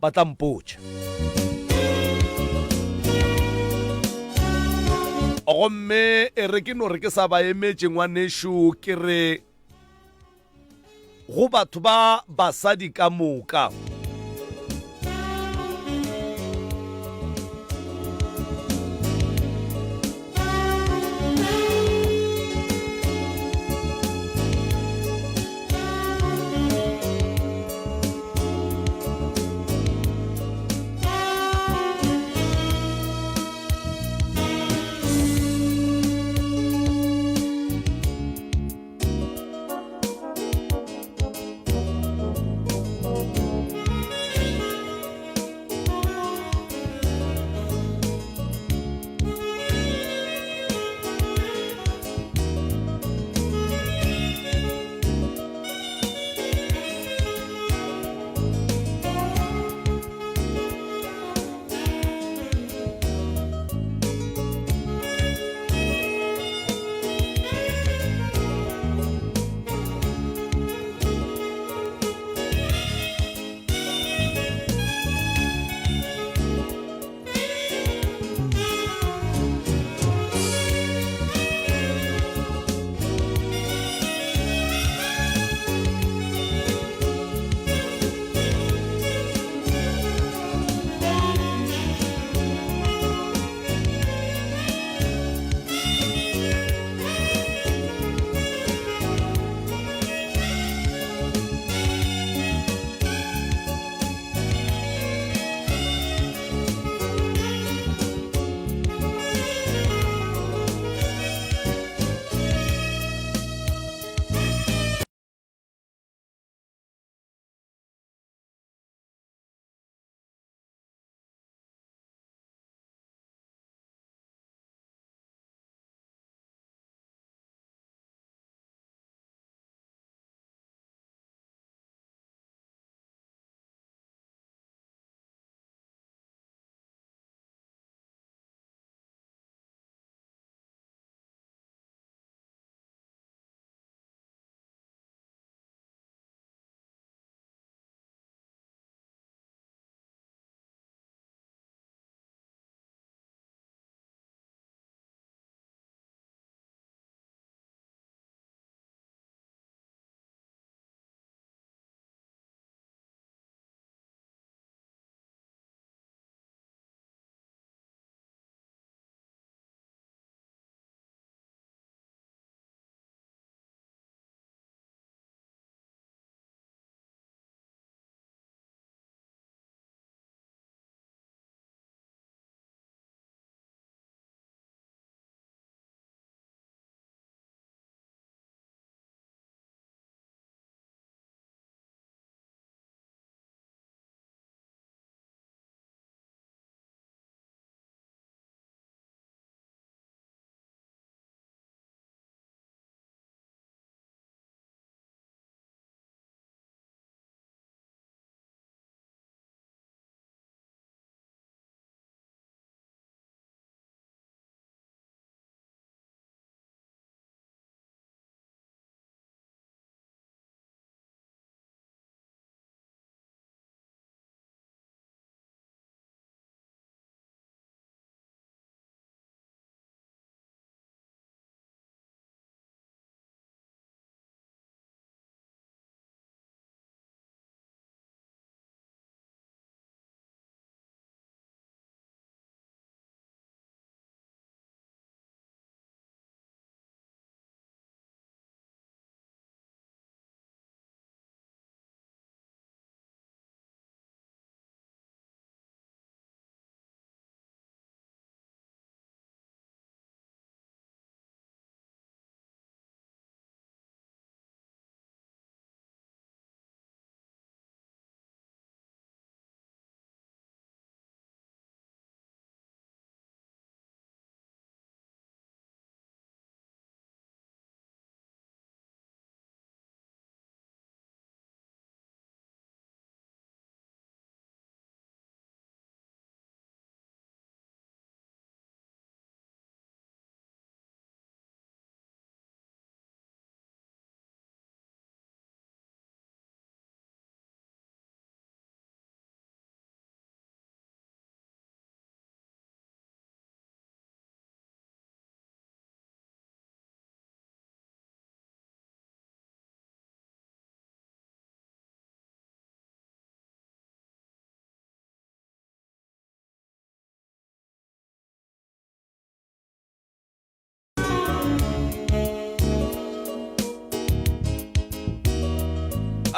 Ba tla mpotša. Gomme e re ke no re ke sa ba emetše, ngwanešu, ke re go batho ba basadi ka moka.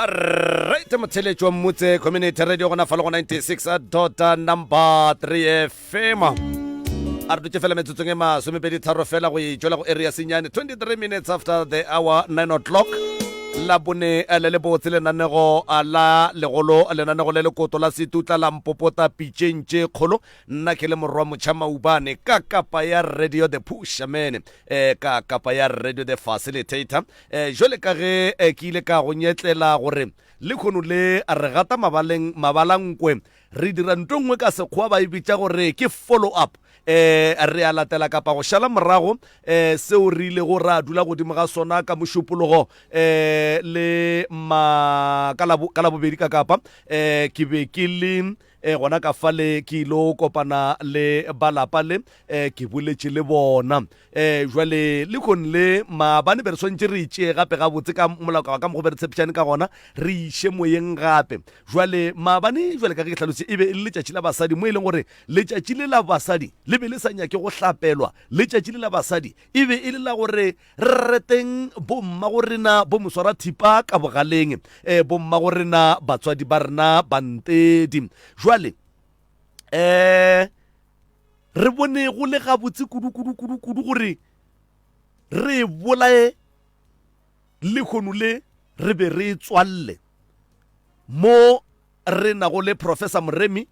Right, motheletši wa Mmutse Community Radio gona fa le go 96 dot number 3 FM. A re dutše fela metsotsong e masomepedi tharo fela go e tšwela go area senyane 23 minutes after the hour 9 o'clock la bone eh, le le botse lenanego eh, la legolo lenanego le lekoto la setutla la mpopota pitšeng tše kgolo nna ke le morwa motšha maubane ka kapa ya radio the pusherman eh, ka kapa ya radio the facilitator Eh, jwale ka ge eh, ke ile ka go nyetlela gore lekhono le re gata mabaleng mabalankwe re dira nto nngwe ka sekgowa ba e bitša gore ke follow up eh re a latela kapa go šala morago eh seo re ilego ra dula godimo ga sona ka mošupologo eh le ma ka la bobedi ka kapa eh ke be ke le eh gona ka fale ke ilo kopana le balapa le eh ke boletše le bona um jwale lekhon le maabane be re swantše re itšee gape gabotse ka molao ka mokgo be re tshepišane ka gona re iše moyeng gape jwale maabane jwale ka ge ke hlalositše e be e le letšatši la basadi mo e leng gore letšatši le la basadi le be le sa nyake go hlapelwa letšatši le la basadi e be e le la gore re reteng bomma go rena bo moswara thipa ka bogaleng um bomma go rena batswadi ba rena bantedi jwale um Re bone go le gabotse kudu kudu kudu kudu gore re e bolaye lehono le re be re e tswalle mo re nago le Professor Moremi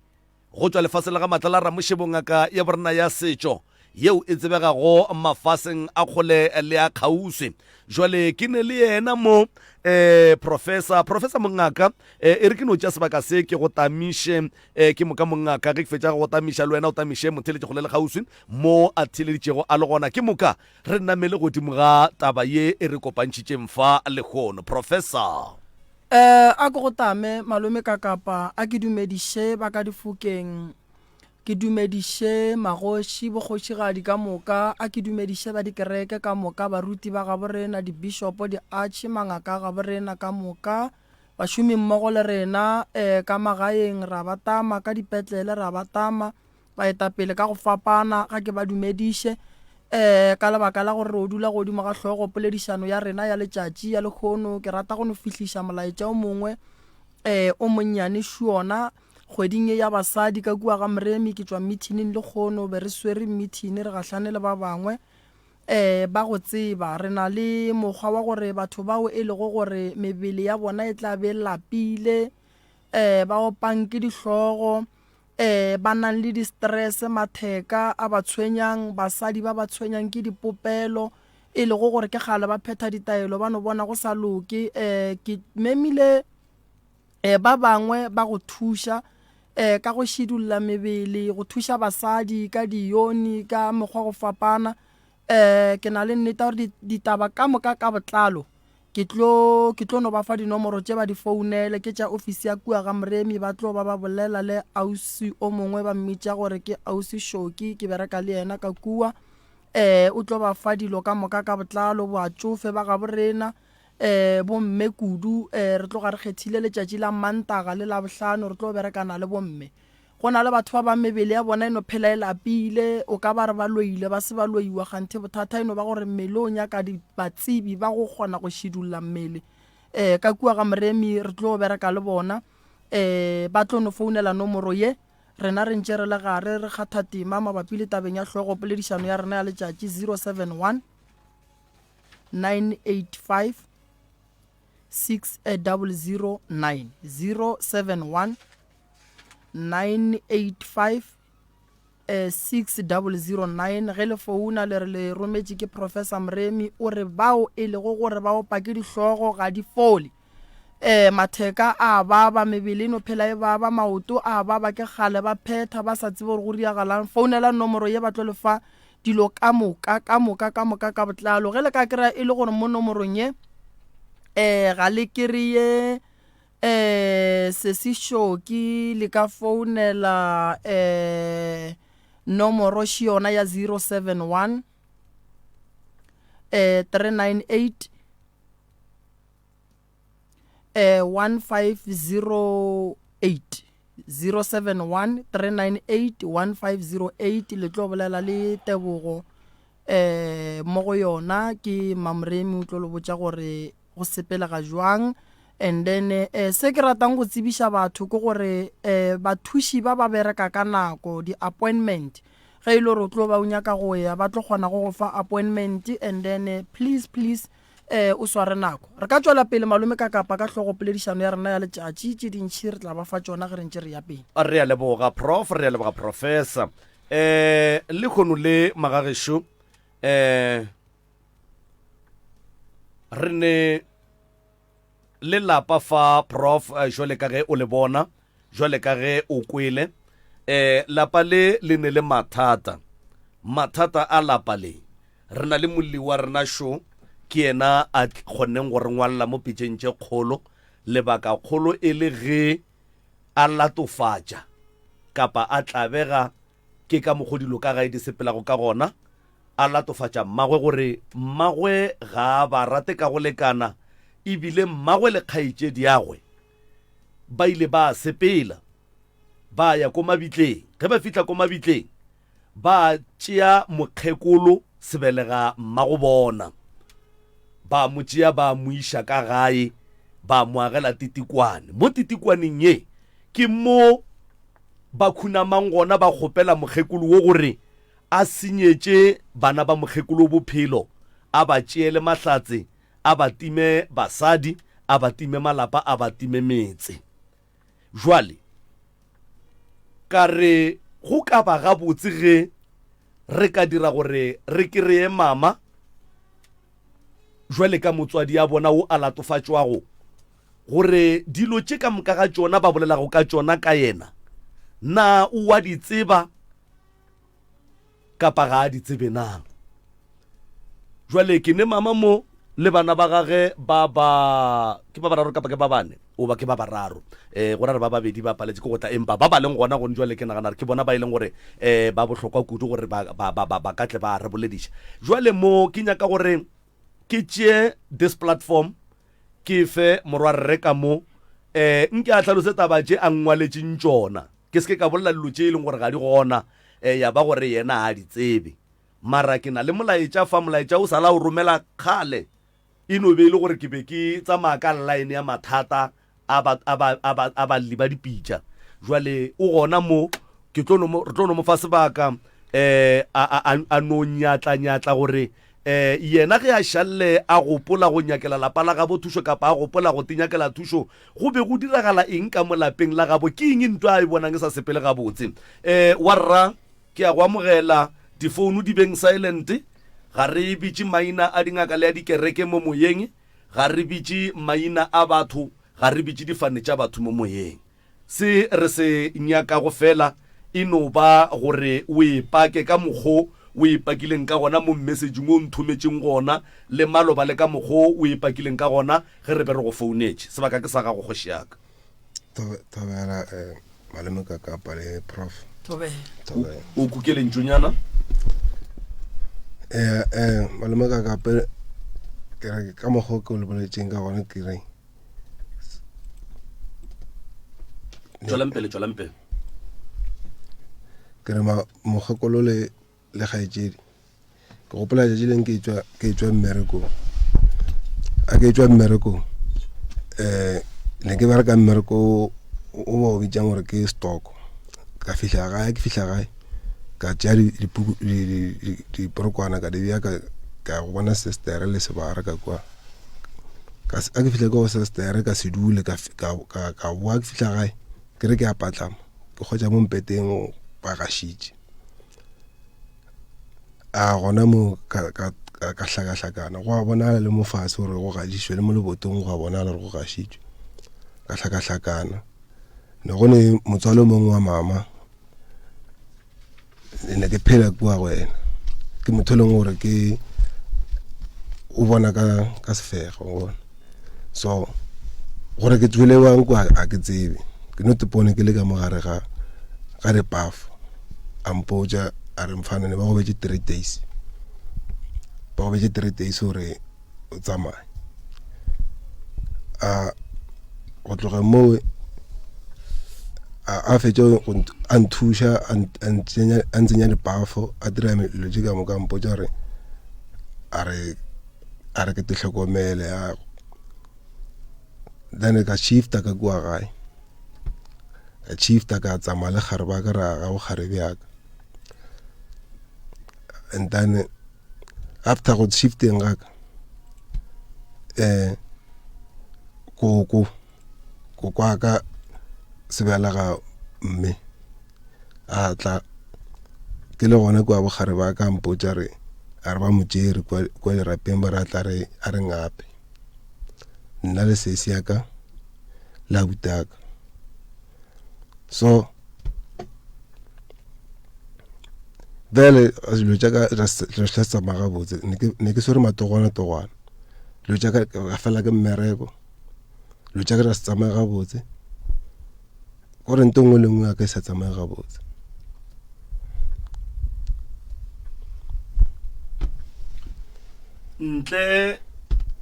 go tšwa lefaseng la ga Matlala Ramošebo ngaka ya borena ya setšo yeo e tsebegago mafaseng a kgole le a kgauswi. Jwale ke ne le yena mo eh Professor Professor mongaka eh, e re ke no tša sebaka se ke go tamiše E, ke moka mongaka, ge ke fetša go go tamiša, le wena o tamiše motheeletši kgole le kgauswi mo a theeleditšego a le gona. Ke moka re namele godimo ga taba ye e re kopantšhitšeng fa lehono. Professor. E, a ke go tame, malome Kakapa, a ke dumediše ba ka difokeng, ke dumediše magoši, bokgošigadi ka moka, a ke dumediše ba dikereke ka moka, baruti ba gaborena, dibishopo, diatšhe, mangaka a gaborena ka moka, Bašomimmogo le rena ka magaeng ra ba tama, ka dipetlele ra ba tama, baetapele ka go fapana, ga ke ba dumediše ka lebaka la gore re o dula godimo ga hlogo poledišano ya rena ya letšatši ya lehono. Ke rata go no fihliša molaetša o mongwe o monnyane šuona kgweding ye ya basadi ka kua ga Moremi. Ke tšwa meeting lekgono, be re swere meeting re gahlane le ba bangwe. Ee, ba go tseba. Re na le mokgwa wa gore batho bao e lego gore mebele ya bona e tla be e lapile, ee, ba opang ke dihlogo, ee, ba nang le di-stress, matheka a ba tshwenyang, basadi ba ba tshwenyang ke dipopelo, e lego gore ke kgale ba phetha ditaelo ba no bona go sa loke. Ee, ke memile ee, ba bangwe ba go thuša ee, ka go šidulla mebele, go thuša basadi ka diyoni, ka mekgwa go fapana. Ee, ke na le nnete ya gore ditaba ka moka ka botlalo ke tlo ke tlo no ba fa dinomoro tše ba di founele, ke tša ofisi ya kua ga Moremi, ba tlo ba ba bolela le ausi o mongwe ba mmitša gore ke ausi Shoki, ke bereka le yena ka kua. Ee, o tlo ba fa dilo ka moka ka botlalo, batšofe ba gabo rena. um bomme kudu um re tloga re kgethile letšatši la Mantaga le Labohlano re tlo berekana le bomme. Go na le batho ba bang mebele ya bona e no phela e lapile, o ka ba re ba loile ba se ba loiwa kganthe bothata e no ba gore mmele o nyaka batsebi ba go kgona go šidulla mmele. Um ka kua ga Moremi re tlo bereka le bona um ba tlo no founela nomoro ye rena re ntše re le gare re kgatha tema mabapi le tabeng ya hlogo poledišano ya rena ya letšatši 071 985 6009 071 985 6009 ge le founa le re le rometše ke Professor Mremi o re bao e lego gore ba opa ke dihlogo ga di fole um matheka a baba mebele e no phela e baba maoto a baba ke kgale ba phetha ba sa tsebe gore go riagalang founela nomoro ye ba tlo le fa dilo ka moka ka moka ka moka ka botlalo ge le ka kry-a e le gore mo nomorong ye um ga le kry-e um sesi Shoki le ka founela um nomoro še yona ya 071 um 398 um 1508 071 398 1508 le tlo bolela le Tebogo um mo go yona ke Mamoremi o tlo le botša gore go sepelega jwang. And then eh, se ke ratang go tsebiša batho ke gore eh, bathuši ba ba bereka ka nako, di-appointment. Ge e le gore o tlo ba o nyaka go ya, ba tlo kgona go go fa appointment and then eh, please please eh, o sware nako. Re ka tšwela pele malome ka kapa ka hlogo poledišano ya rena ya letšatši, tše dintši re tla ba fa tšona ge re ntše re ya pele. Re a leboga Prof, re a leboga Professor. Eh, lehono le magagešo eh re ne le lapa fa Prof eh, jwale ka ge o le bona, jwale ka ge o kwele eh lapa le le ne le mathata. Mathata a lapa le re na le molli wa rena šo ke yena a kgonneng go re ngwalla mo pitšeng tše kgolo lebaka kgolo e le ge a latofatša kapa a tlabega ke ka mokgo dilo ka gae di sepelago ka gona, a latofatša mmagwe gore mmagwe ga a ba rate ka go lekana e bile mmagwe le kgaetšediagwe ba ile ba sepela ba ya ko mabitleng. Ge ba fihla ko mabitleng ba tšea mokgekolo sebelega mmago bona, ba mo tšea ba mo iša ka gae ba mo agela titikwane. Mo titikwaneng ye ke mo ba khunamang gona ba kgopela mokgekolo wo gore a senyetše bana ba mokgekolo bophelo, a ba tšeele mahlatse, a ba time basadi, a ba time malapa, a ba time metse. Jwale ka re go ka ba gabotse ge re ka dira gore re kereye mama jwale ka motswadi ya bona wo a latofatšwago gore dilo tše ka moka ga tšona ba bolelago ka tšona ka yena, na o a di tseba kapa ga a di tsebe na? Jwale ke ne mama mo le bana ba gage ba ba ke ba bararo kapa ke ba bane o ba ke ba bararo um go ra re ba babedi ba paletše ke go tla empa ba ba leng gona gone jwale ke nagana gore ke bona ba e leng gore um ba bohlokwa kudu gore ba, ba, ba, ba, ba ka tle ba re bolediša jwale mo ke nyaka gore ke tšee this platform ke fe morwarre ka mo um nke a hlalose taba tše a nngwaletšeng tšona ke se ke ka bolela dilo tše e leng gore ga di gona um ya ba gore yena a di tsebe mara ke na le molaetša fa molaetša o sala o romela kgale e no be e le gore ke be ke tsamaya ka line ya mathata a ba a ba a ba a balli ba dipitša jwale o gona mo ke tlo no mo re tlo no mo fa sebaka eh a a a no nyatla nyatla gore eh yena ge a šalle a gopola go nyakela lapa la gabo thušo kapa a gopola go tinyakela thušo go be go diragala eng ka mo lapeng la gabo ke eng ntwa a e bonang e sa sepele gabotse eh wa rra ke a go amogela difounu di beng silent ga re bitše maina a dingaka le a dikereke mo moyeng Ga re bitše maina a batho, ga re bitše difane tša batho mo moyeng. Se re se nyakago feela e no ba gore o e pake ka mokgo o e pakileng ka gona mo mmesejing o nthometšeng gona le maloba le ka mokgo o e pakileng ka gona ge re be re go founetše. Sebaka ke sa gago, kgoši ya ka. Thobela eh, malome ka kapa le prof. Thobela. Thobela. O kuke lentšunyana. Eh eh malome ka kapa ke re ka mokgwa ke o le boletseng ka gona ke re Tšwelang pele, tšwelang pele. Ke re mokgekolo le le kgaetšedi ke gopola tšatši leng ke tšwa ke tšwa mmerekong a ke tšwa mmerekong um ne ke bereka mmereko o ba o bitsang gore ke stock ka fihla gae ke fihla gae ka tšea dipuku diporokwana ka di bea ka ka go bona sistere le sebara ka kwa ka a ke fihla ka go sistere ka se dule ka ka ka boa ke fihla gae ke re ke a patlama ke kgotsa mo mpeteng ba gašitše A gona mo ka, ka, ka, ka hlakahlakana. Go a bonala le mo fase gore go gašišwe, le mo lebotong go a bonala gore go gašitšwe. Ka hlakahlakana. Ne go ne motswalo mongwe wa mama, ne ke phela kua go yena. Ke motho e leng gore ke o bona ka, ka sefego, o bona. So gore ke tswele bang kwa a ke tsebe. Ke no tepone ke le ka mogare ga ga dipafo. A mpotša a re mfana ne ba go betše 3 days. Ba go betše 3 days gore o tsamaye. A go tloga moo a fetša go a nthuša a ntsenya dipafo a dira dilo tše ka moka a mpotša gore a re a re ke te hlokomele a. Then ka shifta ka kua gae. Ka shifta ka tsamaya le kgarebe ya ka ra ga go kgarebe ya ka. And then after go shifteng ga ka eh koko koko wa ka sebelega mme a tla ke le gona kua bogare ba ka mpotša re a re ba mo tšere kwa kwa dirapeng ba re a tla re a re ngape nna le sesi ya ka le abutaka so bjale dilo tša ka re sa tsamaya gabotse ne ke swere matogwana togwana dilo tša ka ka fela ke mmereko dilo tša ka di sa tsamaye gabotse gore nto nngwe le nngwe ya ka e sa tsamaye gabotse. Ntle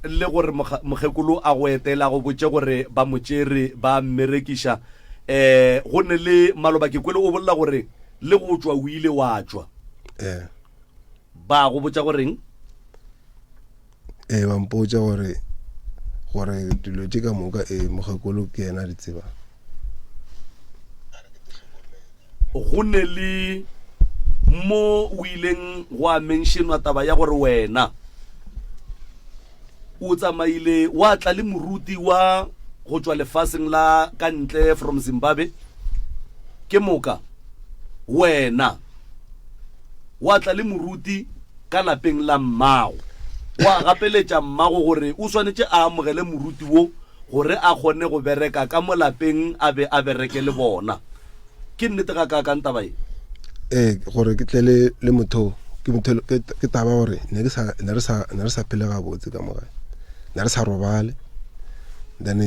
le gore mokgekolo a go etela go botše gore ba mo tšere ba mmerekiša um go ne le maloba ke kwele o bolela gore le go tšwa o ile wa tšwa ee ba go botša goreng Ee, ba mpotša gore gore dilo tše ka moka ee mokgekolo ke yena a di tsebang. Go ne le mo o ileng gwa mentionwa taba ya gore wena o tsamaile wa tla le moruti wa go tšwa lefaseng la ka ntle from Zimbabwe, ke moka wena wa tla le moruti ka lapeng la mmago, wa gapeletša mmago gore o swanetše a amogele moruti wo gore a kgone go bereka ka mo lapeng a be a bereke le bona. Ke nnete gakaakang taba ye? Ee, gore ke tle le le motho ke motho ke ke taba gore ne ke sa ne re sa ne re sa phele gabotse ka mo gae. Ne re sa robale. Then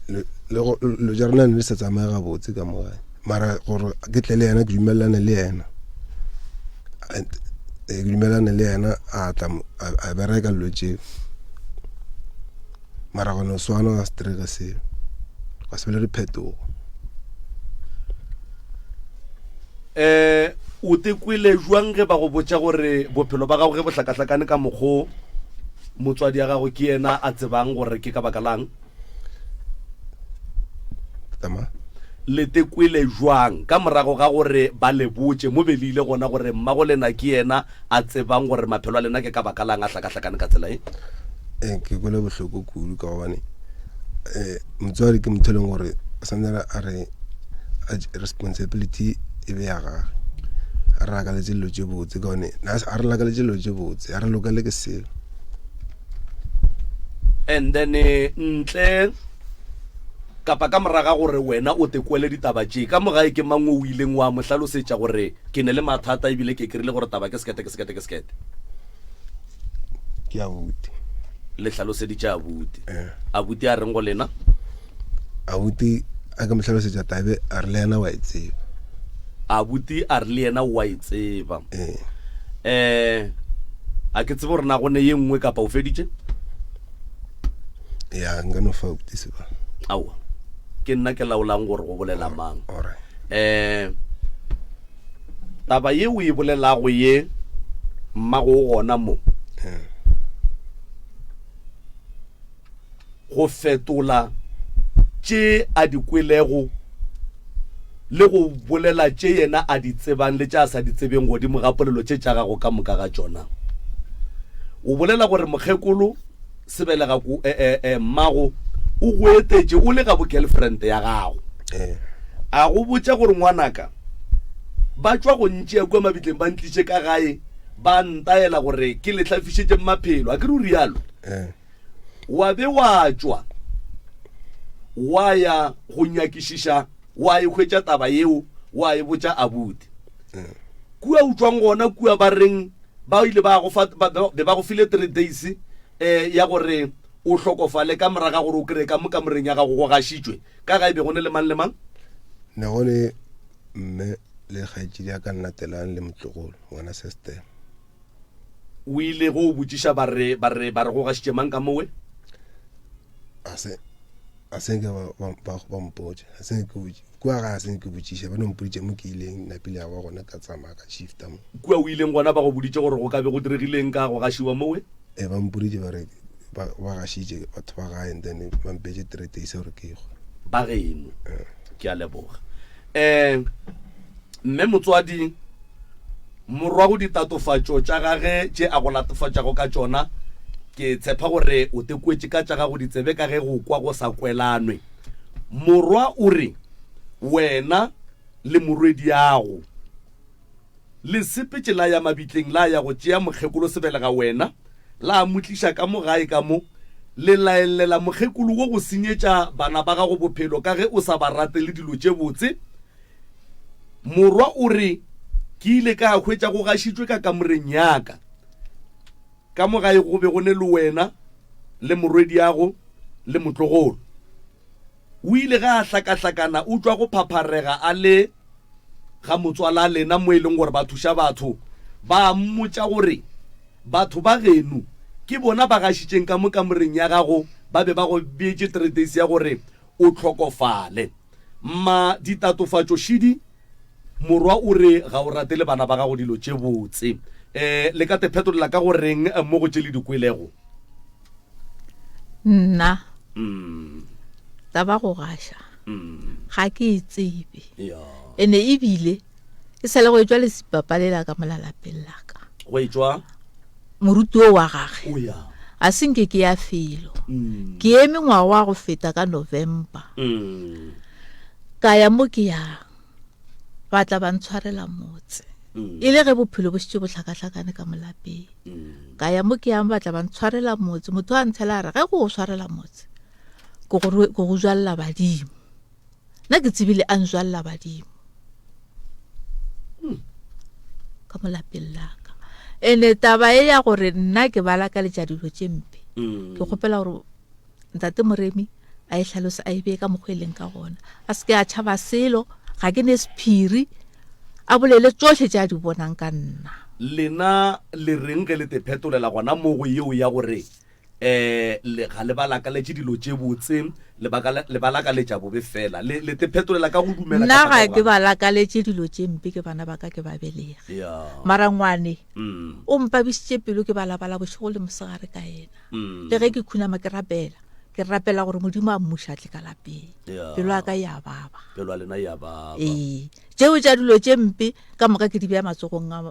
le le go lo ja rena ne di sa tsamaye gabotse ka mo gae. Mara gore ke tle le yena ke dumelelane le yena. Ke dumelane le yena a tla a bereka dilo tšeo mara go no swana ga se direge selo gwa se be le diphetogo. Um o te kwele jwang ge ba go botša gore bophelo ba gago ge bo hlakahlakane ka mokgo motswadi ya gago ke yena a tsebang gore ke ka baka lang? Tama. Le te kwele jwang ka morago ga gore ba le botše mo be le ile gona gore mmago lena ke yena a tsebang gore maphelo a lena ke ka baka lang a hlakahlakane ka tsela ye? Ee, ke kwele bohloko kudu ka gobane um motswadi ke motho e leng gore swanela a re responsibility e be ya gage a re lakaletse dilo tše botse ka gobane a re lakaletse dilo tše botse a re lokele ke selo. And then ntle kapa ka moraga gore wena o te kwele ditaba tše ka mo gae ke mang o ileng wa mo hlalosetša gore ke ne le mathata ebile ke krile gore taba ke sekete ke sekete ke sekete? Ke abuti. Le hlaloseditše abuti. Eh. Abuti a reng go lena? Abuti a ke mo hlalosetša tabe a re le yena wa e tseba. Abuti a re le yena wa e tseba. Eh. Eh a ke tsebe gore na go ne ye nngwe kapa o feditše? Ya nka no fa abuti seba. Aowa. Ke nna ke laolang gore go bolela mang. Alright. Eh taba ye o e bolelago ye mmago o gona mo. Eh. Go fetola tše a di kwelego le go bolela tše yena a di tsebang le tše a sa di tsebeng godimo ga polelo tše tša gago ka moka ga tšona. O bolela gore mokgekolo sebelega ko e, e, e, mmago o go etetše o le ga bo girlfriend ya gago. A go botša gore ngwanaka ba tšwa go ntšea kua mabitleng ba ntliše ka gae ba ntaela gore ke le hlafišetše maphelo. A ke re o rialo? Wa be wa tšwa wa ya go nyakišiša wa e hwetša taba yeo wa e botša abuti. Kua o tšwang gona kua ba reng ba ile ba go fa be ba go file 3 days eh ya gore o hlokofale ka moraga gore o kry ka mo kamoreng ya gago go gašitšwe ka ga e be go ne le mang le mang? Ne go ne mme le kgaetšedi ya ka nnatelang le motlogolo ngwana sister. O ile go o botšiša ba re ba re ba re go gašitše mang ka mowe? A se a se nke ba ba ba ba mpotša a se nke ke kua ga a se nke botšiša ba no mpoditše mo ke ileng napile ya ba gona ka tsamaya ka shifta mo. Kua o ileng gona ba go boditše gore go ka be go diregileng ka go gašiwa mowe? E ba mpoditše ba re. ba ba gašitše batho ba gae and then ba mpetše three days gore ke hwe. Ba geno. Ke a leboga. Um mme motswadi, morwa go ditatofatšo tša gage tše a go latofatšago ka tšona, ke tshepa gore o tekwetše ka tša gago ditsebe ka ge go kwa go sa kwelanwe. Morwa o re wena le morwediago Le sepetše la ya mabitleng la ya go tšea mokgekolo sebelega wena, la mo tliša ka mo gae ka mo, le laellela mokgekolo wo go senyetša bana ba gago bophelo ka ge o sa ba ratele dilo tše botse. Morwa o re, Ke ile ka hwetša go gašitšwe ka kamoreng ya ka. Ka mo gae go be go ne le wena le morwediago le motlogolo. O ile ge a hlakahlakana o tšwa go phapharega a le ga motswala lena mo e leng gore ba thuša batho, ba mmotša gore batho ba geno ke bona ba gašitšeng ka mo kamoreng ya gago ba be ba go beetše treteisi ya gore o hlokofale. Mma ditatofatšo šidi, morwa o re ga o ratele bana ba gago dilo tše botse. Um le ka te phetolela ka go reng mo go tše le di kwelego? Nna taba go gaša ga ke e tsebe ene ebile e sa le go etšwa lesipapa le la ka mola lapeng la ka go etšwa moruti o wa gage a se nke ke ya felo mm. ke eme ngwaga wa go feta ka november mm. ka ya mo ke yang ba tla ba ntshwarela motse mm. e le ge bophelo bo šetše bo hlakahlakane ka molapeng ka ya mo ke yang ba tla ba ntshwarela motse motho a ntshela a re ge go o swarela motse ke go jwalela badimo nna ke tsebile a njwalela badimo hmm. ka mo lapeng laka ene taba e ya gore nna ke ba lakaletša dilo tše mpe hmm. ke kgopela gore ntate moremi a e hlalose a e bee ka mokgwa e leng ka gona a se ke a tšhaba selo ga ke ne sephiri a bolele tsohle tše a di bonang ka nna lena le reng ge le te phetolela gona mo go yeo ya gore um le ga le ba lakaletše dilo tše botse le ba lakaletša bobe fela le le te phetolela ka go dumela nna ga ke ba lakaletše dilo tše mpe ke bana ba ka ke ba belege mara ngwane mm. o mpabišitše pelo ke balabala bošego le mosegare ka yena mm. le ge ke khunama ke rapela ke rapela gore modimo a mmuša tle ka lapeng pelo ya ka ya baba pelo ya lena ya baba ee tšeo tša dilo tše mpe ka moka ke di bea matsogong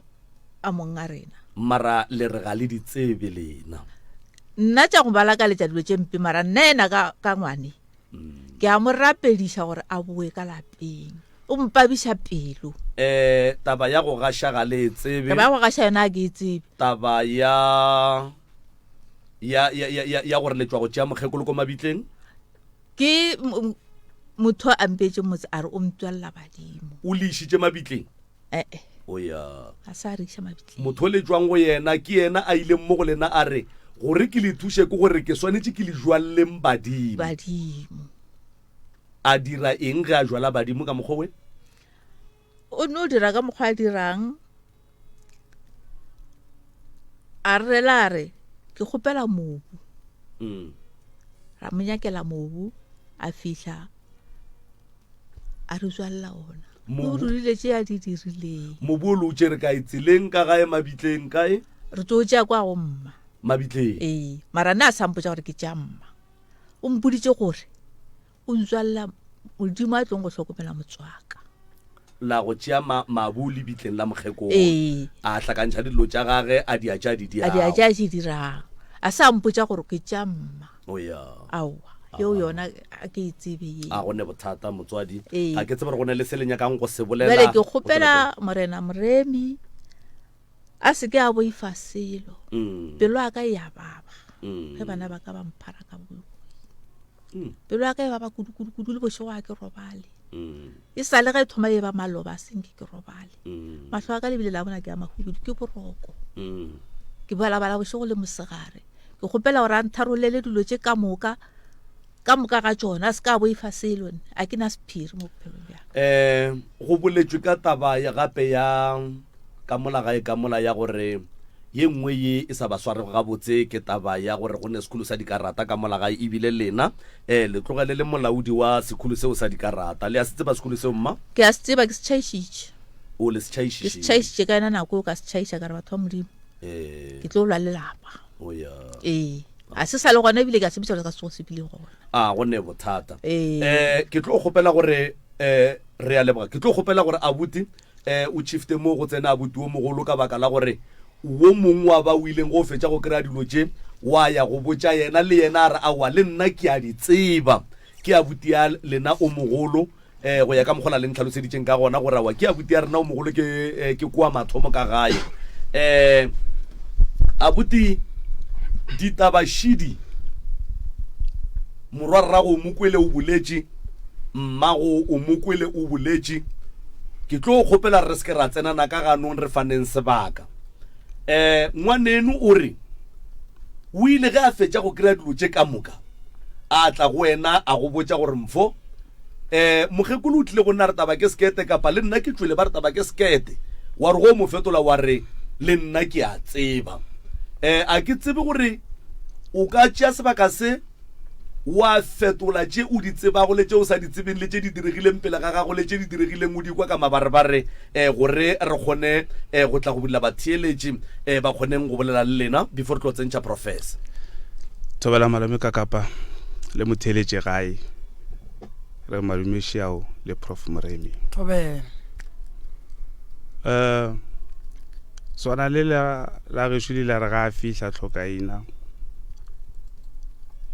a mong a rena mara le re ga le di tsebe lena nna tša go ba lakaletša dilo tše mpe mara nna ena ka, ka ngwane mm. ke a mo rapediša gore a boe ka lapeng o mpabiša pelo um taba ya go gaša ga le e tsebe taba ya go gaša yona a ke e tsebe taba ya ya ya ya ya gore le tšwa go tšea mokgekolo ko mabitleng ke motho a mpetse motse a re o mtswalela badimo o le išitše mabitleng ee eh, o ya a sa re iša mabitleng motho o le tšwang go yena ke yena a ileng mo go lena a re gore ke le thuše ke gore ke swanetše ke le jwalleng badimo badimo a dira eng ge a jwala badimo ka mokgwa we O no dira ka mokgwa a dirang. A re rela a re, ke kgopela mobu. Mm. Ra mo nyakela mobu, a fihla a re jwalela ona. O dirile tše a di dirileng. Mobu o le o tšere kae? Tseleng ka gae, mabitleng kae? Re tlo tšea kwa go mma. Mabitleng? Ee, mara nna a sa mpotša gore ke tša mma. O mpoditše gore O ntswalela Modimo a tlong go hlokomela motswaka. La go tšea ma, mabu lebitleng la mokgekolo. Ee. A hlakantšha dilo tša gage, a di a tša di A di a tša di dirang. A sa mpotša gore ke tša mma. O ya. Aowa, yeo yona a ke e tsebe ye. A go ne bothata motswadi. Ee. Ga ke tsebe gore go ne le se le nyakang go se bolela. Bjale ke kgopela Morena Moremi a se ke a boifa selo. Mm. Pelo ya ka e a baba. Mm. Ge bana ba ka ba mphara ka boloi. Mm. Pelo ya ka e baba kudu kudu kudu le bošego ga ke robale. Mm. E sa le ge e thoma e ba maloba a senke ke robale. Mm. Mahlo a ka lebile la bona ke a mahubedu ke boroko. Ke balabala bošego le mosegare. Ke kgopela gore a ntharolele dilo tše ka moka ka moka ga tšona a se ka boifa selo a ke na sephiri mo bophelong bja ka. Um go boletšwe ka taba ya gape ya ka mola gae ka mola ya gore Ye nngwe ye e sa ba swarego gabotse ke taba ya gore go ne sekhulu sa dikarata ka mola gae ebile lena um le tlogele le molaodi wa sekhulu seo sa dikarata. Le a se tseba sekhulu seo, mma? Ke a se tseba, ke se tšhaišitše. O le se tšhaišiše? Ke se tšhaišitše ka yona nako eo ka se tšhaiša ka re batho ba Modimo. Ee. Ke tlo lwa le lapa. O ya. Ee. A se sa le gona ebile ke a tshepiša gore se ka se tsoge se bile gona. A go ne bothata. Ee. Eh, ke tlo kgopela gore eh re a leboga. Ke tlo kgopela gore abuti eh o shifte mo go tsena abuti wo mogolo ka baka la gore wo mongwe wa ba o ileng go fetša go kry-a dilo tše wa ya go botša yena le yena a re aowa le nna ke a di tseba. Ke abuti ya lena o mogolo Eh, go ya ka mokgwa la le ntlhaloseditšeng ka gona gore awa ke abuti ya rena o mogolo ke eh, ke koa mathomo ka gae. Eh, abuti ditabašidi morwa rrago o mo kwele o boletše, mmago o mo kwele o boletše. Ke tlo kgopela re se ke ra tsenana ka ganong re faneng sebaka. Eh, ngwaneno o re o ile ge a fetša go kry-a dilo tše ka moka a tla go wena a go botša gore mfo um mokgekolo o tlile go nna re taba ke sekete kapa le nna ke tšwele ba re taba ke sekete wa re go mo fetola wa re le nna ke a tseba um a ke tsebe gore o ka tšea sebaka se wa fetola tše o di tsebago le tše o sa di tsebeng le tše di diregileng pele ga gago le tše di diregileng o di kwa ka mabarebare um gore re kgone um go tla go bulela batheeletši um ba kgoneng go bolela le lena before re tlo tsentšha professor. Thobela malome ka kapa le motheeletše gae re malome Šiao le Prof Moremi. Thobela. Um swana le la la gešo le la re ga a fihla tlhokaina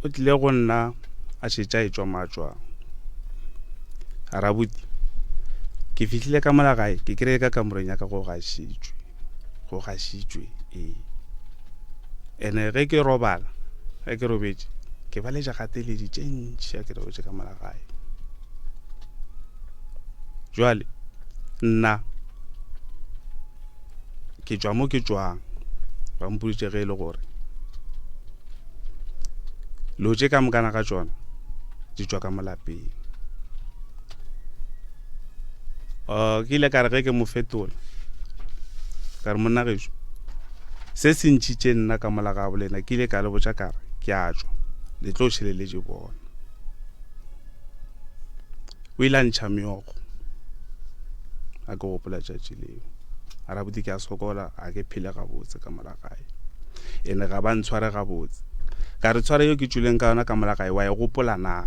o tlile go nna a šetša e tšwa matšwa a rabuti ke fihlile ka mola gae ke kry-e ka kamoreng ya ka go gašitšwe go gašitšwe ee ene ge ke robala ge ke robetše ke ba le jagateledi tše ntši a ke robetše ka mola gae jwale nna ke tšwa mo ke tšwang ba mpoditše ge e le gore lo tše ka mokana ga tšona di tšwa ka mo lapeng uh, ke ile ka re ge ke mo fetola ka re monna gešo se se ntšhitše nna ka mola ga bolena ke ile ka le botša ka re ke a tšwa le tlo šeleletše bona O ile a ntšha meokgo a ke gopola tšatši leo. A ra buti ke a sokola, a ke phele gabotse ka mola gae. Ene ga ba ntshware gabotse. Ka re tshware yo ke tšwileng ka yona ka mola gae wa e gopola na?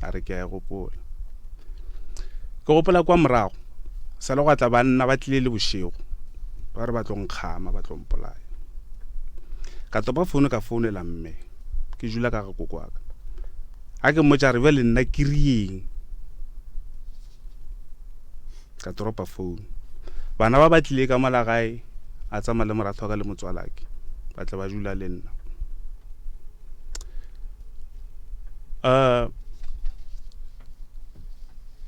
A re ke a e gopola. Ke gopola kwa morago sa le gwa tla banna ba tlile le bošego ba re ba tlo nkgama ba tlo mpolaya. Ka topa founu ka founela mme ke dula ka ga koko wa ka. A ke mmotša re bjale nna ke rieng ka toropa phone bana ba ba tlile ka mola gae a tsamaya le moratho wa ka le motswalake ba tle ba dula le nna um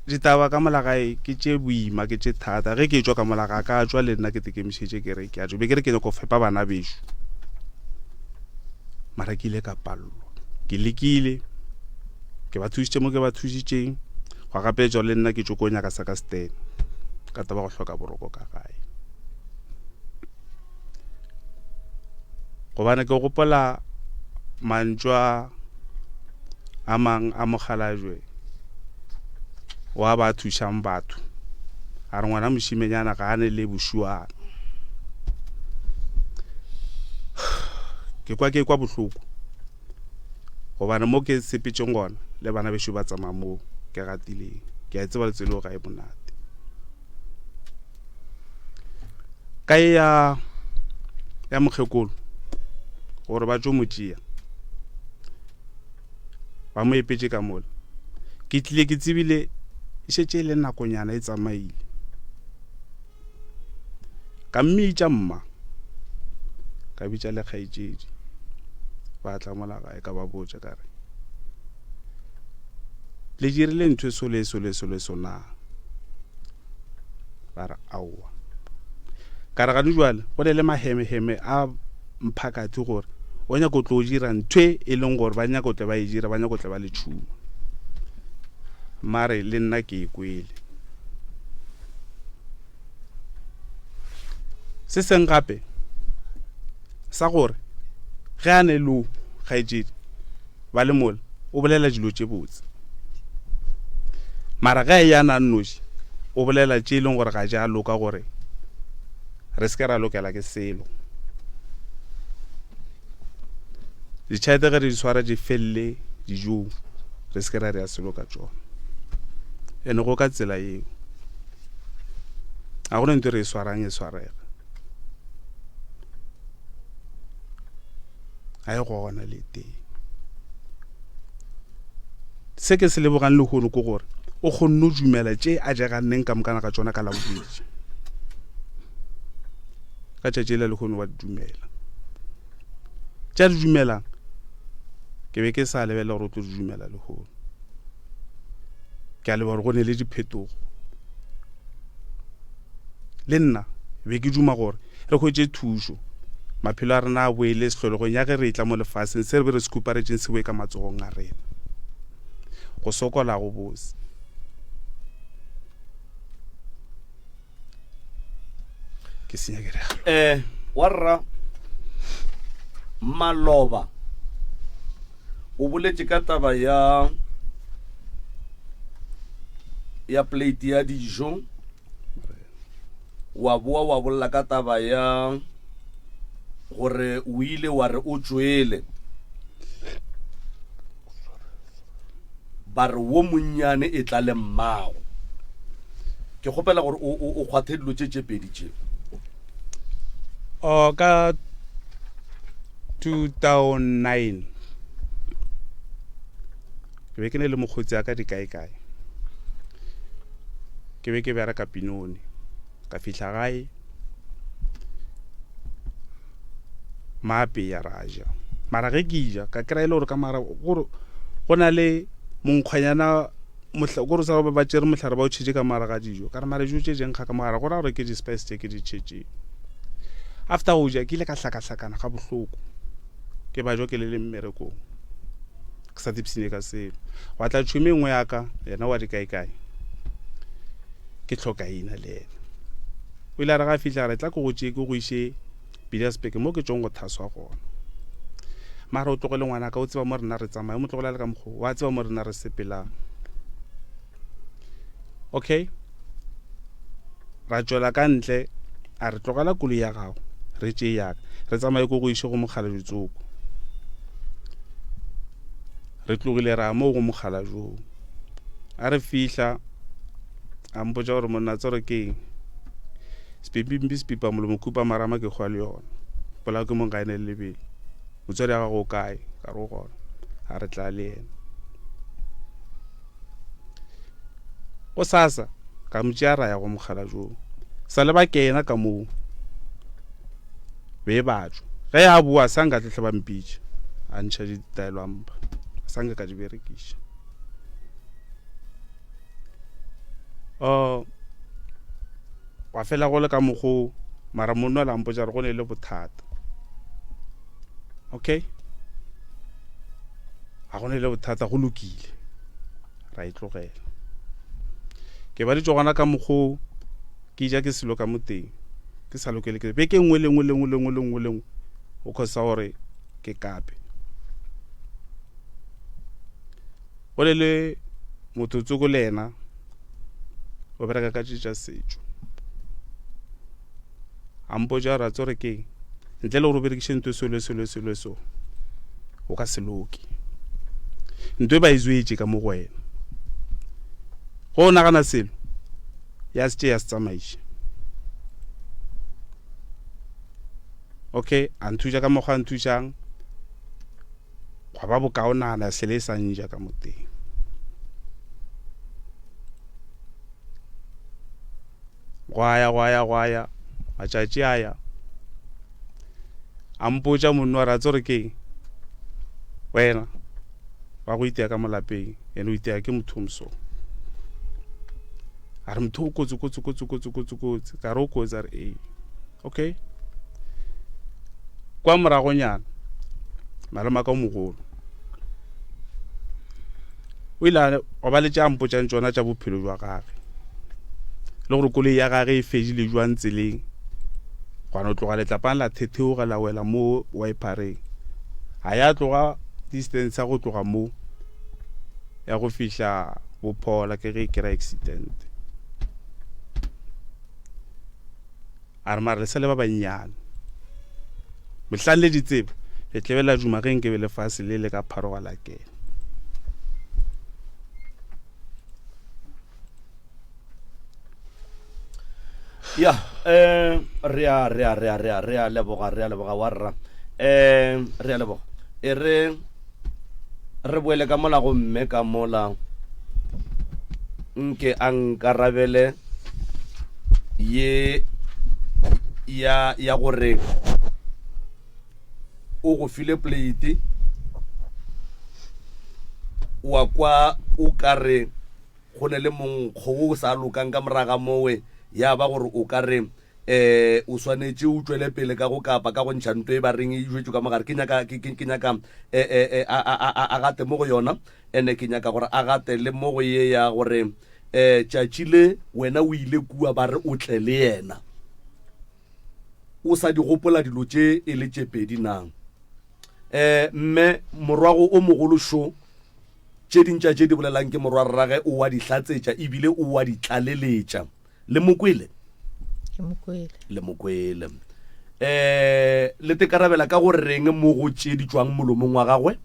ditaba ka mola gae ke tše boima ke tše thata ge ke tšwa ka mola ga ka tšwa le nna ke tekemišetše ke re ke a tšwa be ke re ke nyako fepa bana bešo mara ke ile ka palelwa ke lekile ke ba thušitše mo ke ba thušitšeng gwa gapetšwa le nna ke tšo ko nyaka sa ka stene ka taba go hloka boroko ka gae gobane ke gopola mantšu a a mang a mokgalajwe wa ba thušang batho a re ngwana mošimenyana ga a ne le bošuana ke kwa ke kwa bohloko gobane mo ke sepetšeng gona le bana bešo ba tsamaya moo ke gatileng ke a tseba letselo ga e monate ka e ya ya mokgekolo gore ba tšo mo tšea ba mo epetše ka mola ke tlile ke tsebile e šetše e le nakonyana e tsamaile Ka mmitša mma, ka bitša le kgaetšedi, ba tla mola gae ka ba botša ka re, Le dirile ntho e so le so le so le so na? Ba re aowa. Ka re gane jwale go ne le mahemeheme a mphakathi gore o nyaka go tlo dira ntho e e leng gore ba nyaka go tle ba e dira, ba nyaka go tle ba le tšhuma. Mare le nna ke e kwele. Se seng gape sa gore ge a ne lo kgaetšedi ba le mola o bolela dilo tše botse mara ge a e yana nnoši o bolela tše e leng gore ga ja loka gore re se ke ra lokela ke selo. Ditšhelete ge re di swara di felele dijong, re se ke ra rea selo ka tšona. Ene go ka tsela yeo. Ga gona ntho e re e swarang e swarega. Ga e gona le tee. Se ke se lebogang lehono ke gore o kgonne go dumela tše a jaganneng ka mokana ga tšona ka Labobedi. Ka tšatši la lehono wa di dumela. Tša di dumelang, ke be ke sa lebelela gore o tlo di dumela lehono. Ke a leboga gore go ne le diphetogo. Le nna be ke duma gore re hwetše thušo, maphelo a rena a boele sehlolegong ya ge re etla mo lefaseng, se re be re se khuparetšeng se boe ka matsogong a rena. Go sokola go bose. Ke senya ke realo. Eh, wa rra maloba o boletše ka taba ya ya plate ya dijo wa boa wa bolela ka taba ya gore o ile wa re o tšwele ba re wo monnyane e tla le mmago. Ke kgopela gore o, o, o kgwathe dilo tše tše pedi tše. O ka 2009 ke be ke ne le mokgotsi a ka dikaekae ke be ke bereka Pinone ka fihla gae maapeya ra ja mara ge ke ja ka kry-a e le gore ka mara gore go na le monkgwanyana kore sa ba tšere mohlare ba o tšhetše ka mara ga dijo ka re mara dijo tše jeng ga ka mogare go ra gore ke di-spice tše ke di tšhetšeng after go ja ke ile ka hlakahlakana ga bohloko ke bajwa ke le le mmerekong ke sa tipsine ka selo gwa tla tšhomi e nngwe ya ka yena wa dikaekae ke tlhokaina le yena o ile a re ga fihla re tla ko go tšee ke go iše Pietersburg mo ke tšong go thaswa gona. Mara o tlogele ngwanaka o tseba mo rena re tsamaya, o mo tlogela le ka mokgo wa tseba mo rena re sepelang. Okay, ra tšwela ka ntle a re tlogela koloi ya gago re tšee yaka re tsamaye ko go iše go mokgalabje tsoko. Re tlogile ra moo go mokgalabjoo. A re fihla a mpotša gore monna tsoro ke eng Sepipimpi sepipa molomo khupa marama ke hwa le yona. Polao ke mong ga e ne le lebelo. Motswadi wa gago o kae? Ka re o gona. A re tla le yena. Go sasa ka mo tšea ra ya go mokgala joo. Sa le ba kena ka moo be ba tšwa. Ge a boa sa nka tlehle ba mpitša. A ntšha ditaelo a mpha. Sa nka ka di berekiša. Oh, wa fela go le ka mokgo mara monna la mpotša gore go ne le bothata okay ga go ne le bothata go lokile ra e tlogela ke baditše gona ka mokgo ke ja ke selo ka mo teng ke sa lokele ke beke nngwe le nngwe le nngwe le nngwe le nngwe le nngwe o khosa gore ke kape Go le le motho tsoko le yena o bereka ka tše tša setšo. A mpotša gore a tsore ke ntle le gore o berekiše ntho e so le so le so le so o ka se loke. Ntho e ba e zwetše ka mo go wena. Go o nagana selo ya se tše ya se tsamaiša. Okay, a nthuša ka mokgwa a nthušang. Gwa ba bokaonana sele e sa nja ka mo teng. Gwa ya gwa ya gwa ya matšatši a ya. A mpotša monna wa re a tsore keng wena wa go itea ka mo lapeng ene o itea ke motho o moso. A re motho o kotsi kotsi kotsi kotsi kotsi kotsi ka re o kotsi a re ee. Okay. Kwa moragonyana, malome a ka o mogolo o ile a ba le tša mpotšang tšona tša bophelo jwa gage le gore koloi ya gage e fedile jwang tseleng gwa no tloga letlapang la thetheoga la wela mo wipereng ga ya tloga distance ya go tloga mo ya go fihla bophola ke ge e kry accident. A re, Mara le sa le ba bannyane. Mohlang le di tseba, Le tlebe la duma ge nke be lefase le le ka pharoga la kena. Ya, eh, re a, re a, re a, re a, re a leboga, re a leboga wa rra. Eh, re a leboga. E re, re boele ka mola go mme ka mola. Nke a nkarabele ye ya ya gore o go file plate wa kwa o ka re go ne le monkgo wo o sa lokang ka moraga mowe ya ba gore o ka re eh o swanetše o tšwele pele ka go kapa ka go ntšha nto e ba reng e jwetšwe ka mogare ke nyaka ke, ke, ke nyaka eh, eh, eh, a, a, a, a gate mo go yona ene ke nyaka gore a gate le mo go ye ya gore eh tšatši le wena o ile kua ba re o tle le yena o sa di gopola dilo tše e le tše pedi na? Eh, mme morwago o mogolo šo, tše dintša tše di bolelang ke morwarrage o wa di hlatsetša ebile o wa di tlaleletša. Le mo kwele? Ke mo kwele. Le mo kwele. Eh, le tekarabela ka go reng mo go tše di tšwang molomong wa gagwe?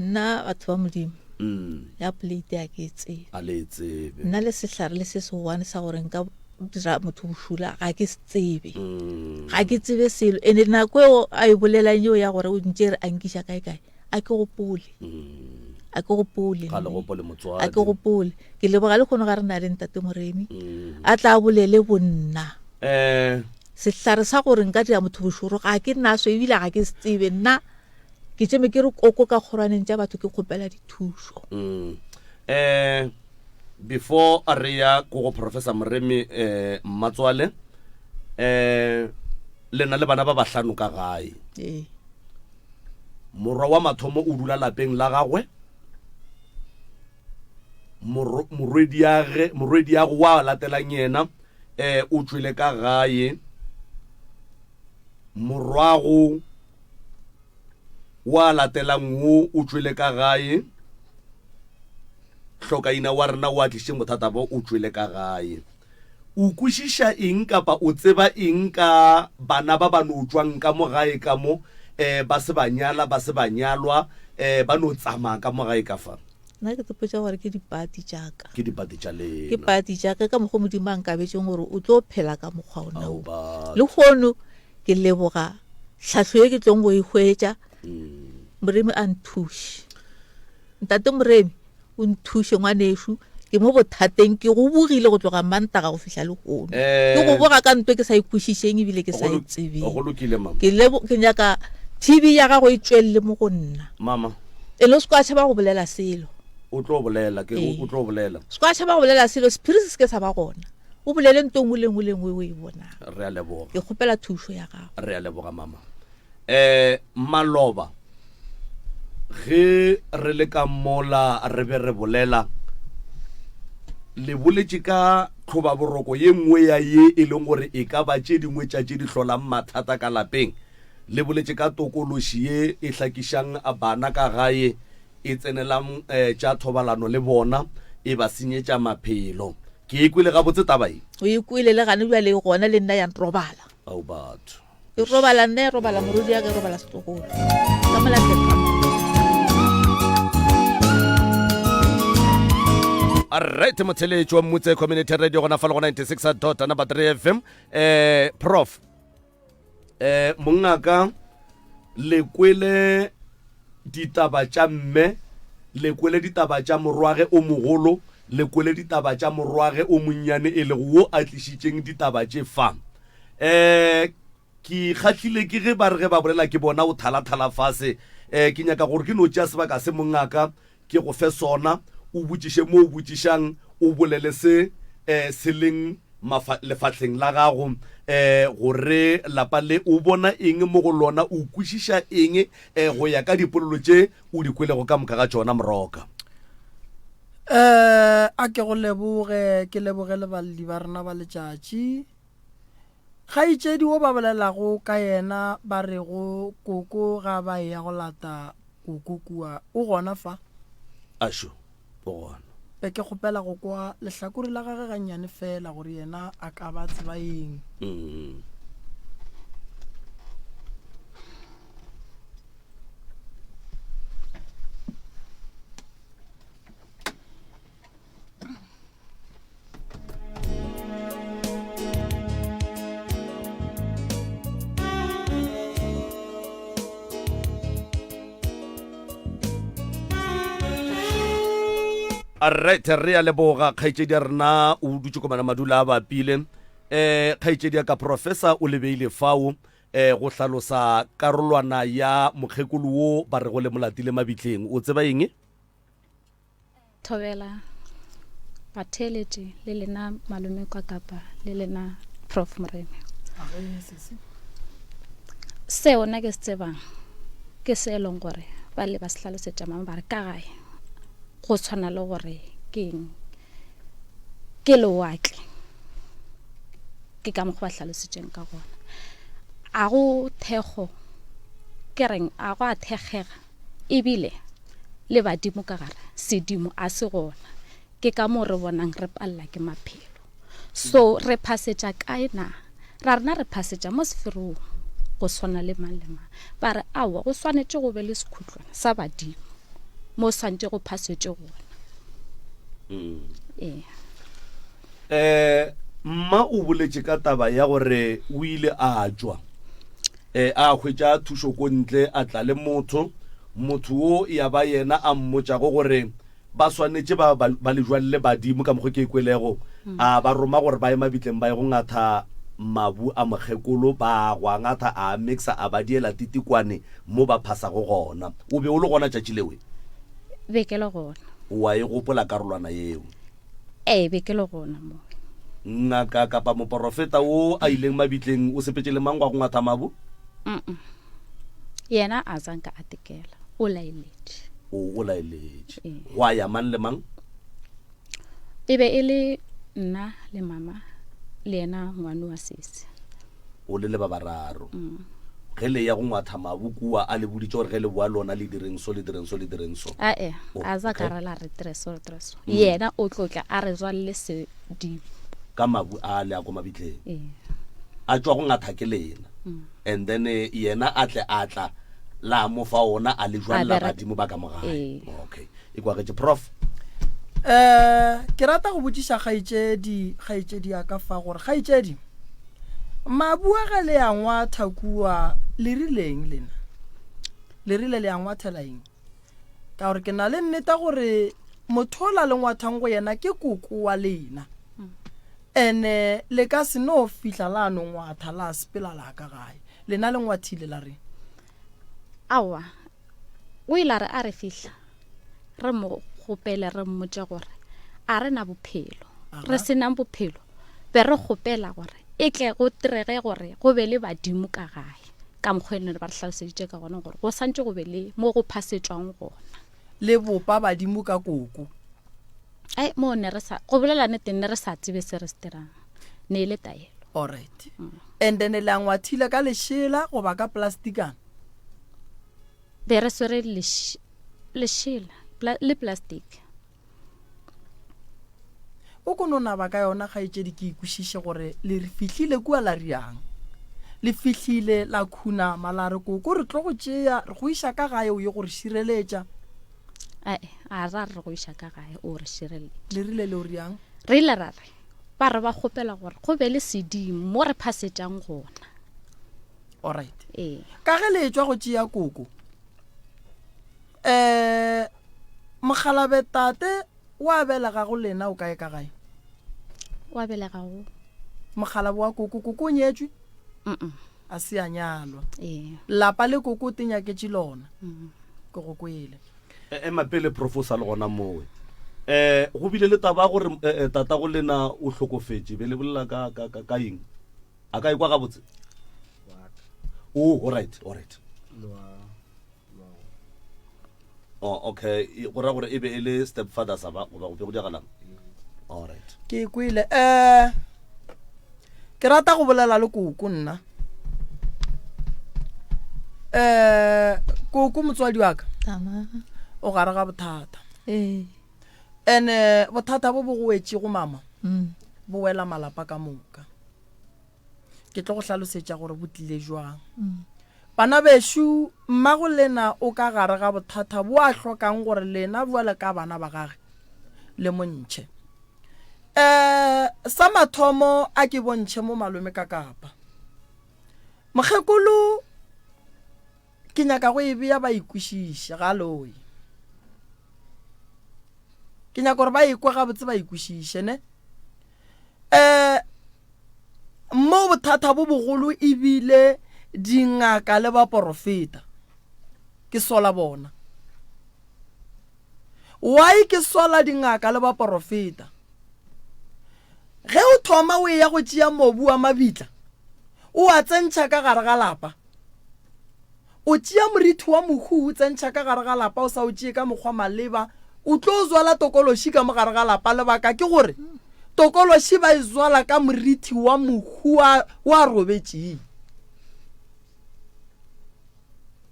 Nna batho ba Modimo. Mm. Ya plate ya ke e tsebe. A le e tsebe. Nna le sehlare le se se one sa gore nka dira motho bošula ga ke se tsebe. Mm. Ga ke tsebe selo. Ene nako eo a e bolelang eo ya gore o ntše re a nkiša kae kae. A ke gopole. Mm. A ke gopole. Ga le gopole motswadi. A ke gopole. Ke leboga le kgono ga re na le ntate Moremi. Mm. A tla bolele bonna. Eh. Sehlare sa gore nka dira motho bošoro ga ke naso ebile ga ke se tsebe nna. Ke tšeme ke re koko ka kgorwaneng tša batho ke kgopela dithušo. Mm. Eh, before a re ya ko go Professor Moremi eh, Mmatswale eh, le na le bana ba bahlano ka gae. Ee. Morwa wa mathomo o dula lapeng la gagwe. Morwediage, morwediago wa latelang yena eh, o tšwele ka gae. Morwago wa latelang wo o tšwele ka gae. Hlokaina wa rena o a tlišitšeng bothata bo o tšwele ka gae. O kwešiša eng kapa o tseba eng ka bana ba ba no tšwang ka mo gae ka mo, um ba se ba nyala, ba se ba nyalwa, um ba no tsamaya ka mo gae ka fa? Nna ke tsepotša gore ke dipati tša ka. Ke dipati tša lena. Ke pati tša ka ka mokgwa Modimo a nkabetšeng gore o tlo phela ka mokgwa ona Ao wo. batho. Lehono ke leboga tlhahlo ye ke tlong go e hwetša. Moremi a nthuše. Ntate Moremi o nthuše ngwanešu ke mo bothateng ke go bogile go tloga Mantaga go fihla lehono. Eh. Ke go boga ka nto ke sa e kwešišeng ebile ke sa Go e lo- tsebeng. Go lokile mama. Ke lebo ke nyaka TV ya gago e tšwelele mo go nna. Mama. Ene o se kwa tšhaba go bolela selo. O tlo bolela, ke Ee. o tlo bolela. Se kwa tšhaba go bolela selo, sephiri se se ke sa ba gona. O bolele nto nngwe le nngwe le nngwe o e bonang. Re a leboga. Ke kgopela thušo ya gago. Re a leboga mama. Eh maloba ge re le ka mola re be re bolela le boletše ka tlhobaboroko ye nngwe ya ye e leng gore e ka ba tše dingwe tša tše di hlolang mathata ka lapeng. Le boletše ka tokološi ye e hlakišang bana ka gae, e tsenelang tša thobalano le bona, e ba senyetša maphelo. Ke e kwele gabotse taba ye? O e kwele le gane bjale e gona le nna ya nrobala. Ao batho. E robala nna, e robala morwedi ya ka, e robala setlogolo. Ka mo lapeng ka mo. Alright, motheletši wa Mmutse Community Radio gona fa le go 96 dot number 3 FM. Eh, Prof, Eh, mongaka, le kwele ditaba tša mme, le kwele ditaba tša morwage o mogolo, le kwele ditaba tša morwage o monnyane e lego wo a tlišitšeng ditaba tše fa. Eh, ke kgahlile ke ge ba re ge ba bolela ke bona o thalathala fase. Eh, ke nyaka gore ke no tšea sebaka se mongaka ke go fe sona, o botšiše mo o botšišang, o bolele se um se leng mafa, lefahleng la gago, um gore lapa le o bona eng mo go lona, o kwešiša eng um go ya ka dipolelo tše o di kwelego ka moka ga tšona, Moroka. Um a ke go leboge, ke leboge le balli ba rena ba letšatši. Kgaetšedi wo ba bolelago ka yena ba rego koko ga ba eya go lata koko kua, o gona fa? Ašo, o gona. Be ke kgopela go kwa lehlakore la gagwe gannyane feela gore yena a ka ba tseba eng. Mm. Alright, re a leboga kgaetšedi ya rena o dutše komana madula a bapile. Eh kgaetšedi ya ka professor o lebeile fao eh go hlalosa karolwana ya mokgekolo wo ba rego le molatile mabitleng. O tseba eng? Thobela batheeletši le lena malome kwa Kapa le lena Prof Moremi. Seo nna ke se tsebang ke se e leng gore ba le ba se hlalosetša mama ba re ka gae go tshwana le gore ke eng ke lewatle ke ka mokgwa ba hlalositšeng ka gona a go thekgo ke reng a go a thekgega ebile le badimo ka gare sedimo a se gona ke ka moo re bonang re palela ke maphelo so re phasetša kae na ra rena re phasetša mo seferong go swana le mang le mang ba re aowa go swanetše go be le sekhutlwana sa badimo mo swanetše go phasetše gona mm. ee eh mma o boletše ka taba ya gore o ile a tšwa eh a hwetša thušo ko ntle a tla le motho motho wo ya ba yena a mmotšago gore ba swanetše ba, ba, ba le jwalele badimo ka mokgwa ke e kwelego a ba roma gore ba ye mabitleng ba ye go ngatha mabu a mokgekolo ba go a ngatha a a mixa a ba diela titikwane mo ba phasago gona o be o le gona tšatši lewe be ke le gona wa e gopola karolwana yeo ee be ke le gona mo ngaka kapa moporofeta wo a ileng mabitleng o sepetše le mang gwa go ngatha mabu Mm-mm. yena a zanka a tekela o laeletše O, o laeletše. Ee. Gwa ya mang le mang? E be e le nna le mama le yena ngwano wa sesi. O le le ba bararo. Mm. Ge le ya go ngwatha mabu kua a le boditše gore ge le boa lona le direng so le direng so le direng so. Ae, Oh, a za okay. ka re la re dire so re dire so. Mm. Yena o tlo tla a re tswalele sedimo. Ka mabu a le a ko mabitleng. Ee. A tšwa go ngatha ke lena. Mm. And then eh, yena a tle a tla la mo fa ona a le jwang la badimo ba ka mo gae Ee. okay e kwagetše prof um ke rata go botšiša kgaetšedi kgaetšedi ya ka fa gore kgaetšedi mabu a ge le a ngwatha kua le rileng lena le rile le a ngwathela eng ka gore ke na le nneta gore motho ola le ngwathang go yena ke koko wa lena ene le ka se no fihla la no ngwatha la sepela la ka gae Lena le ngwathile la reng? Aowa, o ile a re a re fihla re mo kgopele re mmotše gore a re na bophelo. Re se nang bophelo be re kgopela gore e tle go direge gore go be le badimo ka gae ka mokgwa e leng ba re hlaloseditše ka gona gore go santše go be le mo go phasetšwang gona. Le bopa badimo ka koko. Ai mo ne re sa go bolela nnete ne re sa tsebe se re se dirang ne e le taelo. Alright. And then le a ngwathile ka lešela goba ka plastikana? Be re swere lešela le plastic. O ko no naba ka yona kgaetšedi ke ikwešiše gore le re fihlile kua la riang. Le fihlile la khunama la re koko re tlo go tšea re go iša ka gae o ye go re šireletša. Ae, a ra re go iša ka gae o re šireletše. Le rile le o riang? Re ile ra re ba re ba kgopela gore go be le sedimo mo re phasetšang gona. Alright. Ee. Ka ge le etšwa go tšea koko, um mokgalabe tate wa belegago lena o kae ka gae? Wa belegago? Mokgalabe wa koko, koko o nyetšwe? Mm-mm. A se a nyalwa. Ee. Lapa le koko o tenyaketše lona. Mm. Ke go kwele. E, ema pele prof o sa le gona mowe. Eh go bile le taba ya gore eh, eh, tatago lena o hlokofetše be le bolela ka, ka, ka, ka eng? A ka ekwa gabotse? Oh, all right, all right. Oh, okay. E, Go ra gore e be e le stepfather sa ba goba go be go diragalang? All right. Ke kwele. Eh ke rata go bolela le koko nna. Eh koko motswadi wa ka. Tama. O gare ga bothata. Ee. Ene bothata bo bo go wetšego mama. Mm. Bo wela malapa ka moka. Ke tlo go hlalosetša gore bo tlile jwang. Mm. Bana bešo, mmago lena o ka gare ga bothata bo a hlokang gore lena bjale ka bana ba gage le mo ntšhe. Um sa mathomo a ke bontšhe mo malome ka kapa. Mokgekolo ke nyaka go e bea ba e kwešiše, ga loye. Ke nyaka gore ba ekwe gabotse ba ikwešiše ne. Um mo bothata bo bogolo ebile dingaka le baporofeta ke sola bona. Why ke sola dingaka le baporofeta? Ge o thoma o eya go tšea mobu wa mabitla o a tsentšha ka gare ga lapa, O tšea morithi wa mohu o tsentšha ka gare ga lapa o sa o tšee ka mokgwa maleba, o tlo zwala tokološi ka mo gare ga lapa. Lebaka ke gore tokološi ba e zwala ka morithi wa mohu wa wa robetšeng.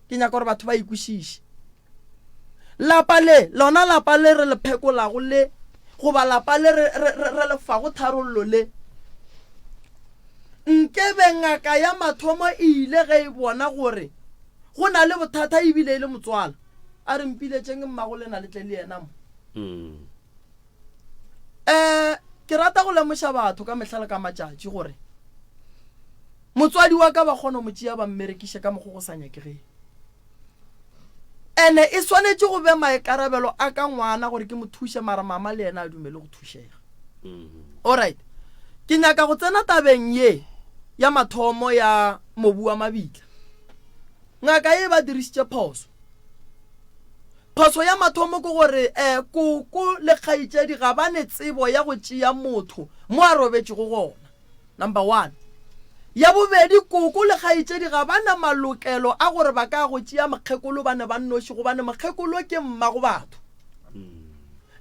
Ke nyaka gore batho ba ikwešiše. Lapa le, lona lapa le re le phekolago le, goba lapa le re, re, re, re le fago tharollo le, nkebe ngaka ya mathomo e ile ge e bona gore go na le bothata ebile e le motswala, a re mpiletšeng mmago lena le tle le yena mo. Um ke rata go lemoša batho ka mehla le ka matšatši gore motswadi wa ka ba kgona go mo tšea ba mmerekiše ka mokgwa go sa nyakegeng. Ene e swanetše go be maikarabelo a ka ngwana gore ke mo thuše mara mama le yena a dumele go thušega. Alright. Ke nyaka go tsena tabeng ye ya mathomo ya mobu wa mabitla. Ngaka ye ba dirišitše phoso. Phoso ya mathomo ke gore eh, koko le kgaetšedi ga ba ne tsebo ya go tšea motho mo a robetšego gona. Number one. Ya bobedi, koko le kgaetšedi ga ba na malokelo a gore ba ka go tšea mokgekolo ba ne ba nnoši gobane mokgekolo ke mmago batho.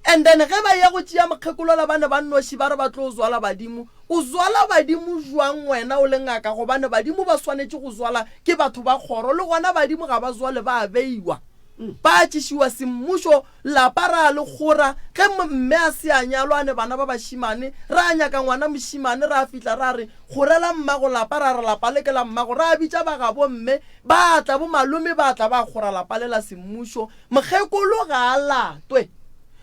And then ge ba ya go tšea mokgekolo la ba ne ba nnoši ba re ba tlo zwala badimo, o zwala badimo jwang wena o le ngaka gobane badimo ba swanetše go zwala ke batho ba kgoro le gona badimo ga ba zwale ba a beiwa. Ba tšišiwa semmušo Lapa ra le kgora, ge mme a se a nyalwa a ne bana ba bašimane, ra nyaka ngwana mošimane, ra fihla ra re, Kgorela mmago lapa, ra re lapa le ke la mmago, ra bitša ba gabo mme, ba tla, bo malome ba tla ba kgora lapa le la semmušo. Mokgekolo ga a latwe.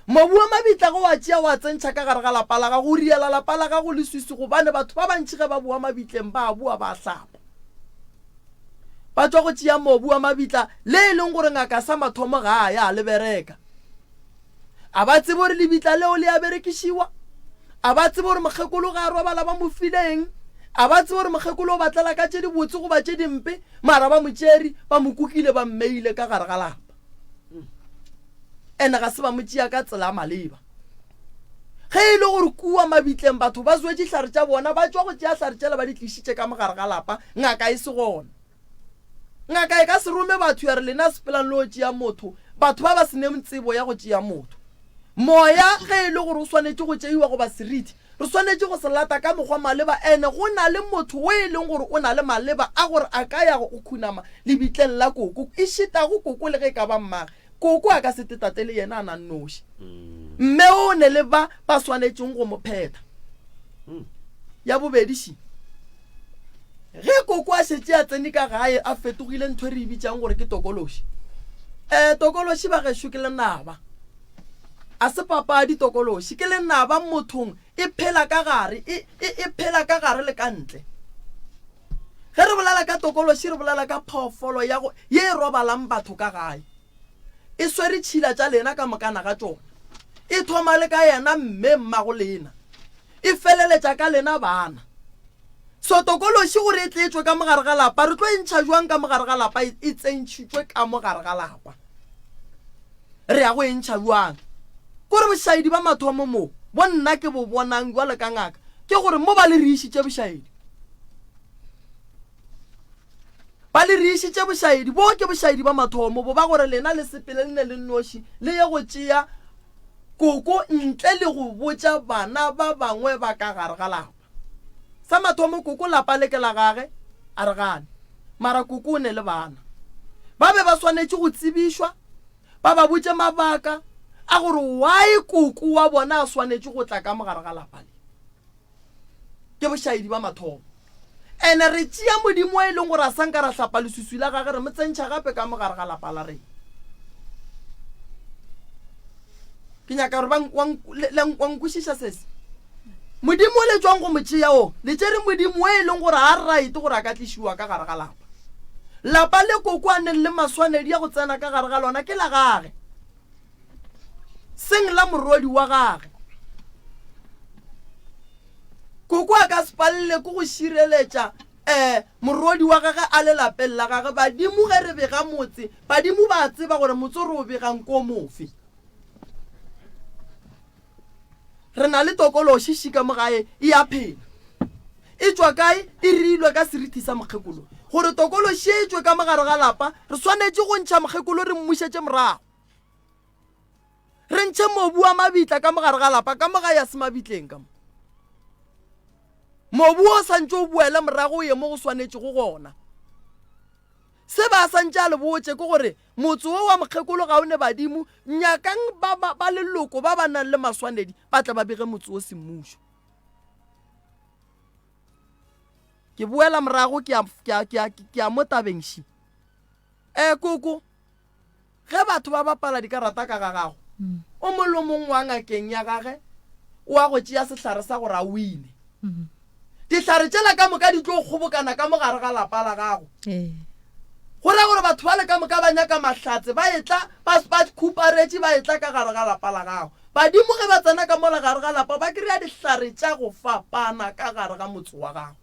Mobu wa mabitla ge o a tšea wa tsentšha ka gare ga lapa la gago, o riela lapa la gago leswiswi gobane batho ba bantši ge ba boa mabitleng ba a boa ba hlapa. Ba tšwa go tšea mobu wa mabitla le e leng gore ngaka sa mathomo ga a ya le bereka. A ba tsebe gore lebitla leo le a berekišiwa. A ba tsebe gore mokgekolo ga a robala ba mo file eng. A ba tsebe gore mokgekolo o ba tlela ka tše dibotse goba tše dimpe, mara ba mo tšere, ba mo kukile, ba mmeile ka gare ga lapa. Ene ga se ba mo tšea ka tsela ya maleba. Ge e le gore kua mabitleng batho ba zwetše hlare tša bona, ba tšwa go tšea hlare tšela ba di tlišitše ka mo gare ga lapa, ngaka e se gona. Ngaka e ka se rome batho ya re lena sepelang le yo tšea motho, batho ba ba se neng tsebo ya go tšea motho. Moya ge e le gore o swanetše go tšeiwa goba seriti, re swanetše go se lata ka mokgwa maleba ene go na le motho o e leng gore o na le maleba a gore a ka ya go khunama lebitleng la koko, ešitago koko le ge e ka ba mmage. Koko a ka se te tate le yena a na nnoši. Mme o ne le ba ba swanetšeng go mo phetha. Ya bobedi ši, ge koko a šetše a tsene ka gae a fetogile ntho e re e bitšang gore ke tokološi. Um tokološi ba gešo ke lenaba. A se papadi tokološi, ke lenaba mothong e phela ka gare, e, e, e phela ka gare le ka ntle. Ge re bolela ka tokološi re bolela ka phoofolo ya go, ye e robalang batho ka gae. E swere tšhila tša lena ka mokana ga tšona. E thoma le ka yena mme mmago lena. E feleletša ka lena bana. So tokološi gore e tle e tšwe ka mogare ga lapa, re tlo e ntšha jwang ka mogare ga lapa e, e tsentšhitšwe ka mogare ga lapa? Re ya go e ntšha bjang? Kore bošaedi ba mathomo mo, bo nna ke bo bonang bjalo ka ngaka, ke gore mo ba le re išitše bošaedi. Ba le re išitše bošaedi. Bo ke bošaedi ba mathomo, bo ba gore lena le sepele le ne le nnoši le ye go tšea koko ntle le go botša bana ba bangwe ba ka gare ga lapa. Sa mathomo koko lapa le ke la gage, a re gane. Mara koko o ne le bana. Ba be ba swanetše go tsebišwa, ba ba botše mabaka a gore why koko wa bona a swanetše go tla ka mo gare ga lapa le. Ke bošaedi ba mathomo. Ene re tšea Modimo e leng gore a sa nka ra hlapa leswiswi la gage re mo tsentšha gape ka mo gare ga lapa la rena. Ke nyaka gore wa nkwešiša sese. Modimo o le tšwang go mo tšea o, le tšere Modimo o e leng gore a right gore a ka tlišiwa ka gare ga lapa. Lapa le koko a neng le maswanedi a go tsena ka gare ga lona ke la gage. Seng la morwedi wa gage. Koko a ka se palele ke go šireletša um morwedi wa gage a le lapeng la gage. Badimo ge re bega motse, badimo ba a tseba gore motse o re o begang ke o mofe. Re na le tokološi šika mo gae e a phela. E tšwa kae? E rilwe ka serithi sa mokgekolo. Gore tokološi e tšwe ka mo gare ga lapa, re swanetše go ntšha mokgekolo re mmušetše morago. Re ntšhe mobu wa mabitla ka mo gare ga lapa, ka mo gae a se mabitleng ka mo. Mobu o sa ntše o boele morago o ye mo go swanetšego gona. Se ba sa ntše a le botše ke gore motse wo wa mokgekolo ga o ne badimo, nyakang ba, ba, ba leloko ba ba nang le maswanedi ba tle ba bege motse wo semmušo. Ke boela morago ke ya, ke ya, ke ya, ke ya mo tabeng ši. E, koko, ge batho ba bapala dikarata ka ga gago, o mong le o mong wa ngakeng ya gage o a go tšea sehlare sa gore a wine. Dihlare tšela ka moka di tlo kgobokana ka mo gare ga lapa la gago. Go ra gore batho bale ka moka ba nyaka mahlatse, ba etla ba, ba khuparetše, ba etla ka gare ga lapa la gago. Badimo ge ba tsena ka mola gare ga lapa, ba kry-a dihlare tša go fapana ka gare ga motse wa gago.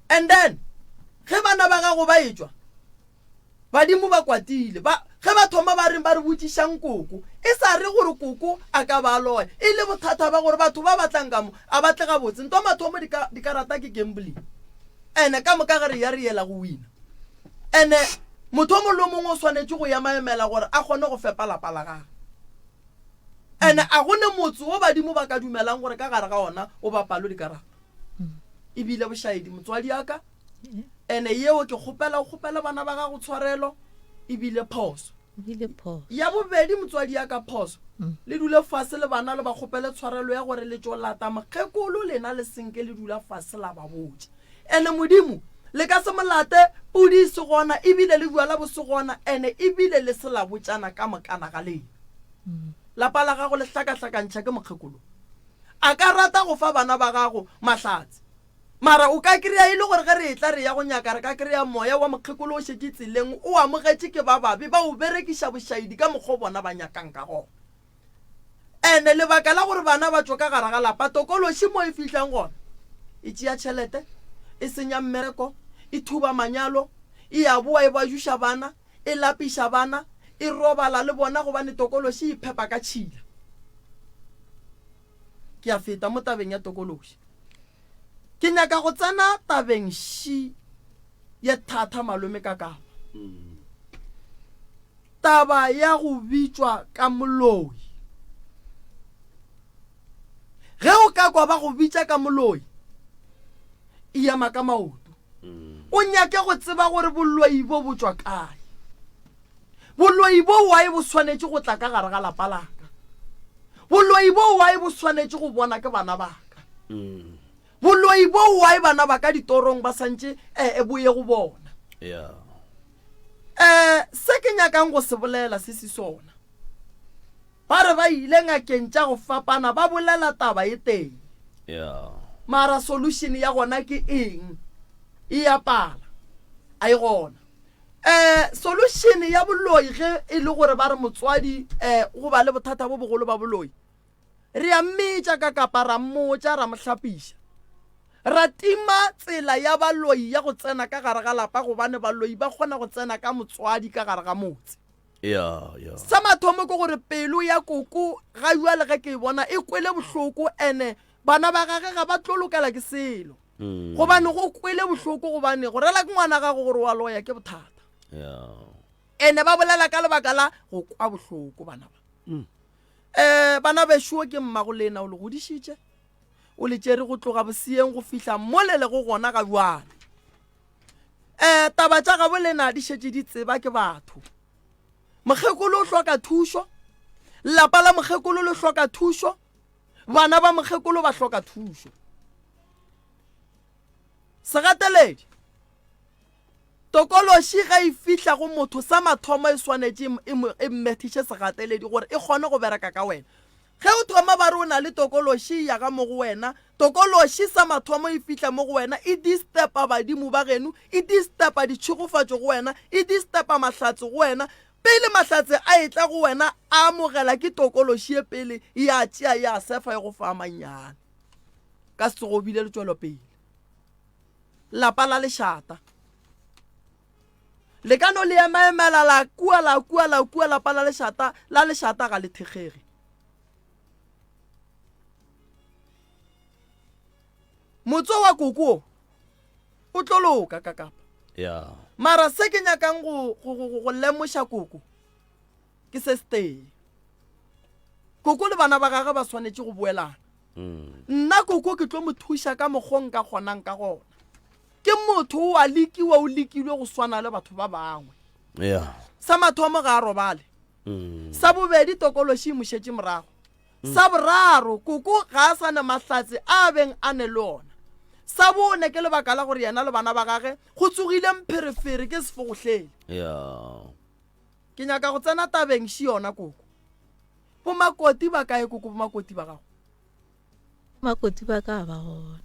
And then ge bana ba gago ba etšwa, Badimo ba kwatile. Ba, ge ba thoma ba reng ba re botšišang koko. E sa re gore koko a ka ba a loya. E le bothata ba gore batho ba ba tlang ka mo, a ba tle gabotse. Ntwa mathomo di ka, dikarata ke gambling. Ene ka moka ge re ya re yela go wina. Ene motho o mongwe le o mongwe o swanetše go emaemela gore a kgone go fepa lapa la gagwe. Ene a go ne motse wo badimo ba ka dumelang gore ka gare ga ona o bapalwe dikarata. E bile bošaedi motswadi a ka. Ene yeo ke kgopela o kgopele bana ba gago tshwarelo e bile phoso. Ya bobedi motswadi ya ka phoso le dule fase le bana le ba kgopele tshwarelo ya gore le tšo lata mokgekolo lena le senke le dula fase la ba botša. Ene Modimo le ka se mo late pudi e se gona ebile le bjala bo se gona ene ebile le se la botšana ka mokana ga lena. Lapa la gago le hlakahlakantšha ke mokgekolo. A ka rata go fa bana ba gago mahlatse. Mara o ka kry-a e le gore ge re etla re ya go nyaka re ka kry-a moya wa mokgekolo o šetše tseleng o amogetše ke ba babe ba o berekiša bošaedi ka mokgwa o bona ba nyakang ka gona. Ene lebaka la gore bana ba tšwe ka gare ga lapa tokološi mo e fihlang gona e tšea tšhelete, e senya mmereko, e thuba manyalo, e a boa e bajuša bana, e lapiša bana, e robala le bona gobane tokološi e iphepa ka tšhila. Ke a feta mo tabeng ya tokološi. Ke nyaka go tsena tabeng ši ye thata malome ka kapa. Taba ya go bitšwa ka moloi. Ge o ka kwa ba go bitša ka moloi, ema ka maoto. O nyake go tseba gore boloi bo bo tšwa kae. Boloi bo why bo swanetše go tla ka gare ga lapa la ka? Boloi bo why bo swanetše go bona ke bana ba ka? Boloi bo why bana ba ka ditorong ba santše eh, bo ye go bona? Yeah. Eh, se ke nyakang go se bolela se se sona. Ba re ba ile ngakeng tša go fapana ba bolela taba e tee. Yeah. Mara solution ya gona ke eng? E ya pala. A e gona. Um solution ya boloi ge e le gore ba re motswadi um go ba le bothata bo bogolo ba boloi, re a mmetša ka kapa ra mmotša ra mo hlapiša. Ra tima tsela ya baloi ya go tsena ka gare ga lapa gobane baloi ba kgona go tsena ka motswadi ka gare ga motse. Ya, ya. Sa mathomo ke gore pelo ya koko ga jwale ge ke e bona e kwele bohloko ene bana ba gage ga ba tlo lokela ke selo. Gobane go kwele bohloko gobane go rela ke ngwana gago gore wa loya ke bothata. Ya. Ene ba bolela ka lebaka la go kwa bohloko bana ba. Eh bana bešo ke mmago lena o le godišitše. O le tšere go tloga boseeng go fihla mo le lego gona ga jwale. Eh taba tša gabo lena di šetše di tseba ke batho. Mokgekolo o hloka thušo. Lapa la mokgekolo le hloka thušo. Bana ba mokgekolo ba hloka thušo. Segateledi, Tokološi ge e fihla go motho sa mathomo e swanetše e, e mmethiše segateledi gore e kgone go bereka ka wena. Ge o thoma ba re o na le tokološi ya ga mo go wena, tokološi sa mathomo e fihla mo go wena e disturba badimo ba geno, e disturba ditšhegofatšo go wena, e disturba mahlatse go wena. Pele mahlatse a etla go wena a amogela ke tokološi ye pele ya tšea ya sefa e go fa a mannyane. Ka se tsoge o bile le tšwelopele. Lapa la lešata. Le ka no le emaemela la kua la kua la kua lapa la lešata la lešata ga le thekgege. Motso wa koko o tlo loka ka kapa. Yeah. Mara se ke nyakang go, go, go, go lemoša koko ke se setee. Koko le bana ba gagwe ba swanetše go boelana. Mm. Nna koko ke tlo mo thuša ka mokgo nka kgonang ka gona. Ke motho o a lekiwa, o lekilwe go swana le batho ba bangwe. Yeah. Sa mathomo ga a robale. Mm. Sa bobedi tokološi e mo šetše morago. Sa boraro, koko ga a sa na mahlatse a a beng a ne le ona. Sa bone ke lebaka la gore yena le bana ba gage go tsogile mpherefere ke sefogohlele. Yeah. Ke nyaka go tsena tabeng še yona koko. Bomakoti ba kae koko bomakoti ba gago? Makoti ba ka ba gona.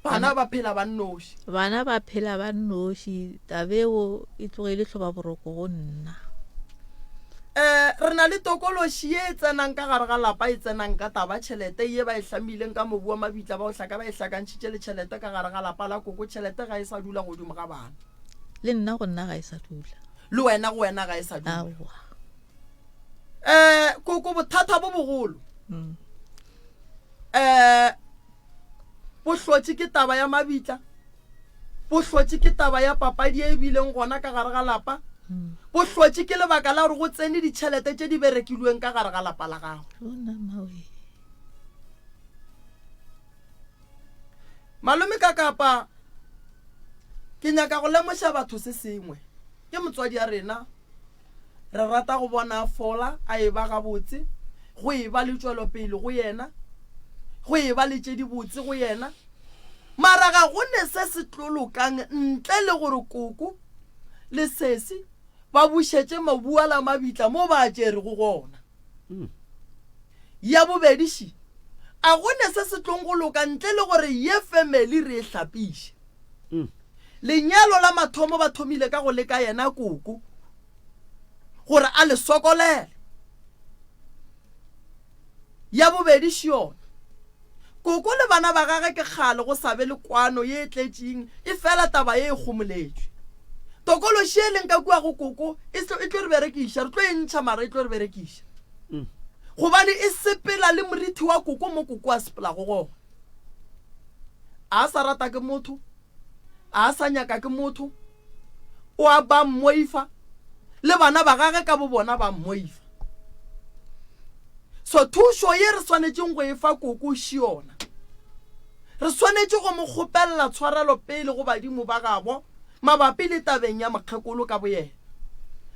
Bana ba phela ba nnoši. Bana ba phela ba nnoši. Tabeo e tlogele hloba boroko go nna. Eh, re na le tokološi ye e tsenang ka gare ga lapa e tsenang ka taba tšhelete ye ba e hlamileng ka mobu wa mabitla ba o hlaka ba e hlakantšhitše le tšhelete ka gare ga lapa la koko tšhelete ga e sa dula godimo ga bana. Le nna go nna ga e sa dula. Le wena go wena ga e sa dula. Aowa. Eh, koko bothata bo bogolo. Mm. Eh, bo hlotše ke taba ya mabitla bo hlotše ke taba ya papadi e bileng gona ka gare ga lapa mm. bo hlotše ke lebaka la gore go tsene ditšhelete tše di berekilweng ka gare ga lapa la gago malome ka kapa ke nyaka go lemoša batho se sengwe ke motswadi ya rena Re rata go bona a fola, a eba gabotse, go eba le tšwelopele go yena, go eba le tše dibotse go yena. Mara ga go ne se se tlo lokang ntle le gore koko le sesi ba bušetše mabu a la mabitla mo ba a tšerego gona. Ya bobedi ši, a go ne se se tlong go loka ntle le gore ye family re e hlapiše. Lenyalo la mathomo ba thomile ka go leka yena koko gore a le sokolele. Ya bobedi še yona. Koko le bana ba gage ke kgale go sa be le kwano ye e tletšeng, efela taba ye e kgomoletšwe. Tokološi e leng ka kua go koko e tlo e tlo re berekiša, re tlo e ntšha mara e tlo re berekiša. Gobane e sepela le morithi wa koko mo koko a sepelago gona. A sa rata ke motho, a sa nyaka ke motho, o a ba mmoifa, le bana ba gage ka bobona ba mmoifa. So thušo ye re swanetšeng go e fa koko še yona. Re swanetše go mo kgopelela tshwarelo pele go badimo ba gabo mabapi le tabeng ya mokgekolo ka boyena.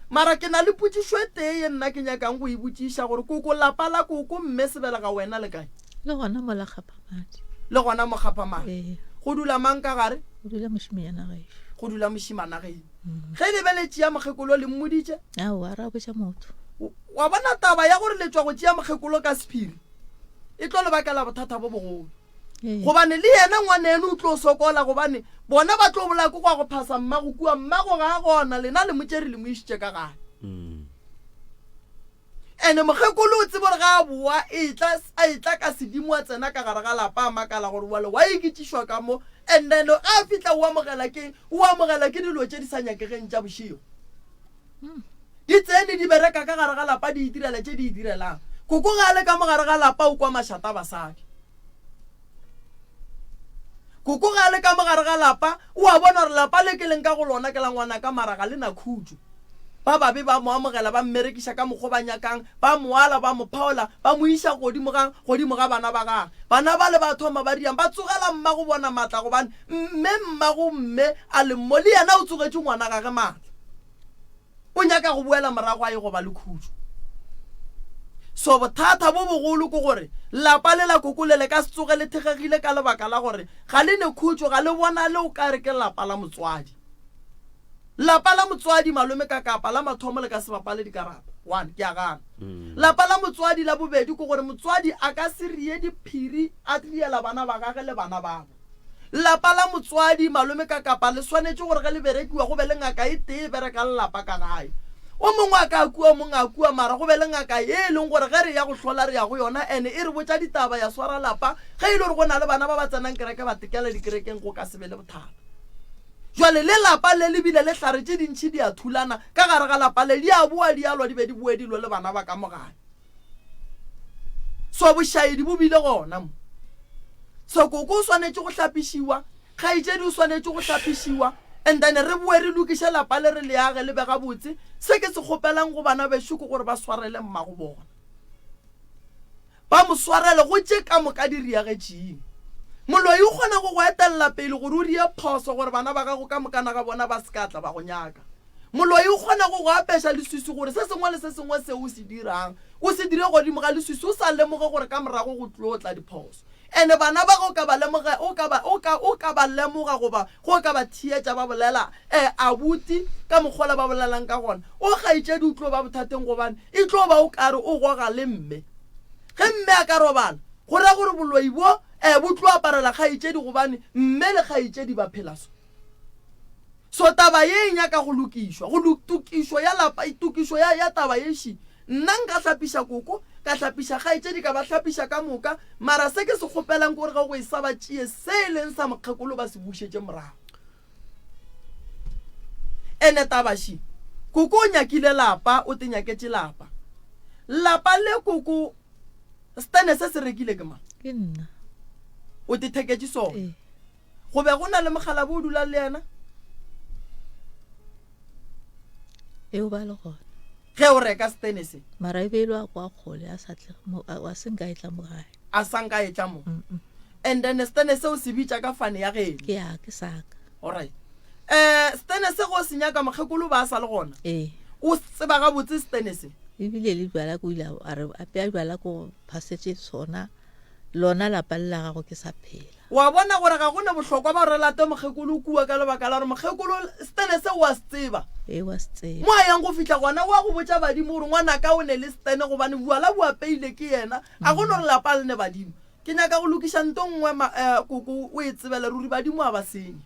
Mara ke na le potšišo e tee ye nna ke nyakang go e botšiša gore koko lapa la koko mme sebelega wena le kae? Le gona mo la Kgaphamadi. Le gona mo Kgaphamadi. Ee. Go dula mang ka gare? Go dula mošimanyana gešo. Go dula mošimana geno. Ge le be le tšea mokgekolo le mmoditše? Aowa, ra botša motho. Wa bona taba ya gore le tšwa go tšea mokgekolo ka sephiri e tlo le bakela bothata bo bogolo. Gobane le yena ngwaneno o tlo sokola gobane bona ba tlo bolaya ko gwa go phasa mmago kua, mmago ga a gona, lena le mo tšere le mo išitše ka gae. Ene mokgekolo o tsebe gore ga a boa etla a etla ka sedimo a tsena ka gare ga lapa a makala gore wale wa e ke tšišwa ka mo and then ga a fihla o amogela keng o amogela ke dilo tše di sa nyakegeng tša bošego di tsene di bereka ka gare ga lapa di itirela tše di itirelang koko ga a le ka mo gare ga lapa o kwa mašata a basadi koko ga a le ka mo gare ga lapa o a bona gore lapa le ke leng ka go lona ke la ngwanaka mara ga le na khutšo Ba babe ba mo amogela, ba mmerekiša ka mokgo ba nyakang, ba mo ala, ba mo phaola, ba mo iša godimo ga, godimo ga bana ba gagwe. Bana bale ba thoma ba riang, ba tsogela mmago bona matla, gobane mme, mmago mme a le mo, le yena o tsogetše ngwana gage matla. O nyaka go boela morago a ye go ba le khutšo. So bothata bo bogolo ke gore lapa le la koko le le ka se tsoge le thekgegile ka lebaka la gore ga le ne khutšo, ga le bonale o ka re ke lapa la motswadi. Lapa la motswadi, malome ka kapa, la mathomo le ka se bapale dikarata. One, ke a gana. Lapa la motswadi la bobedi ke gore motswadi a ka se rie diphiri a tliela bana ba gage le bana babo. Lapa la motswadi, malome ka kapa, le swanetše gore ge le berekiwa go be le ngaka e tee e berekang lapa ka gae. O mongwe a ka kua, o mongwe a kua, mara go be le ngaka ye e leng gore ge re ya go hlola re ya go yona ene e re botša ditaba ya swara lapa. Ge e le gore go na le bana ba ba tsenang kereke ba tekela dikerekeng go ka se be le bothata. Jwale le lapa le le bile le hlare tše dintši di a thulana ka gare ga lapa le, di a boa di a lwa di be di boe di lwe le bana ba ka mo gae. So bošaedi bo bile gona mo. So koko o swanetše go hlapišiwa, kgaetšedi o swanetše go hlapišiwa, and then re boe re lokiše lapa le re le age le be gabotse. Se ke se kgopelang go bana bešo ke gore ba swarele mmago bona. Ba mo swarele go tše ka moka di riagetšeng. Moloi o kgona go go etelela pele gore o rie phoso gore bana ba gago ka mokana ga bona ba se ka tla ba go nyaka. Moloi o kgona go go apeša leswiswi gore se sengwe le se sengwe seo o se dirang o se dire godimo ga leswiswi o sa lemoge gore ka morago go tlo tla diphoso. Ene bana ba ge o ka ba lemoga, o ka ba, o ka, o ka ba lemoga goba ge o ka ba theetša ba bolela, eh, abuti, ka mokgwa ola ba bolelang ka gona, o kgaetšedi o tlo ba bothateng gobane e tlo ba o kare o goga le mme. Ge mme a ka robala, go ra gore boloi bo, eh, bo tlo aparela kgaetšedi gobane mme le kgaetšedi ba phela so. So taba ye e nyaka go lokišwa, go lo, tokišo ya lapa, tokišo ya, ya taba ye ši. Nna nka hlapiša koko, ka hlapiša kgaetšedi, ka ba hlapiša ka moka, mara se ke se kgopelang ke gore ge go e sa ba tšee se e leng sa mokgekolo ba se bušetše morago. Ene taba ši, koko o nyakile lapa, o te nyaketše lapa. Lapa le koko, stene se se rekile ke mang? Ke nna. O te theketše sona. Ee. Go be go na le mokgalabje o dulang le yena? E o ba le gona. Ge o reka setene se? Mara e be e le wa kwa kgole a sa tle mo a se nka e tla mo gae. A sa nka e tla mo. And then setene se o se bitša ka fane ya geno. Ke ya ke saka. Alright. Eh setene se go se nyaka mokgekolo ba sa le gona? Ee. O tseba gabotse setene se? Ebile le jwala ko ile a re apea jwala ko phasetše sona lona lapa le la gago ke sa phela. Wa bona gore ga go ne bohlokwa ba gore re late mokgekolo kua ka lebaka la gore mokgekolo Stene se o a se tseba. Ee, o a se tseba. Mo a yang go fihla gona o a go botša badimo gore ngwanaka o ne le Stene gobane bjala bo apeile ke yena. A go no re lapa le ne badimo. Ke nyaka go lokiša nto nngwe ma, eh, koko o e tsebele ruri badimo a ba senye.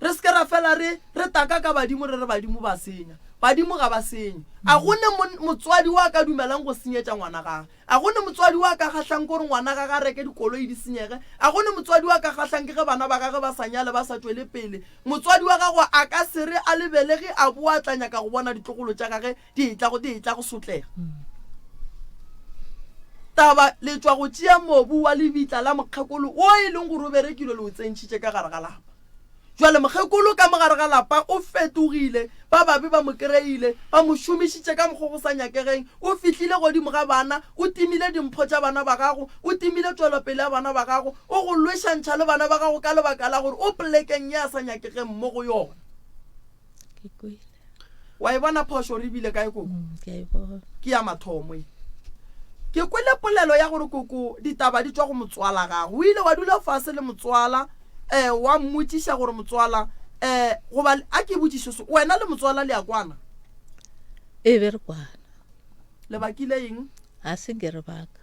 Re se ke ra fela re, re taka ka badimo re re badimo ba senya. Badimo ga ba senye. A go ne mon, motswadi wa ka dumelang go senyetša ngwana gage. A go ne motswadi wa ka kgahlang ke gore ngwana gage a reke dikoloi di senyege? A go ne motswadi wa ka kgahlang ke ge bana ba gage ba sa nyale ba sa tšwele pele? Motswadi wa gago a ka se re a le belege a boa a tla nyaka go bona ditlogolo tša gage di etla go, di etla go sotlega. Taba, le tšwa go tšea mobu wa lebitla la mokgekolo wo e leng gore o berekilwe le o tsentšhitše ka gare ga lapa. Bjale mokgekolo ka mo gare ga lapa o fetogile, ba babe ba mo kreile, ba mo šomišitše ka mokgwa go sa nyakegeng, o fihlile godimo ga bana, o timile dimpho tša bana ba gago, o timile tšwelopele ya bana ba gago, o go lwešantšha le bana ba gago ka lebaka la gore o polekeng ye a sa nyakegeng mo go yona. Ke kwele. Wa e bona phošo re bile kae koko? Mm, ke a e bona. Ke ya mathomo ye. Ke kwele polelo ya gore koko ditaba di tšwa go motswala gago. O ile wa dula fase le motswala eh wa mmotšiša gore motswala eh goba a ke botšiše so wena le motswala le a kwana? E be re kwana. Le bakile eng? A se nke re baka.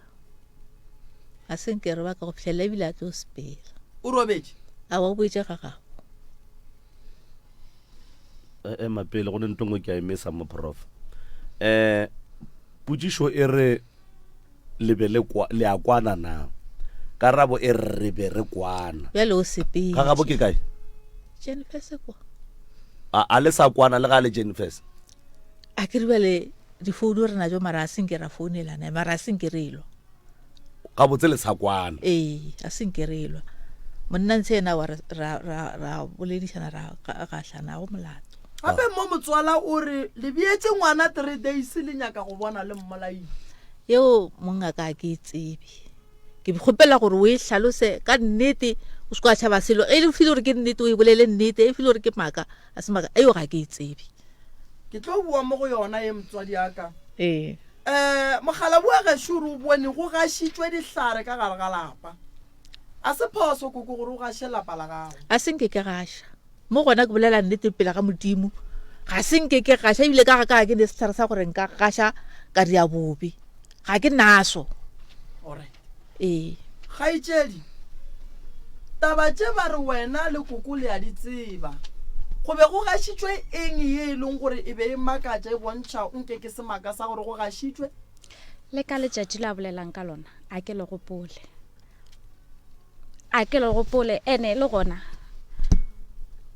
A se nke re baka go fihlela ebile a tlo sepela. O robetše? A wa boetše ga gabo. E, ema pele go ne ntho nngwe ke a emesa mo prof um potšišo e re le be le kwa le a kwana na karabo e re re be re kwana bjale o sepele ga gabo ke kae jennifer kwa a, a le sa kwana le ga le jennifer a ke re bjale difounu re najo mara a senke ra founelana mara a senke re elwa Gabotse le sa kwana. Ee, a se nke re elwa. Monna ntshe yena wa ra, ra, ra boledišana ra gahlana go molato. Gape mo motswala o re le beetše ngwana three days le nyaka go bona le mmolaile. Yeo mongaka ga ke e tsebe. Ke kgopela gore o e hlalose ka nnete o se kwa tšhaba selo. E le feel gore ke nnete o e bolele nnete, e feel gore ke maaka a se maaka. Eo ga ke e tsebe. Ke tlo bua mo go yona ye motswadi ya ka. Ee. Um Mokgalabje wa gešo re o bone go gašitšwe dihlare ka gare ga lapa. A se phoso koko gore o gaše lapa la gago. A se nke ke gaša. Mo gona ke bolela nnete pele ga Modimo. Ga se nke ke gaša ebile ka ga ka ga ke ne sehlare sa gore nka gaša ka dia bobe. Ga ke naso. Alright. Ee. Kgaetšedi. Taba tše ba re wena le koko le a di tseba. Go be go gašitšwe eng ye e leng gore e be e makatša e bontšha nke ke semaka sa gore go gašitšwe? Le ka letšatši le a bolelang ka lona a ke le gopole. A ke le gopole ene le gona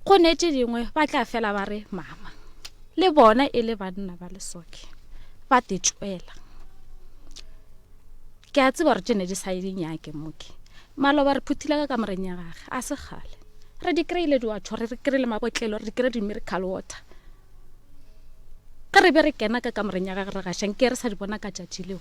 go ne tše dingwe ba tla fela ba re mama le bona e le banna ba lesoke ba te tšwela. Ke a tseba gore tše ne di sa di nyake moke. Maloba re phuthile ka kamoreng ya gage, a se kgale. Re di kry-ile diwatšho, re kry-ile mabotlelo, re kry di-miracle water. Ge re be re kena ka kamoreng ya gage re gaša, nke re sa di bona ka tšatši leo.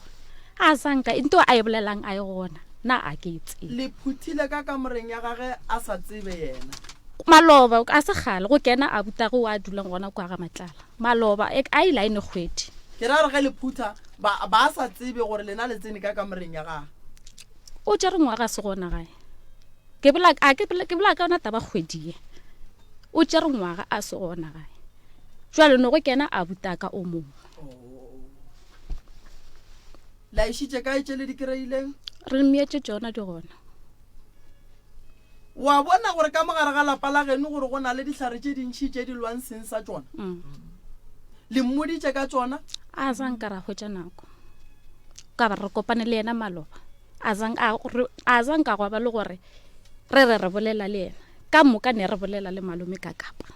A sanka, nto a e bolelang a e gona, na a ke e tsebe. Le phuthile ka kamoreng ya gage a sa tsebe yena. Maloba, a se kgale, go kena abutage o a dulang gona kwa ga Matlala. Maloba, a ile a e ne kgwedi. Ke ra gore ge le phutha, ba, ba sa tsebe gore lena le tsene ka kamoreng ya gage. O tšere ngwaga se gona gae. Ke bola, a ke, ke bola ka yona taba kgwedi ye. O tšere ngwaga a se gona gae. Jwale no go kena a butaka o mongwe. La išitše kae tše le di kry-ileng? Re mmeetše tšona di gona. Wa bona gore ka mo gare ga lapa la geno gore go na le dihlare tše dintši tše di lwang seng sa tšona? Mm. Le mmoditše ka tšona? A sa nka ra hwetša nako. Ka ba re kopane le yena maloba. A sa a sa nka gwa ba le gore re re re bolela le yena. Ka moka ne re bolela le malome ka kapa.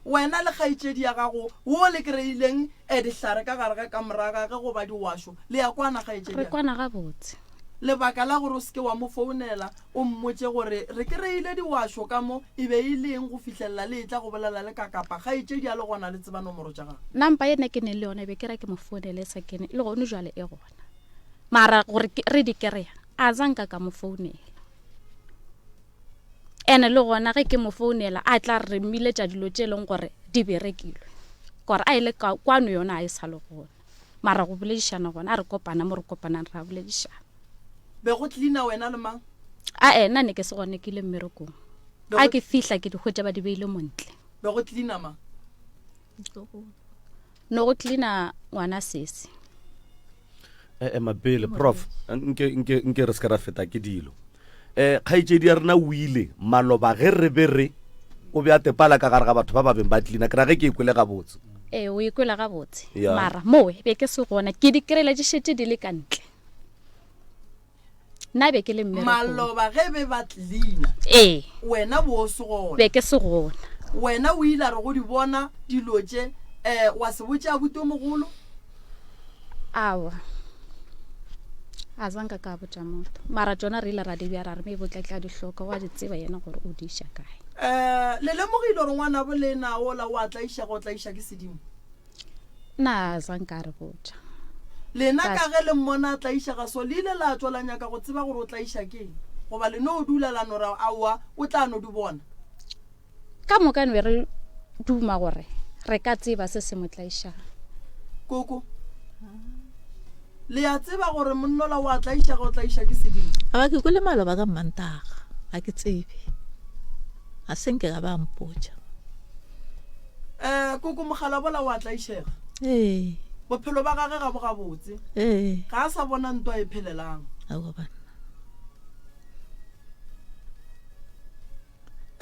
Wena le kgaetšedi ya gago wo le kry-ileng eh, dihlare ka gare ga kamora gage goba diwašo, le ya kwana kgaetšedi Re kwana gabotse. Lebaka la gore o se ke wa mo founela o mmotše gore re kereile diwašo ka mo e be e le eng go fihlelela le etla go bolela le Kakapa kgaetšedi a le gona le tseba nomoro tša gagwe. Nampa ye nna ke neng le yona be ke ra ke mo founele e sa kene le gone jwale e gona mara gore re di kereya a za nka ka mo founela ene le gona ge ke mo founela a tla re mmiletša dilo tše e leng gore di berekilwe kore a ile kwano yona a e sa le gona mara go boledišana gona a re kopana mo re kopanang re a boledišana. Be go cleaner wena le mang? A ena ne ke se gone ke ile mmerekong. A ke fihla ke di hwetša ba di beile montle. Be go cleaner mang? No go cleaner ngwana sesi. Eh, ema pele prof nke nke nke re se ka ra feta ke dilo eh kgaetšedi ya rena o ile maloba ge re be re o be a tepala ka gare ga batho ba ba beng ba tlina ke ra ge ke e kwele gabotse ee o e kwele gabotse mara mowe be ke se gona ke di kry-ile di šetše di le ka ntle nna be ke le mmerekong maloba ge be ba tlina ee wena bo o se gona be ke se gona wena o ile a re go di bona dilo tše um wa se botše abuti o mogolo Aowa, a sa nka ka botša motho. Mara tšona re ile ra di bja ra re maybe o tla tla di hloka, wa di tseba yena gore o di iša kae. Um le lemogile gore ngwanabo lena ola o a tlaišega, o tlaiša ke sedimo? Na a sa nka a re botša. Lena ka ge le mmona a tlaišega so, le ile la tšwa la nyaka go tseba gore o tlaiša ke eng? Goba le no dula la no ra aowa o tla no di bona? Ka moka ne re duma gore re ka tseba se se mo tlaišago. Koko, Le a tseba gore monnola o a tlaišega, o tlaiša ke sedimo? Ga ke kwele maloba ka Mmantaga, ga ke tsebe. Ga se nke ka ba mpotša. Eh, koko mogalabola o a tlaišega. Ee. Bophelo ba gage ga bo gabotse. Ee. Ga a sa bona ntwa e phelelang. Aowa banna.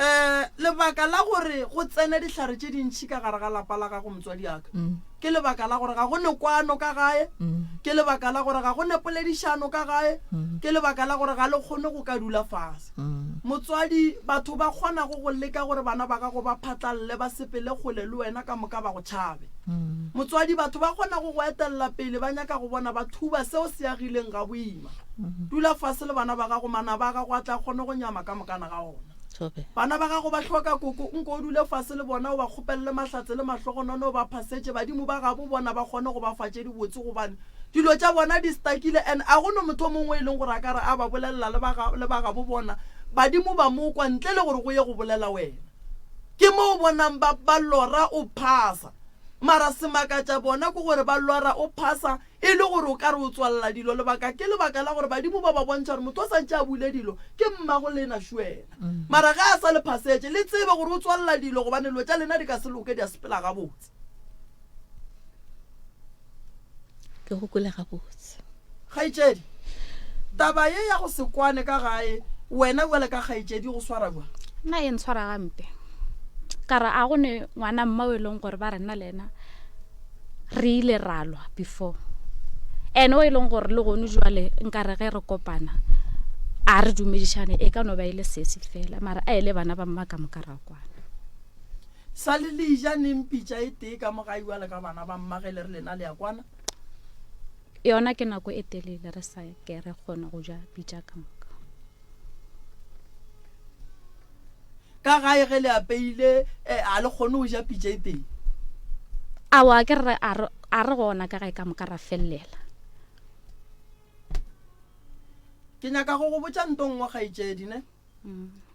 Um lebaka la gore go tsene dihlare tše dintšhi ka gare ga lapa la gago motswadi aka mm. ke lebaka la gore ga go ne kwano ka gae mm. ke lebaka la gore ga go ne poledišano ka gae mm. ke lebaka la gore ga le kgone go ka dula fase motswadi batho ba kgonago go leka gore bana ba gago ba phatlalle ba sepele kgole le wena ka moka ba go tšhabe motswadi batho ba kgonago go etelela pele ba nyaka go bona ba thuba seo se agileng ga boima Dula fase le bana ba gago, manaba a gago a tla kgone go nyama ka mokana ga ona. Bana ba gago ba hloka koko, nko o dule fase le bona o ba kgopelele mahlatse le mahlogonono o ba phasetše, badimo ba gabo bona ba kgone go ba fa tše dibotse gobane dilo tša bona di stakile and a go no motho o mongwe e leng gore a ka re a ba bolelela le ba le ba gabo bona badimo ba mo kwa ntle le gore go ye go bolela wena. Ke mo o bonang ba ba lora o phasa mara semakatša bona ke gore ba lora o phasa E le gore o ka re o tswalela dilo, lebaka ke lebaka la gore badimo ba ba bontšha gore motho o sa ntše a buile dilo ke mmago lena šuena. Mara ge a sa le phasetše, le tsebe gore o tswalela dilo gobane dilo tša lena di ka se loke di a sepela gabotse. Ke go kwele gabotse. Kgaetšedi, taba ye ya go se kwane ka gae. Wena bjale ka kgaetšedi go swara bjang? Nna e ntshwara gampe. Ka re a go ne ngwana mma o e leng gore ba re nna le ena re ile ra lwa before. Ene o e leng gore le gone jwale nka re ge re kopana a re dumedišane e ka no ba e le sesi fela mara a e le bana ba mma ka moka ra kwana. Sa le le ja neng pitša e tee ka mo gae bjale ka bana ba mma ge le re lena le a kwana? Yona ke nako e telele re sa ke re kgone go ja pitša ka moka. Ka gae ge le apeile eh, a le kgone go ja pitša e tee? Aowa ke re a re a re gona ka gae ka moka ra fellela. Ke nyaka go go botša nto nngwe kgaetšedi ne.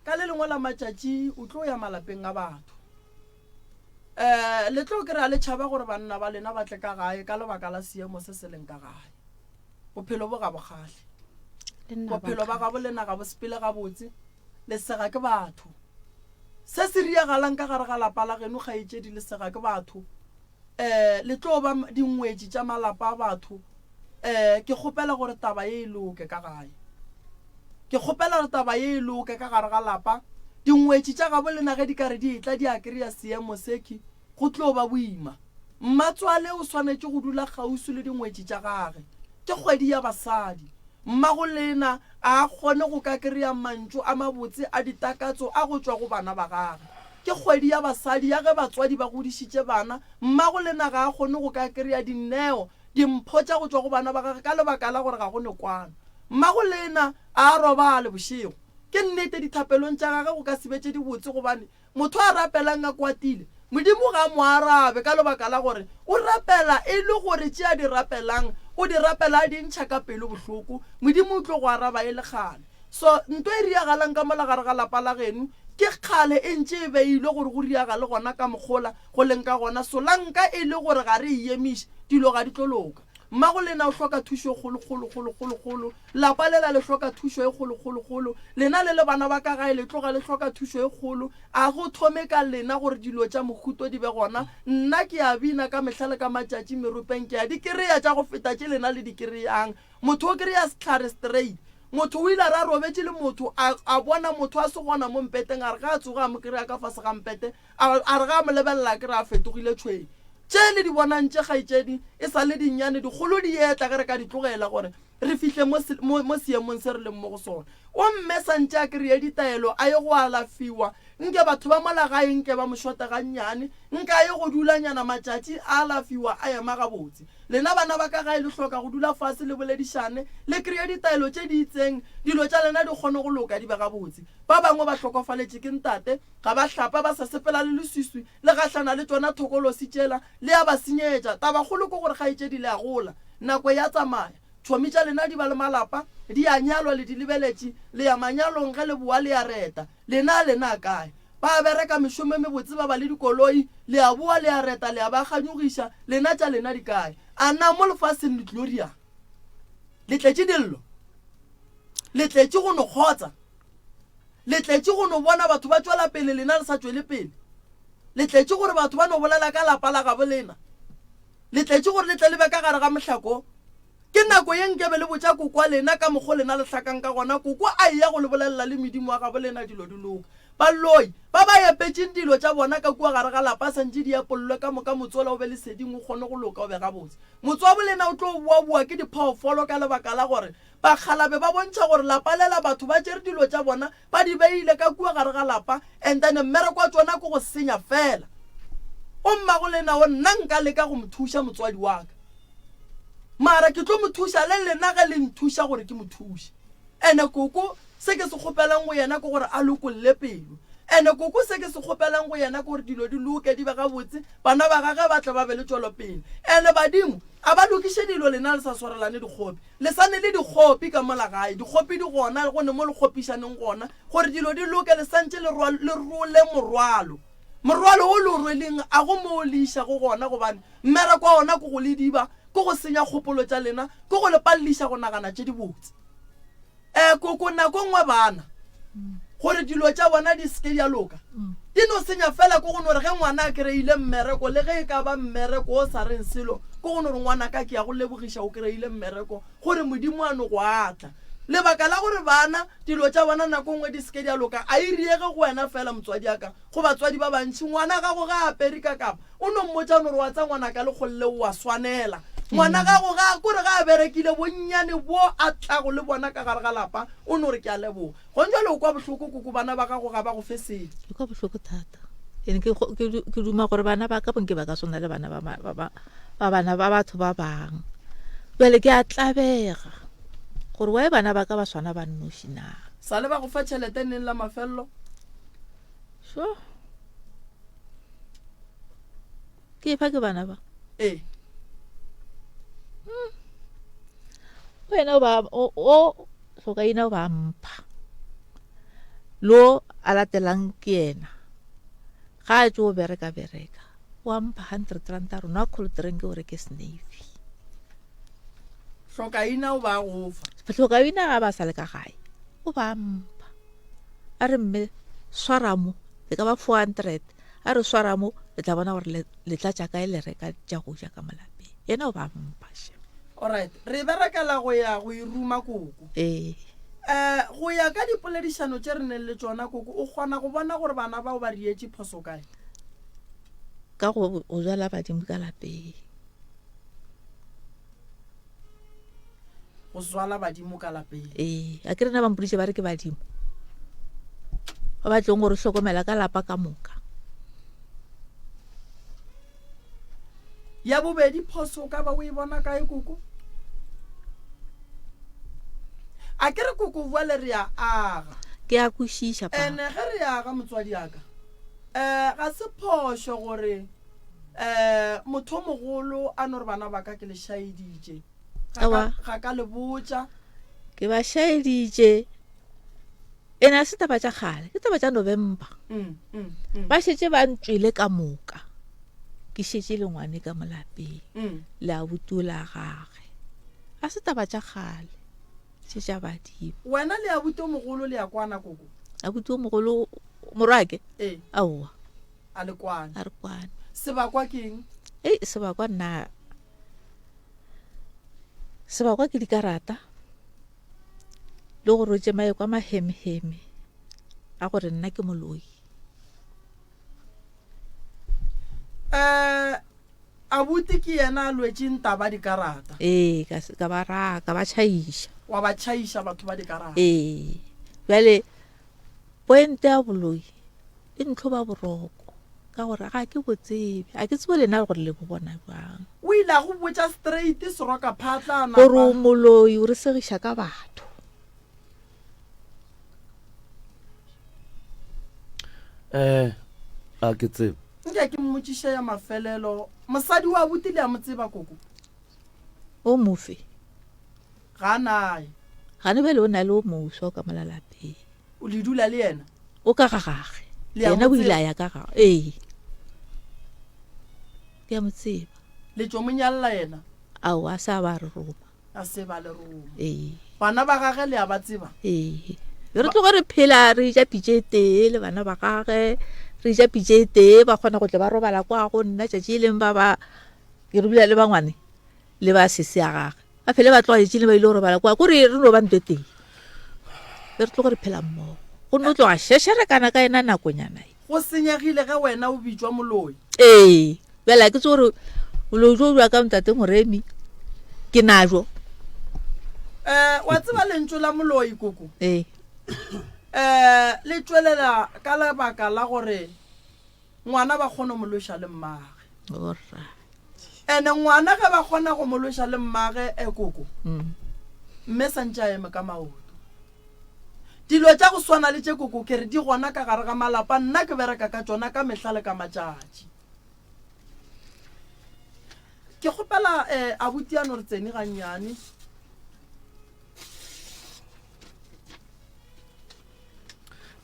Ka le lengwe la matšatši o tlo ya malapeng a batho. Um le tlo kry-a le tšhaba gore banna ba lena ba tle ka gae ka lebaka la seemo se se leng ka gae. Bophelo bo ga bo kgahle. Bophelo ba gabo lena ga bo sepele gabotse, le sega ke batho. Se se riagalang ka gare ga lapa la geno kgaetšedi le sega ke batho. Um le tlo ba dingwetši tša malapa a batho. Um ke kgopela gore taba ye e loke ka gae. Ke kgopela gore taba ye e loke ka gare ga lapa. Dingwetši tša gabo lena ge di ka re di etla di a kry-a seemo sekhi, go tlo ba boima. Mmatswale o swanetše go dula kgauswi le dingwetši tša gage. Ke kgwedi ya basadi. Mmago lena a a kgone go ka kry-a mantšu a mabotse a ditakatso a go tšwa go bana ba gage. Ke kgwedi ya basadi ya ge batswadi ba godišitše bana. Mmago lena ga a kgone go ka kry-a dineo Dimpho tša go tšwa go bana ba gagwe ka lebaka la gore ga go ne kwano. Mmago Lena a a robale bošego. Ke nnete dithapelong tša gagwe go ka se be tše dibotse gobane motho a rapelang a kwatile, Modimo ga a mo arabe ka lebaka la gore o rapela e le gore tše a di rapelang o di rapela a di ntšha ka pelo bohloko, Modimo o tlo go araba e le kgale. So nto e riagalang ka mola gare ga lapa la geno ke kgale e ntše e beilwe gore go riagale gona ka mokgola go leng ka gona, solanka e le gore ga re e emiše, dilo ga di tlo loka. Mmago lena o hloka thušo e kgolo, kgolo, kgolo, kgolo, kgolo. Lapa lela le hloka thušo e kgolo, kgolo, kgolo. Lena le le bana ba ka gae le tloga le hloka thušo e kgolo. A go thome ka lena gore dilo tša mohuto di be gona. Nna ke a bina ka mehla le ka matšatši meropeng, ke a di kereya tša go feta tše lena le di kereyang. Motho o kereya sehlare straight. Motho o ile a re a robetše le motho, a, a bona motho a se gona mo mpeteng, a re ge a tsoga a mo kereya ka fase ga mpete, A, a re ge a mo lebelela a kry-a a fetogile tšhwene. Tše le di bonang tše, kgaetšedi, e sa le dinnyane, dikgolo di etla ge re ka di tlogela gore re fihle mo, mo, mo seemong se re leng mo go sona. Gomme sa ntše a kry-e ditaelo a ye go alafiwa, nke batho ba mola gae nke ba mo šote gannyane, nke a ye go dulanyana matšatši a alafiwa a ema gabotse. Lena bana ba ka gae le hloka go dula fase le boledišane, le kry-e ditaelo tše di itseng, dilo tša lena di kgone go loka di be gabotse. Ba bangwe ba hlokofaletše ke ntate, Ga ba hlapa, ba sa sepela le leswiswi, le gahlana le tšona thokolosi tšela, le a ba senyetša. Tabakgolo ke gore kgaetšedi le a gola, nako e a tsamaya. Tšhomi tša lena di ba le malapa, di a nyalwa, le di lebeletše, le ya manyalong, ge le boa le a reta. Lena lena a kae? Ba bereka mešomo e mebotse, ba ba le dikoloi, le a boa le a reta, le a ba kganyogiša, lena tša lena di kae? A na mo lefaseng le tlilo riang? Le tletše dillo? Le tletše go no kgotsa? Le tletše go no bona batho ba tšwela pele lena le sa tšwele pele. Le tletše gore batho ba no bolela ka lapa la gabo lena. Le tletše gore le tle le be ka gare ga mohlako. Ke nako ye nkebe le botša koko wa lena ka mokgo lena le hlakang ka gona, koko a eya go le bolelela le medimo wa gabo lena dilo di loka. Baloi ba ba epetšeng dilo tša bona ka kua gare ga lapa santše di epollwe ka moka motse wola o be leseding o kgone go loka o be gabotse. Motse wa bolena o tlo boaboa ke diphoofolo ka lebaka la gore Bakgalabe ba bontšha gore lapa lela batho ba tšere dilo tša bona ba di beile ka kua gare ga lapa and then mmereko wa tšona ke go senya fela. O mmago lena o nna nka leka go mo thuša motswadi wa ka mara ke tlo mo thuša le lena ge le nthuša gore ke mo thuše. Ene koko se ke se kgopelang go yena ke gore a lokolle pelo. Ene koko se ke se kgopelang go yena ke gore dilo di loke di be gabotse bana ba gage ba tle ba be le tšwelopele. Ene badimo a ba lokiše dilo lena le sa swarelane dikgopi. Le sa ne le dikgopi ka mola gae, dikgopi di gona, go ne mo le kgopišaneng gona, gore dilo di loke, le sa ntše le le role morwalo. Morwalo wo le o rweleng a go mo o le išago gona, gobane mmereko wa ona ke go le diba, ke go senya kgopolo tša lena, ke go le paleliša go nagana tše dibotse. E, koko nako nngwe bana, gore dilo tša bona di se ke di a loka, di no senya fela ke go no re ge ngwana a kry-ile mmereko, le ge e ka ba mmereko o sa reng selo, ke go no re ngwanaka ke ya go lebogiša o kry-ile mmereko, gore Modimo a no go atla. Lebaka la gore bana dilo tša bona nako nngwe di se ke di a loka a e riege go wena fela motswadi a ka, go batswadi ba bantši. Ngwana gago ga a apere ka kapa o no mmotša no re wa tsa ngwanaka lekgole leo wa swanela. Ngwana gago ga kore ga a berekile bonnyane bo a tlago le bona ka gare ga lapa o no re ke a leboga. Gong jwale o kwa bohloko koko bana ba gago ga ba go fe selo. Ke kwa bohloko thata. Ene ke ke duma gore bana ba ka bonke ba ka swana le bana ba ba ba bana ba batho ba bang. Jwale ke a tlabega gore why bana ba ka ba swana ba nnoši na. Sa le ba go fa tšhelete neng la mafello? Sho. Ke fa ke bana ba. Ee. Hmm. Wena o ba o o hlokaina o ba mpha. Lo a latelang ke yena. Ga a tšo bereka bereka. Wa mpha 100 rand a rona cold drink o reke snavy. Hlokaina o ba go fa. Hlokaina ga ba sa le ka gae. O ba mpha. A re mme swara mo e ka ba 400 a re swara mo le tla bona gore le tla tša kae le reka tša go ja ka molapeng yena o ba mpha še Alright, re berekela go ya go e ruma koko. Ee. Eh, go ya ka dipoledišano tše re neng le tšona koko, o kgona go bona gore bana bao ba rietše phoso kae? Ka go go jala badimo ka lapeng. Go zwala badimo ka lapeng. Ee, a ke rena ba mpoditše ba re ke badimo. Ba ba tlong go re hlokomela ka lapa ka moka. Ya bobedi phoso o ka ba o e bona kae koko? A ke re koko bjale re a aga. Ke a kwešiša papa. Ene ge re aga motswadi aka um ga se phošo gore um motho o mogolo a no re bana ba ka ke le šaeditše. Aowa. Ga ka le botša. Ke ba šaeditše. Ene a se taba tša kgale, ke taba tša November. Mm, mm, mm. Ba šetše ba ntšwele ka moka. Ke šetše le ngwane ka mo lapeng. Mm. Le abuti o la gage. A se taba tša kgale. Tše tša badimo. Wena le abuti o mogolo le ya kwana koko? Abuti o mogolo morwake? Ee. Aowa. A le kwane. A re kwane. Sebakwa ke eng? Ei, sebakwa nna. Sebakwa ke dikarata. Le go rotše maeko a mahemeheme a gore nna ke moloi. Um abuti ke yena a lwetšeng taba dikarata. Ee, ka, ka ba raka, ka ba tšhaiša. Wa ba tšhaiša batho ba dikarata. Ee, bjale pointe ya boloi e ntlhoba boroko ka gore ga ke bo tsebe, ga ke tsebe lena gore le bo bona bjang. O ile a go botša straight seroka phatla a napa. Gore o moloi o re segiša ka batho. Eh, a ke tsebe. Nke ke mmotšiše ya mafelelo, mosadi wa abuti le a mo tseba koko? O mofe? Ga a naye. Gane bjale o na le o moswa o ka mola lapeng. O le dula le yena? O ka ga gage. Le a Yena mo o ile tseba? a ya ka gage. Ee. Ke a mo tseba. Le tšo mo nyalla yena? Aowa, a se a ba re roma. A se ba le roma. Ee. Bana ba gage le a ba tseba? Ee. Be re tloge re phela re ja pitše e tee le bana ba gage, re ja pitše e tee, ba kgona go tle ba robala kwa go nna tšatši e leng ba ba ke re bula le bangwane le ba sese ya gage. Ba phele ba tloga letšatši le ba ile go robala kwa, kore re no ba ntho e tee. Be re tloge re phela mmogo. Go no tloga šešerekana ka yena nakonyana e. Go senyegile ge wena o bitšwa moloi. Ee, bjale ga ke tsebe gore boloi bjo bja ka ntate Moremi ke najo. Eh, wa tseba lentšu la moloi koko? Ee. Eh, le tšwelela ka lebaka la gore Ngwana ba kgona go mo lweša le mmage. Ene ngwana ge ba kgona go mo lweša le mmage e koko, mm. mme santše a eme ka maoto. Dilo tša go swana le tše koko ke re di gona ka gare ga malapa, nna ke bereka ka tšona ka mehla le ka matšatši. Ke kgopela eh, abuti a no re tsene gannyane.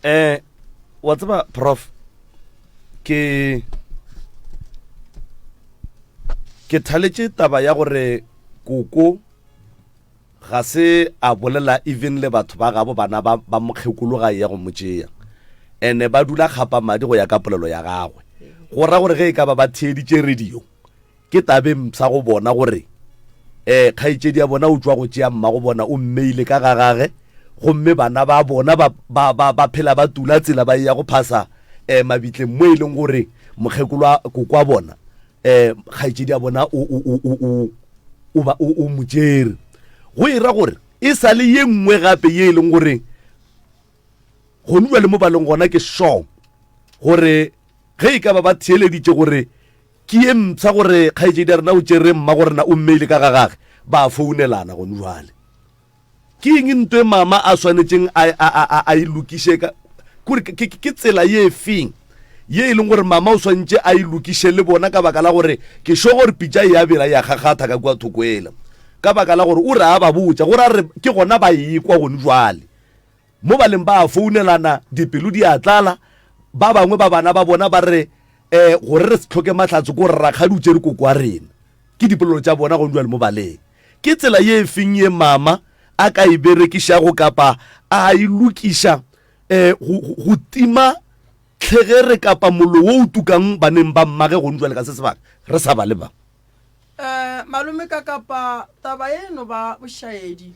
Eh, wa tseba prof ke ke thaletše taba ya gore koko ga se a bolela even le batho ba gabo bana ba ba mokgekolo ga ya go mo tšea ene ba dula kgapa madi go ya ka polelo ya gagwe go ra gore ge e ka ba ba theeditše radio Ke tabe mpsha go bona gore um kgaetšedi ya bona o tšwa go tšea mmago bona o mmeile ka ga gage gomme bana ba bona ba, ba, ba, ba phela ba tula tsela ba eya go phasa um mabitleng mo e leng gore mokgekolo wa koko wa bona um kgaetšedi ya bona o, o, o, o, o, o, ba, o, o mo tšere go e ra gore e sa le ye nngwe gape ye e leng gore gone jwale mo ba leng gona ke sure gore ge e ka ba ba theeleditše gore ke ye mpsha gore kgaetšedi ya rena o tšere mma go rena o mmeile ka ga gage ba founelana gone jwale ke eng nto e mama a swanetšeng a, a, a, a, a e lokiše ka kore ke, ke, ke tsela ye feng ye e leng gore mama o swantše a e lokiše le bona ka baka la gore ke sure gore pitša e ya bela ya kgakgatha ka kua thoko ela ka baka la gore o re a ba botša gore a re ke gona ba ekwa gone jwale Mo ba leng ba a founelana, dipelo di a tlala. Ba bangwe ba bana ba bona ba re, Eh, gore re se hloke mahlatse ko re rakgadi o tšere koko wa rena. Ke dipolelo tša bona gone bjale mo baleng. Ke tsela ye efeng ye mama a ka e berekišago kapa a e lokiša eh, go, go, go tima tlhegere kapa mollo wo o tukang baneng ba mmage gone bjale ka se sebaka re sa ba le ba? Eh, malome ka kapa taba ye no ba bošaedi.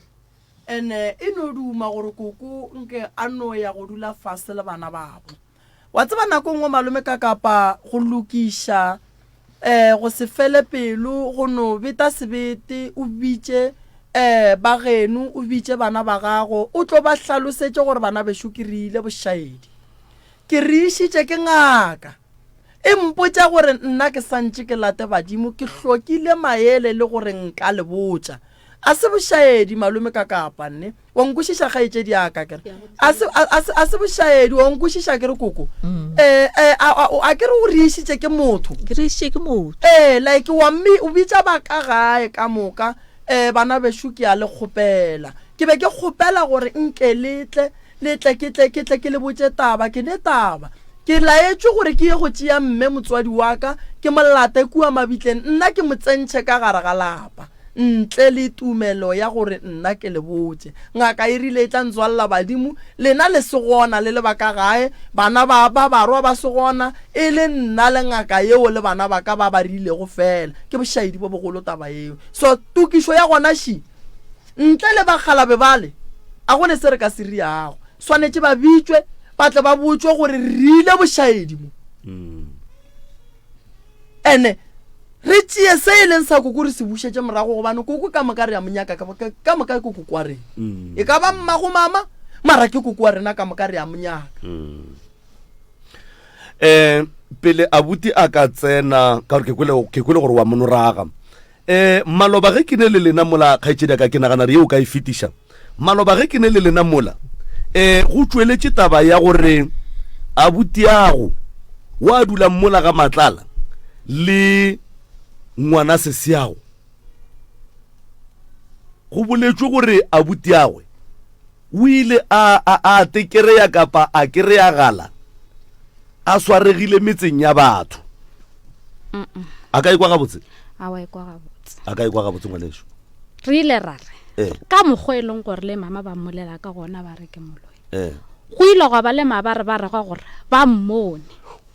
Ene e no duma gore koko nke a no ya go dula fase le bana babo. Wa tseba nako nngwe malome ka kapa go lokiša um go se fele pelo go no beta sebete o bitše um ba geno o bitše bana ba gago o tlo ba hlalosetše gore bana bešo ke re ile bošaedi. Ke re išitše ke ngaka. E mpotša gore nna ke santše ke late badimo ke hlokile maele le gore nka le botša. A se bošaedi, malome ka kapa, nne. Wa nkwešiša, kgaetšedi ya ka, ke re. A se, a, a se, a se bošaedi, wa nkwešiša, ke re, koko. Mm. Eh, eh, a, a, a ke re o re išitše ke motho. Ke re išitše ke motho. Eh, like, wa mme, o bitša ba ka gae ka moka, eh, bana bešo ke a le kgopela. Ke be ke kgopela gore nke le tle, Le tle ke tle ke tle ke le botše taba, ke ne taba. Ke laetšwe gore ke ye go tšea mme motswadi wa ka, ke mo late kua mabitleng, nna ke mo tsentšhe ka gare ga lapa, ntle le tumelo ya gore nna ke le botše. Ngaka e rile e tla ntswalela badimo, lena le se gona, le le ba ka gae, bana ba ba barwa ba se gona, e le nna le ngaka yeo le bana ba ka ba ba rilego feela. Ke bošaedi bo bogolo taba yeo. So tokišo ya gona še. Ntle le bakgalabe bale, a go ne se re ka se riago. Swanetše ba bitšwe, ba tle ba botšwe gore re ile bošaedi mo. Ene re tšee se e leng sa koko re se bušetše morago, gobane koko ka moka re a mo nyaka, ka moka ke koko wa rena. E ka ba mmago mama, mara ke koko wa rena ka moka re a mo nyaka. Um pele abuti a ka tsena, ka gore ke kwele, ke kwele gore wa monoraga. E, maloba ge ke ne le lena mola, kgaetšedi ya ka, ke nagana re ye o ka e fetiša. Maloba ge ke ne le lena mola, e, go tšweletše taba ya gore abutiago wa dulang mola ga Matlala le ngwana sesiago, go boletšwe gore abutiagwe o ile a, a, a tekereya kapa a kereyagala a swaregile metseng ya batho. A ka ikwa gabotse? A wa ikwa gabotse. A ka ikwa gabotse ngwaneso. Re ile ra re eh. ka mokgwa e leng gore le mama ba mmolela ka gona ba re ke moloi. Eh. Go ile gwa ba le mabare ba re gwa gore ba mmone.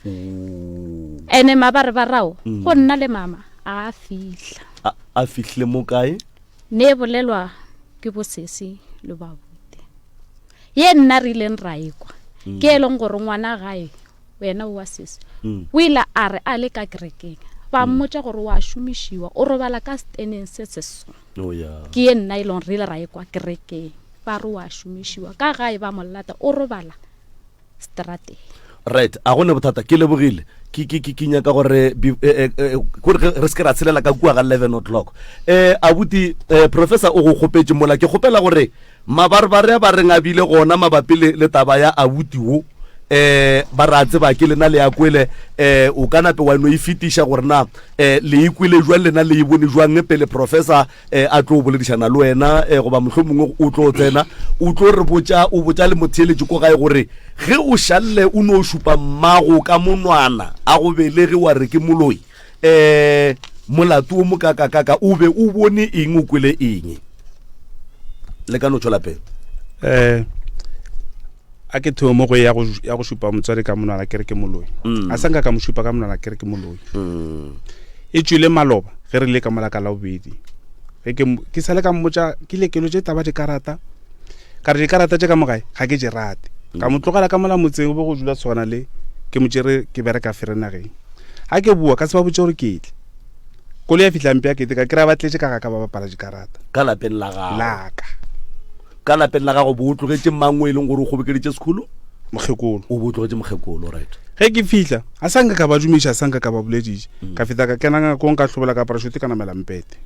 Ene mabare ba rao mm. go nna le mama a fihla. A, a fihlile mo kae? Ne bolelwa ke bosesi le babuti. Ye nna re ileng ra ekwa. Mm. Ke e leng gore ngwana gae wena o wa sesi mm. o ile a re a le ka kerekeng ba mm. mmotša gore wa šomišiwa o robala ka steneng se se so oh, yeah. ke ye nna e leng re ile ra ekwa kerekeng ba re wa šomišiwa ka gae ba molata o robala strateng right a gone bothata ke lebogile ke ke ke ke nyaka gore eh, eh, eh, kore re se ke ra tshelela ka kua ga 11 o'clock eh abuti eh, professor o go kgopetše mola ke kgopela gore Mabarebare a ba reng a bile gona mabapi le, le taba ya abuti wo, eh, ba re a tseba ke lena le a kwele, eh, o ka nape wa no e fetiša gore na, eh, le e kwele jwang lena le e bone jwang pele professor, eh, a tlo boledišana le wena, eh, goba mohlomongwe o tlo tsena, o tlo re botša, o botša le motheeletši ko gae gore ge o šalle o no šupa mmago ka monwana a go belege wa re ke moloi, eh, molato wo mokakakaka o be o bone eng o kwele eng le ka no tšwela pele eh a ke thome mo go ya go ya go šupa motswadi ka monwana ke re ke moloi mm. a sa nka ka mo šupa ka monwana ke re ke moloi mm. e tšwile maloba ge re le ka mola ka la bobedi. Ge ke, ke sa le ka mmotša, ke ile ke lotše taba dikarata, ka re dikarata tše ka mo gae ga ke di rate. Ka mo tlogela ka mola motseng go be go dula tshwana le ke mo tšere ke bereka Ferenageng. Ga ke boa ka se ba botše gore ke tle. Koloi ya fihla mpea kete ka kry-a ba tletše ka ga ka ba bapala dikarata. Ka lapeng la gago? La ka. Ka lapeng la gago bo o tlogetše mang o e leng gore o kgobokeditše sekholo? Mokgekolo. O bo o tlogetše mokgekolo, right. Ge ke fihla, a sa nka ka ba dumiša, a sa nka ka ba bolediša. Ka feta ka kena ngakong ka hlobola ka apara šote ka namela mpete.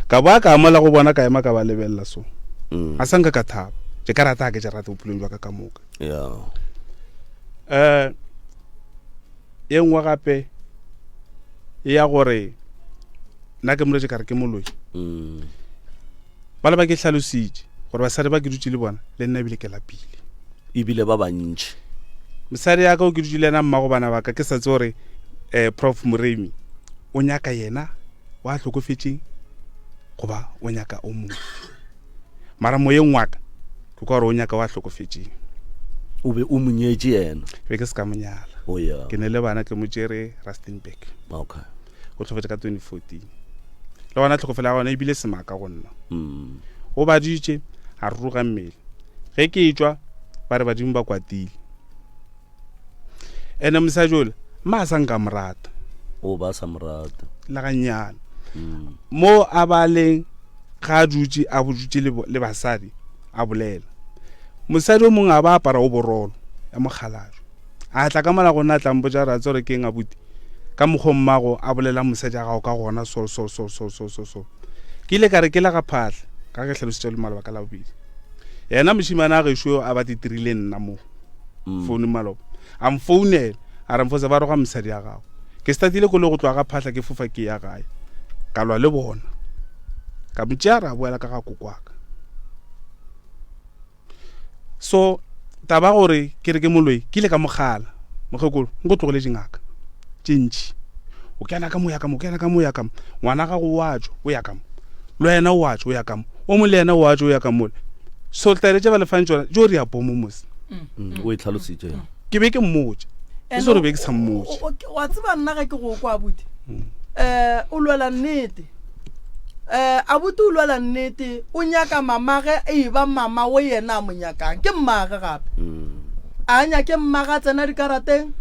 Ka boa ka amola go bona ka ema ka ba lebelela so. A sa nka ka thaba. Dikarata ga ke di rate bophelong jwa ka ka moka. Yeah. Eh ye nngwe gape ya gore nna ke moletše ka re ke moloi. Ba le ba ke hlalositše gore basadi ba ke dutše le bona le nna ebile ke lapile. Ebile ba bantši. Mosadi ya ka o ke dutše le yena mmago bana ba ka ke sa tsebe gore eh Prof Moremi o nyaka yena wa hlokofetšeng goba o nyaka o mongwe. Mara moyeng wa ka ke kwa gore o nyaka wa hlokofetšeng. O be o mo nyetše yena? Be ke se ka mo nyala. Oh yeah. Ke ne le bana ke mo tšere Rustenburg. Okay. O hlokofetše ka 2014. Le gona tlhokofelo ya gona ebile semaka go nna. Mm. O baditše a ruruga mmele. Ge ke etšwa ba re badimo ba kwatile. Ene mosadi ola mma a sa nka mo rata. O ba sa mo rata. Le gannyane. Mm. Mo a ba leng ga a dutše a dutše le basadi a bolela. Mosadi o mongwe a ba apara o borolo ya mokgalajwe. A tla ka mola go nna a tla mpotša gore a tsore ke eng abuti ka mokgwa mmago a bolela mosadi a gago ka gona so so so so so so so. Ke ile ka re ke la ga phahla ka ge hlalošitše le maloba ka labobedi. Yena mošemane a gešo a ba titirile nna mo. mm. foune maloba a mfounela a re mfosa ba roga mosadi ya gago ke statile koloi go tloga ga phahla ke fofa ke ya gae ka lwa le bona ka mo tšea ra boela ka ga kokwaka so taba gore ke re ke moloi ke ile ka mogala mokgekolo nko tlogele dingaka tše ntši o kena ka mo ya ka mo o kena ka mo ya ka mo ngwana gago o a tšwa o ya ka mo le wena o a tšwa o ya ka mo o mongwe le yena o a tšwa o ya ka mole so taelo tše ba le fang tšona tšo re ya bomo mose mm, o e tlhalositše ke be ke mmotša e se gore be ke sa mmotše wa tseba nna ge ke go kwa abuti um o lwela nnete um abuti o lwela nnete o nyaka mamage e ba mama o yena a mo nyakang ke mmage gape mm. a nyake mmage a tsena dikarateng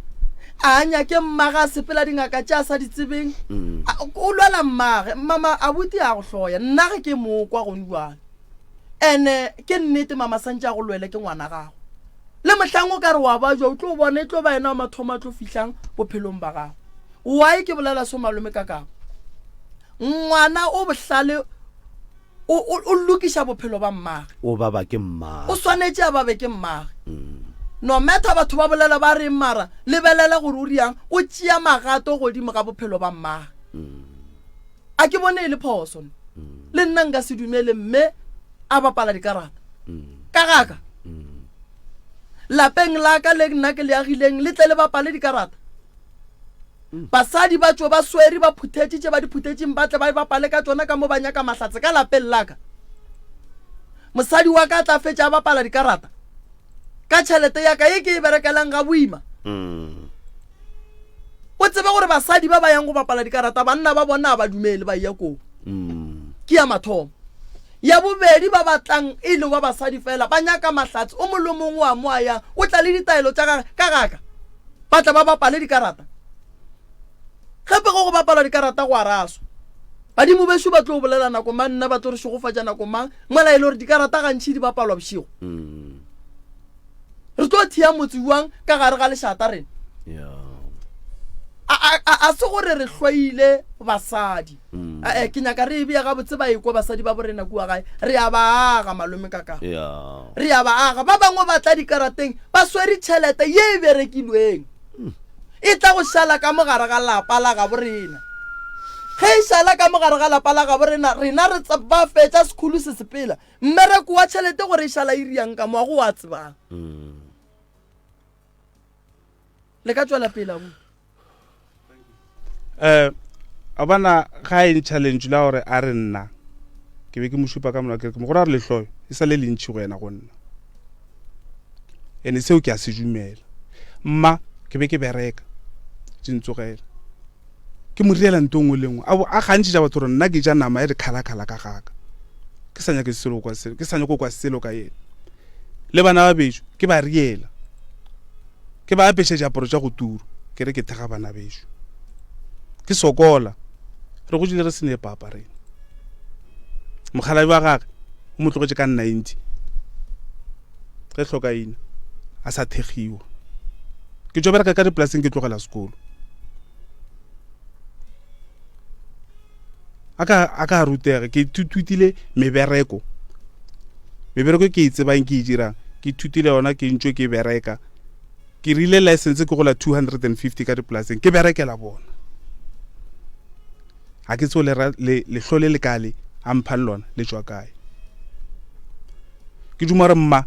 A nyake mmage a sepela dingaka tše a sa di tsebeng. O lwela mmage. Mama abuti a go hloya. Nna ge ke mo kwa gone bjale. Ene ke nnete mama santše a go lwele ke ngwana gago. Le mohlang o ka re wa bajwa o tlo bona e tlo ba yena wa mathomo a tlo fihlang bophelong ba gago. Why ke bolela so malome Kakabo? Ngwana o bohlale O, o, o lokiša bophelo ba mmage. O baba ke mmage. O swanetše a babe ke mmage. No matter batho ba bolela ba reng mara lebelela gore o riang, o tšea magato godimo ga bophelo ba mmage. A ke bone e le phoso. Le nna nka se dumele mme a bapala dikarata. Ka gaka. Lapeng la ka le nna ke le agileng le tle le bapale dikarata. Basadi ba tšwe ba swere ba phuthetše tše ba di phuthetšeng ba tle ba bapale ka tšona ka mo ba nyaka mahlatse ka lapeng la ka. Mosadi wa ka a tla fetša a bapala dikarata ka tšhelete ya ka ye ke e berekelang ga boima. O tsebe gore basadi ba ba yang go bapala dikarata banna ba bona a ba dumele ba eya koo. Ke ya mathomo. Ya bobedi ba ba tlang e le ba basadi fela ba nyaka mahlatse o mongwe le mongwe wa mo a yang o tla le ditaelo tša gage ka gaka. Ba tla ba bapale dikarata. Gape ge go bapalwa dikarata go a raswa. Badimo bešo ba tlo bolela nako mang, nna ba tlo re šegofatša nako mang, mola e le gore dikarata gantši di bapalwa bošego. Re tlo thea motse bjang ka gare ga lešata rena? A, a, a, a se gore re hloile basadi. Ee, ke nyaka re e bea gabotse ba ekwa basadi ba borena kua gae. Re a ba aga malome kaka. Re a ba aga. Ba bangwe ba tla dikarateng ba swere tšhelete ye e berekilweng. E tla go šala ka mo gare ga lapa la gabo rena. Ge e šala ka mo gare ga lapa la gabo rena, rena re ba fetša sekhulu se sepela. Mmereko wa tšhelete gore e šala e riang ka mo, ga go wa tsebang. Le ka tšwela pele abuti. Um a bona ga e ntšha lentšu la gore a re nna ke be ke mo šupa ka monwa ke re ke mo gora re lehloyo e sa le lentši go yena go nna ene seo ke a se dumela mma ke be ke bereka di ntsogela. Ke mo riela nto nngwe le nngwe. A bo a gantši ja batho gore nna ke ja nama ya dikhalakhala ka gaka. Ke sa nyake selo kwa selo, ke sa nyake go kwa selo ka yena. Le bana ba bešo ke ba riela. Ke ba apeša diaparo tša go turu, ke re ke thekga bana bešo. Ke sokola. Re godile re se ne papa rena. Mokgalabje wa gage o mo tlogetše ka 90 ge hlokaina a sa thekgiwa. Ke tšo bereka ka dipolaseng ke tlogela sekolo. A ka a ka rutega ke ithutile mebereko. Mebereko ke e tsebang ke e dirang ke ithutile yona ke ntšwe ke bereka. Ke rile license ke gola 250 ka dipolaseng ke berekela bona. Ga ke tsebe le, le, lehlo le le kale a mphang lona le tšwa kae. Ke duma gore mma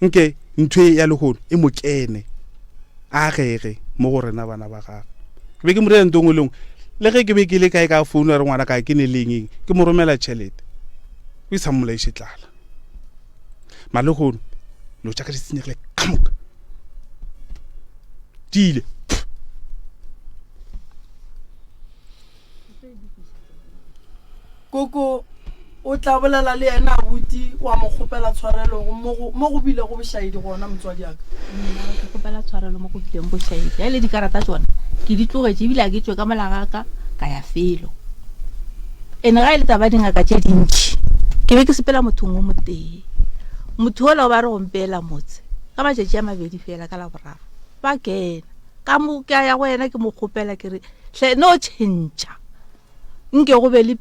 nke ntho e ya lehono e mo kene a agege mo go rena bana ba gagwe. Ke be ke mo direla ntho nngwe le nngwe le ge ke be ke le kae ka founu a re ngwana ka ke ne le eng eng ke mo romela tšhelete o e sa mmolaiše tlala. Mara lehono dilo tša ka di senyegile ka moka di ile. Koko o tla bolela le yena abuti wa mo kgopela tshwarelo mo go mo go bilego bošaedi gona motswadi wa ka. Nna ke kgopela tshwarelo mo go bileng bošaedi. Ga e le dikarata tšona ke di tlogetše ebile ga ke tšwe ka mola ga ka ka ya felo. Ene ga e le taba ya dingaka tše dintši ke be ke sepela mothong o motee. Motho ola o ba re go mpeela motse ka matšatši a mabedi fela ka Laboraro ba kena. Ka mo ke a ya go yena ke mo kgopela ke re hle no tšhentšha nke go be le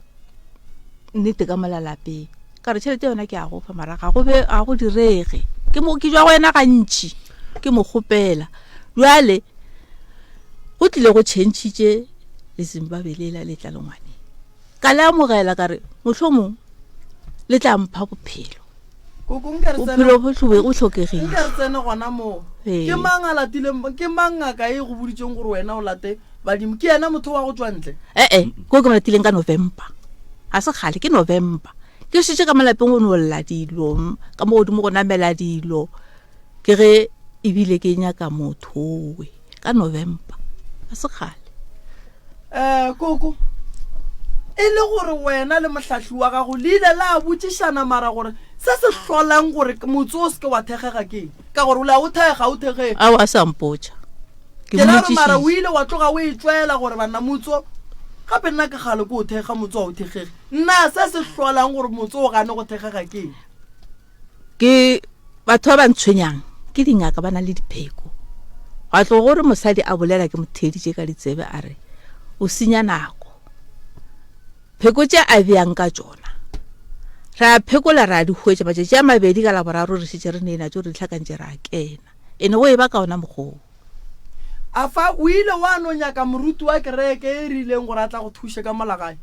nnete ka mola lapeng. Ka re tšhelete yona ke a go fa mara ga go be ga go direge. Ke mo ke jwa go yena gantši ke mo kgopela. Bjale go tlile go tšhentšhitše le Zimbabwe lela le tla le ngwaneng. Ka le amogela ka re mohlomong le tla mpha bophelo. Koko nke re tsene Bophelo bo hlobe bo hlokegile. Nke re tsene gona moo. Ee. Ke mang a latile ke mang ngaka e go boditšeng gore wena o late badimo? Ke yena motho wa go tšwa ntle? Ee, ko ke mo latileng ka November. Ga se kgale ke November. Ke šetše ka mo lapeng go no lla dilo, ka mo godimo go namela dilo. Ke ge ebile ke nyaka motho owe ka November. Ga se kgale. Eh, koko, e le gore wena le mohlahli wa gago le ile la botšišana mara gore se se hlolang gore motse o se ke wa thekgega ke eng? Ka gore o le a o thekga, o thekgege. Ao a sa mpotša. Ke Ke ra gore mara o mmotšišitše. ile wa tloga o e tšwela gore banna motse o, gape nna ke kgale ke o thekga motse o ga o thekgege. Na se se hlolang gore motse o gane go thekgega ke eng? Ke batho ba ba ntshwenyang ke dingaka ba na le dipheko. Gwa tlo gore mosadi a bolela ke mo theeditše ka ditsebe a re o senya nako. Pheko tše a bjang ka tšona re a phekola re a di hwetša matšatši a mabedi ka laboraro re šetše re ne natšo re di hlakantše ra kena. Ene go e ba ka ona mokgwa wo. Afa o ile wa no nyaka moruti wa kereke e rileng gore a tla go thuše ka mola gae?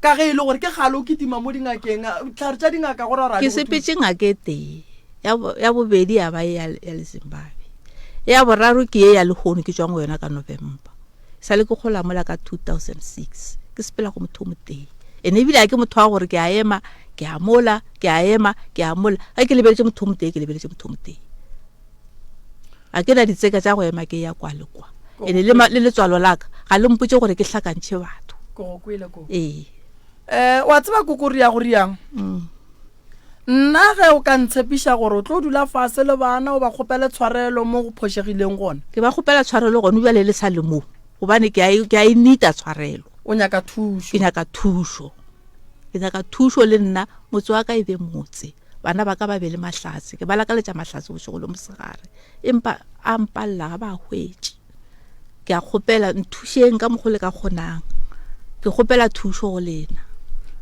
Ka ge e le gore ke kgale o kitima mo dingakeng, dihlare tša dingaka go ra gore a Ke di go thuše. sepetše ngaka e tee, ya, ya bobedi ya ba ya, ya leZimbabwe, ya boraro ke ye ya lehono ke tšwang go yona ka November. Sa le ke gola mola ka 2006 ke sepela go motho o motee. Ene ebile ga ke motho wa gore ke a ema, ke a mola, ke a ema, ke a mola. Ge ke lebeletše motho o motee, ke lebeletše motho o motee. Ga ke na ditseka tša go ema ke ya kwa le kwa. Ene le, le letswalo la ka ga le mpotše gore ke hlakantšhe batho. Ke go kwele koko. Ee. Eh, wa tseba koko re ya go riang? Mm. Nna ge o ka ntshepiša gore o tlo dula fase le bana o ba kgopele tshwarelo mo go phošegileng gona. Ke ba kgopela tshwarelo gone bjale le sa le mo, gobane ke a e, ke a e nita tshwarelo. O nyaka thušo. Ke nyaka thušo. Ke nyaka thušo le nna motse wa ka e be motse. Bana ba ka ba be le mahlatse. Ke ba lakaletša mahlatse bošego le mosegare, empa a mpalela ga ba a hwetše. Ke a kgopela, nthušeng ka mokgo le ka kgonang. Ke kgopela thušo go lena.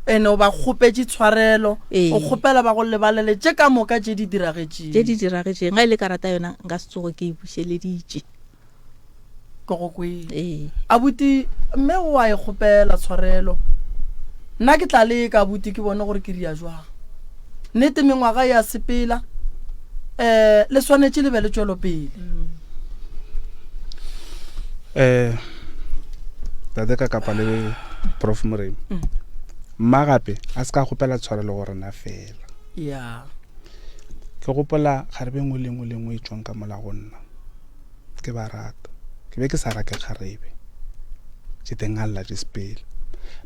Ene o ba kgopetše tshwarelo, Ee. o kgopela ba go lebalele tše ka moka tše di diragetšeng. Tše di diragetšeng. Ga e le karata yona nka se tsoge ke e bušeleditše. Ke go kwele. Ee. Abuti, mme o a e kgopela tshwarelo. Nna ke tla leka, abuti, ke bone gore ke ria jwang. Nnete mengwaga e a sepela. Um le swanetše le be le tšwelopele. Um tate ka kapa le Prof Moremi. Mma gape a se ka kgopela tshwarelo go rena fela. Ya. Ke gopola kgarebe nngwe le nngwe le nngwe e tšwang ka mola go nna. Ke ba rata. Ke be ke sa rake kgarebe. Tše teng a lla tše sepele.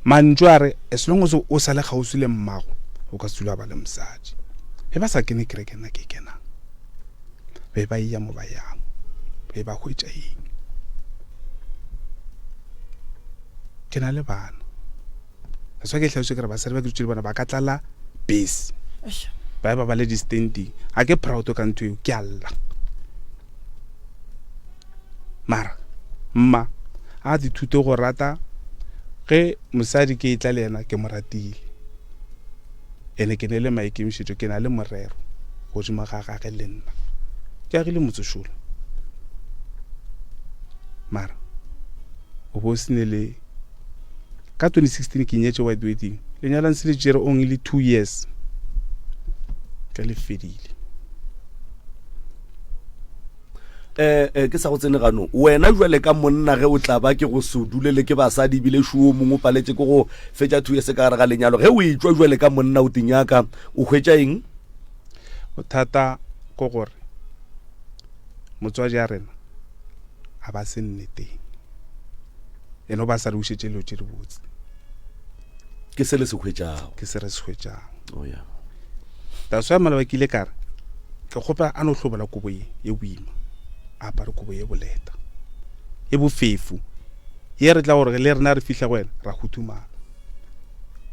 Mantšu a re, as long as o sa le kgauswi le mmago, o ka se dula ba le mosadi. Be ba sa kene kereke nna ke kenang. Be ba eya mo ba yang. Be ba hwetša eng. Ke na le bana. That's why ke hlalošitše ke re basadi ba ke dutše le bona ba ka tlala base. Ba ba ba le di-standing. Ga ke proud ka ntho eo, ke a lla. Mara mma a dithute go rata ge mosadi ke etla le yena ke mo ratile. Ene ke ne le maikemišetšo, ke na le morero godimo ga gage le nna. Ke agile motsošola. Mara o bo se ne le ka 2016 ke nyetše white wedding. Lenyalo se le tšere only 2 years. Ke le fedile. Eh, eh, ke sa go tsene gano wena jwale ka monna ge o tla ba ke go se dulele ke basadi ebile šo mongwe o paletše ke go fetša thuye se ka gare ga lenyalo ge o etšwa jwale ka monna o tinyaka o hwetša eng bothata ke gore motswadi a rena a ba se nneteng ene o ba sa re ušetše dilo tše dibotse ke se le se hwetšago ke se re se hwetšago oh, yeah. that's why maloba ke ile ka re ke kgopela a no hlobola kobo ye ye boima a apare kobo ye boleta e bofefu ye re tla gore le rena re fihla go yena ra hutumala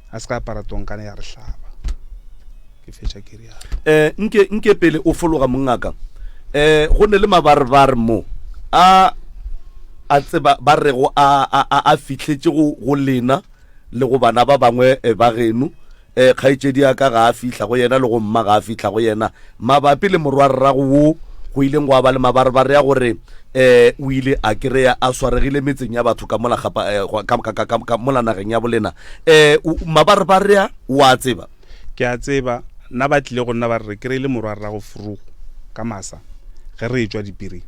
a se ka apara tonkane ya re hlaba ke fetša ke rialo eh nke nke pele o fologa mongaka eh go ne le mabarebare mo a a tseba ba rego a a a fihletše go go lena le go bana ba bangwe eh, ba geno eh kgaetšedi ya ka ga a fihla go yena le go mma ga a fihla go yena mabapi le morwarrago wo go ileng gwa ba le mabarebare ya gore eh o ile a kry-a a swaregile metseng ya batho ka mola gapa eh, ka, ka, ka, ka mola nageng ya bolena eh mabarebare a wa tseba Ke a tseba, nna ba tlile go nna ba re re kry-ile morwarrago Frugo ka masa ge re etšwa dipiring,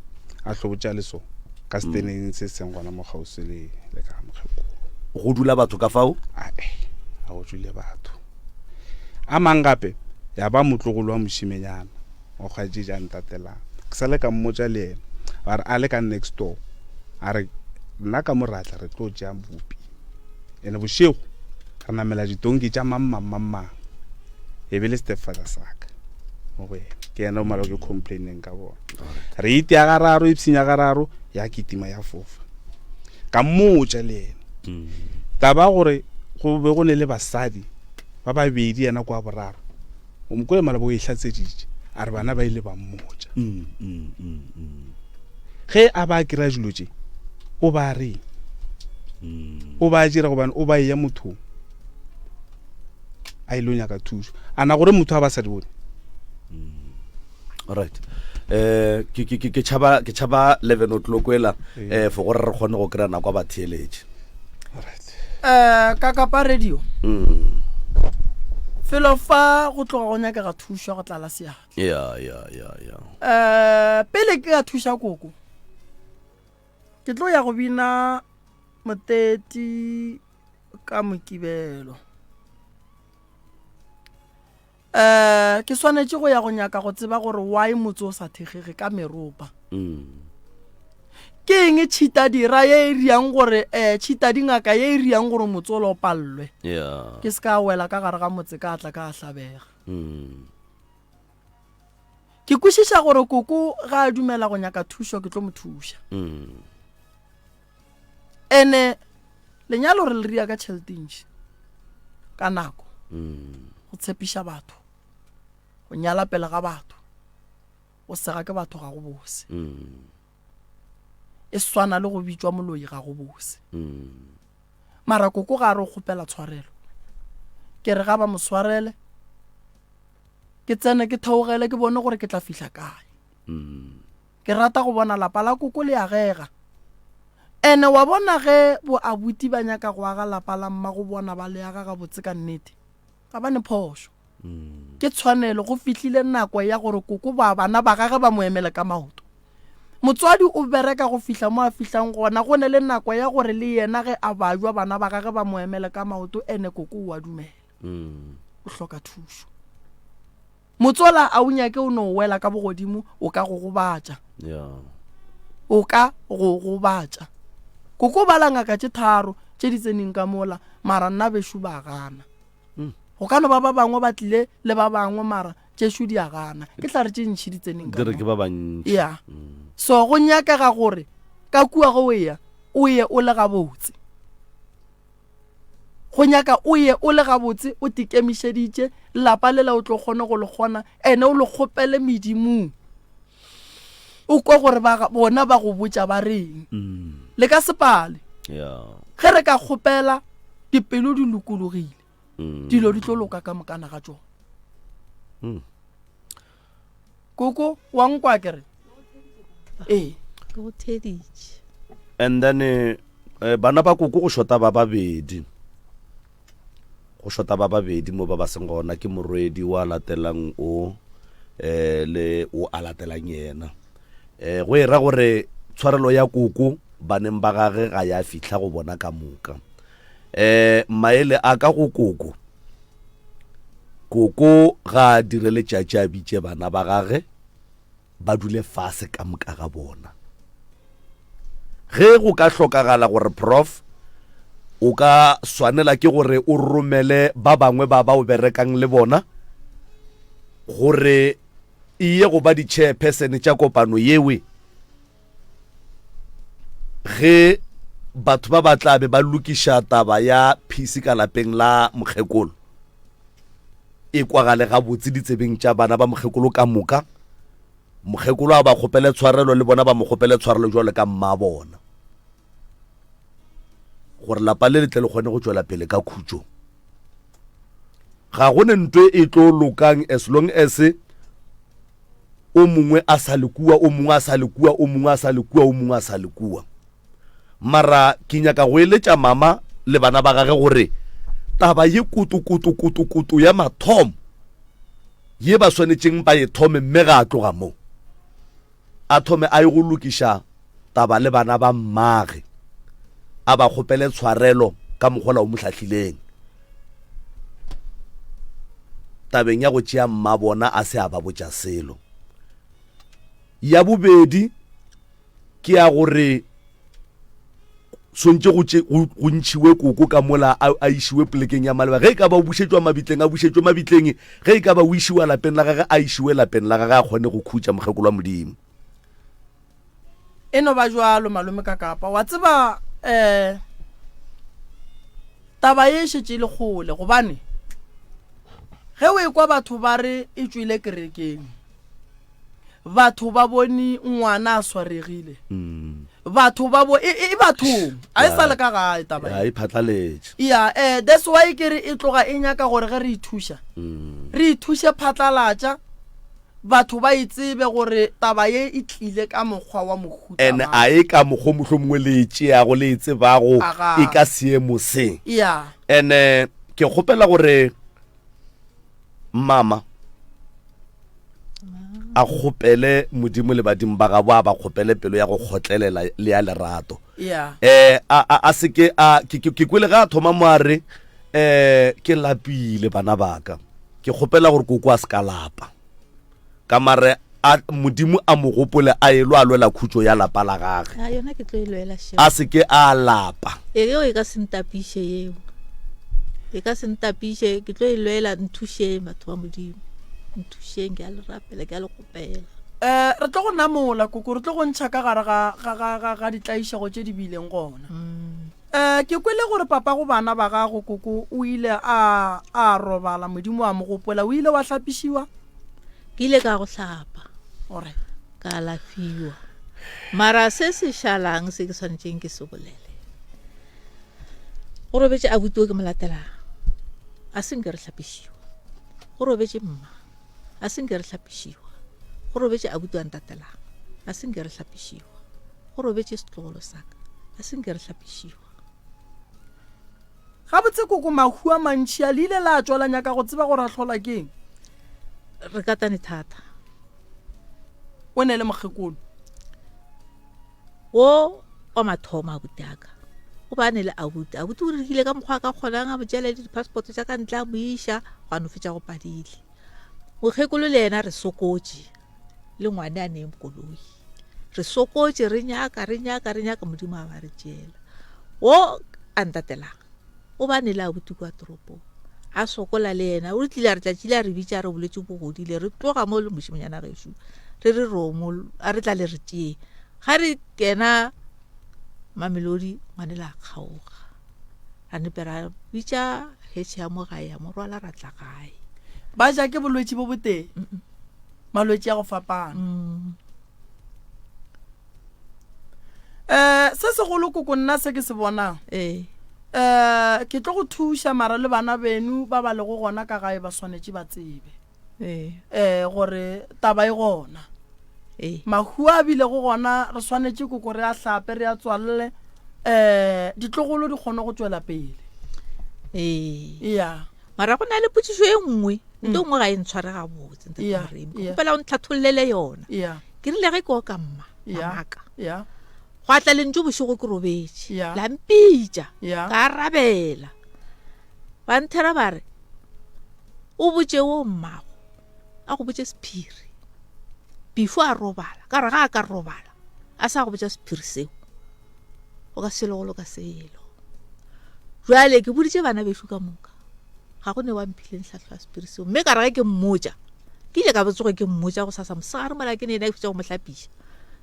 a hlobotše a le so ka seteneng se seng gona mo kgauswi le le ka ga mokgekolo. Go dula batho ka fao? Ae, a go dule batho. A mang gape ya ba motlogolo wa mošimenyana wa kgaetšedi a ntatelang. Ke sa le ka mmotša le yena, ba re a le ka next door, a re nna ka mo ra tla re tlo tšea bupi. Ene bošego re namela ditonki tša mang mang mang mang e be le stepfather sa ka mo go yena ke yena o mala ke complaineng ka bona re itea gararo ipshinya gararo ya kitima ya fofa ka mmotša le yena mm. taba gore go be go ne le basadi ba babedi yena kwa boraro O mo kwele maloba o e hlatseditše, a re bana ba ile ba mmotša. Mm, mm, mm, mm. Ge a ba kry-a dilo tše, o ba reng? O ba dira gobane o ba eya mothong a ile o nyaka thušo. A na gore motho a ba sa di bone? Alright. Eh ke ke ke tšhaba ke tšhaba 11 o'clock ela eh for gore re kgone go kry-a nako ya batheeletše. Alright. Eh ka kapa radio. Mm. Felo fa go tloga go nyakega thušo go tlala seatla. Ya ya ya ya. Eh pele ke ka thuša koko. Ke tlo ya go bina moteti ka mokibelo. Um ke swanetše go ya go nyaka go tseba gore why motse o sa thekgege ka meropa. Mm. Ke eng tšhita dira ye e riang gore um tšhita dingaka ye e riang gore motse o lo pallwe. Yeah. Ke se ka wela ka gare ga motse ka tla ka hlabega. Mm. Ke kwešiša gore koko ga a dumela go nyaka thušo ke tlo mo thuša. Mm. Ene lenyalo re le ria ka tšhelete ntši ka nako mm. go tshepiša batho go nyala pele ga batho go sega ke batho ga go bose mm. e swana le go bitšwa moloi ga go bose mm. mara koko ga re o kgopela tshwarelo ke re ga ba mo swarele ke tsene ke theogele ke bone gore ke tla fihla kae mm. Ke rata go bona lapa la koko le agega. Ene wa bona ge bo abuti ba nyaka go aga lapa la mmago bona ba le aga gabotse ka nnete. Ga ba ne phošo. Ke tshwanelo go fihlile nako ya gore koko ba bana ba gage ba mo emele ka maoto. Motswadi o bereka go fihla mo a fihlang gona go ne le nako ya gore le yena ge a bajwa bana ba gage ba mo emele ka maoto ene koko o a dumela. O hloka thušo. Motsola a o nyake o no wela ka bogodimo o ka go gobatša. Yeah. O ka go gobatša. Koko bala ngaka tše tharo tše di tseneng ka mola, mara nna bešo ba gana. Go ka no ba ba bangwe ba tlile le ba bangwe mara tšešo di a gana. Ke hlare tše ntši di tseneng ka Di re ke mo. ba bantši. Ya. So go nyakega gore ka kua ge o eya, o ye o le gabotse. Go nyaka o ye o le gabotse, o tikemišeditše, lapa lela o tlo kgone go le kgona, ene o le kgopele medimong. O kwe gore ba bona ba go botša ba reng. Le ka se pale. Ge re ka kgopela dipelo di lokologile, dilo di tlo loka ka mokana ga tšona. Koko, wa nkwa ke re? Ee. Ke go theeditše. And then eh, bana ba koko go shota ba babedi. Go shota ba babedi mo ba ba seng gona ke morwedi wa latelang o eh le o a latelang yena. Eh go era gore tshwarelo ya koko baneng ba gage ga ya fihla go bona ka moka. Eh maele a ka go koko Koko ga a dire letšatši a bitše bana ba gage ba dule fase ka moka ga bona. Ge go ka hlokagala gore prof o ka swanela ke gore o romele ba bangwe ba ba o berekang le bona gore e ye go ba di-chairperson tša kopano yewe ge batho ba ba tla be ba lokiša taba ya peace ka lapeng la mokgekolo e kwagale gabotse ditsebeng tša bana ba mokgekolo ka moka mokgekolo a ba kgopele tshwarelo le bona ba mo kgopele tshwarelo jwalo ka mma bona gore lapa le le tle le kgone go tšwela pele ka khutšo ga go ne ntwe e tlo lokang as long as o mongwe a sa le kua o mongwe a sa le kua o mongwe a sa le kua o mongwe a sa le kua mara ke nyaka go eletša mama le bana ba gage gore taba ye kutu kutu kutu kutu ya mathomo ye ba swanetšeng ba e thome mme ga a tloga mo a thome a ye go lokiša taba le bana ba mmage a ba kgopele tshwarelo ka mokgola o mo hlahlileng tabeng ya go tšea mma bona a se a ba botša selo ya bobedi ke ya gore swantše go tše go ntšhiwe koko ka mola a, a išiwe polekeng ya maleba ge e ka ba o bušetšwa mabitleng a bušetšwe mabitleng ge e ka ba o išiwa lapeng la gage a išiwe lapeng la gage a kgone go khutša mokgekolo wa modimo E no ba jwalo malome ka kapa wa tseba um taba ye e šetše e le kgole gobane ge o ekwa batho ba re e tšwile kerekeng batho ba bone ngwana a swaregile mm. batho ba bo e, e, e bathong a e sa le ka gae taba e phatlaletše ya eh that's why ke re e tloga e nyaka gore ge re ithuša mm. re ithuše phatlalatša Batho ba e tsebe gore taba ye e tlile ka mokgwa wa mohuta And mang. a e ka mokgwa mohlomongwe le e tšeago, le e tsebago, Aga. e ka seemo se. Ya. And ke kgopela gore mama a kgopele Modimo le badimo ba gabo, a ba kgopele pelo ya go kgotlelela le ya lerato. Ya. Eh, a, a, a se ke a, ke, ke, ke kwele ga a thoma mo a re, eh, ke lapile bana ba ka. Ke kgopela gore koko a se ka lapa. Ka mare a Modimo a mo gopole a elo a lwela khutšo ya lapa la gage. A yona ke tlo e lwela šeo. A se ke a lapa. E yeo e ka se ntapiše yeo. E ka se ntapiše, ke tlo e lwela, nthušeng batho ba Modimo. Nthušeng, ke a le rapela, ke a le kgopela. Eh, re tlo go namola koko, re tlo go ntšha ka gare ga, ga, ga, ga, ga ditlaišego tše di bileng gona. Mm. Eh, ke kwele gore papago bana ba gago koko o ile a, a robala, Modimo a mo gopola. O ile wa hlapišiwa? Ke ile ka go hlapa. Alright. Ka alafiwa. Mara se se šalang se ke swanetšeng ke se bolele. Go robetše abuti o ke mo latelang. A se nke re hlapišiwa. Go robetše mma. A se nke re hlapišiwa. Go robetše abuti wa ntatelang. A se nke re hlapišiwa. Go robetše setlogolo sa ka, a se nke re hlapišiwa. Gabotse koko mahu a mantši a le ile la tšwa la nyaka go tseba gore a hlola ke eng? Re katane thata. O ne le mokgekolo. Wo wa mathomo abuti a ka o ba ne le abuti. Abuti o rekile ka mokgwa a ka kgonang a mo tšeela le di-passport tša ka ntle a mo iša gwa no fetša go padile. Mokgekolo le yena re sokotše. le ngwane a neng koloi re sokotše re nyaka re nyaka re nyaka modimo a ba re tšeela. Wo a ntatelang o ba nele abuti kua toropong a sokola le yena o tlile a re tšatši le a re bitša a re bolwetši bo godile re tloga mo le mošimonyana gešo re re romo a re tla le re tšee ga re kena mamelodi ngwane la kgaoga ra nepe ra bitša hetšhe ya mo gae ya mo rwala ra tla gae ba ja ke bolwetši bo botee malwetši a go fapana mm. um se segolo koko nna se ke se bonang ee um ke tlo go thuša mara le bana beno ba ba lego gona ka gae ba swanetše ba tsebe ee um gore taba e gona ee mahu a bilego gona re swanetše koko re a hlape re a tswalele um ditlogolo di kgone go tšwela pele ee ya mara go na le potšišo e nngwe nto nngwe ga e ntshware gabotse ntate Yeah, Moremi. Ke yeah. kgopela o ntlhathollele yona ya ke rile ge ke oka mma Yeah. mamaka ya gwa tla lentšu bošego ke robetše Yeah. la mpitša Yeah. ka arabela ba nthera ba re o botše wo mmago a go botše sephiri before a robala ka re ga a ka robala a sa go botša sephiri seo o ka se le go loka selo jwale ke boditše bana bešo ka moka ga go ne wa mphileng tlhahlo ya sephiri seo mme ka re ge ke mmotša ke ile ka botsoge ke mmotša go sasa mosegare mola ke ne ena ke fetša go mo hlapiša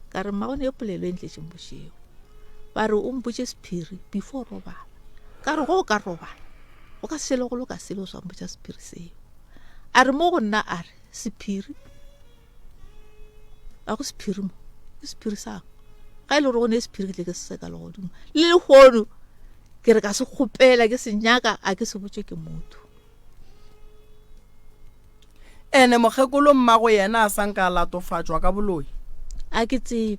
ka re mma go ne polelo e ntletšeng bošego ba re o mpotše sephiri before robala ka re go o ka robala o ka se le go loka selo o sa mpotša sephiri seo a re mo go nna a re sephiri a go sephiri mo ke sephiri sang ga e le gore go ne sephiri ke tle ke se seka legodimo le lehono ke re ka se kgopela ke se nyaka a ke se botse ke motho ene mokgekolo mmago yena a sa nka a latofatšwa ka boloi a ke tsebe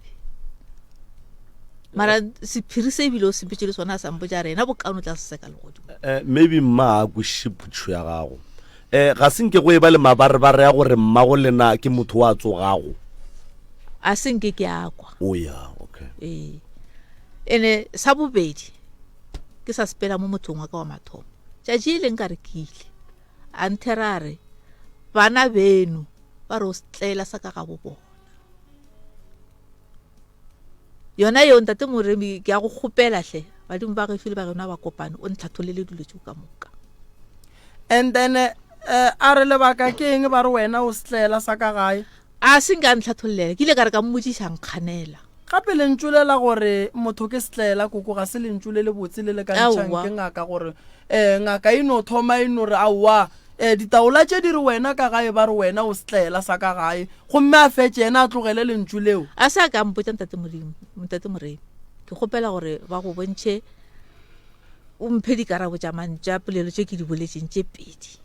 mara sephiri se ebile o sepetse le sona a sa mpotsa re ena bokano tla se seka legodimo Eh, maybe mma a kwešiše potšišo ya gago um ga se nke go e ba le mabarebare a gore mmago lena ke motho wa tsogago a se nke ke a kwa o ya okay ee ene sa bobedi ke sa sepela mo mothong wa ka wa mathomo tšatši e leng ka re ke ile a nthera a re bana beno ba re o setlela sa ka gabo bona Yona yeo, Ntate Moremi, ke a go kgopela hle, badimo ba gešo le ba geno a ba kopane, o ntlhatholele dilo tšeo ka moka. And then eh, a re lebaka ke eng ba re wena o setlela sa ka gae? A se nka ntlhathollela, ke ile ka re ka mmotšiša nkganela. Gape lentšu le la gore motho ke setlela koko ga se lentšu le lebotse le le ka ntšhang Aowa. ke ngaka gore um ngaka e no thoma e no re aowa um ditaola tše di re wena ka gae ba re wena o setlela sa ka gae Gomme a fetše yena a tlogele lentšu leo. A se a ka a mpotša, Ntate Modimo, Ntate Moremi, ke kgopela gore ba go bontšhe, o mphe dikarabo tša mantšu a polelo tše ke di boletšeng tše pedi.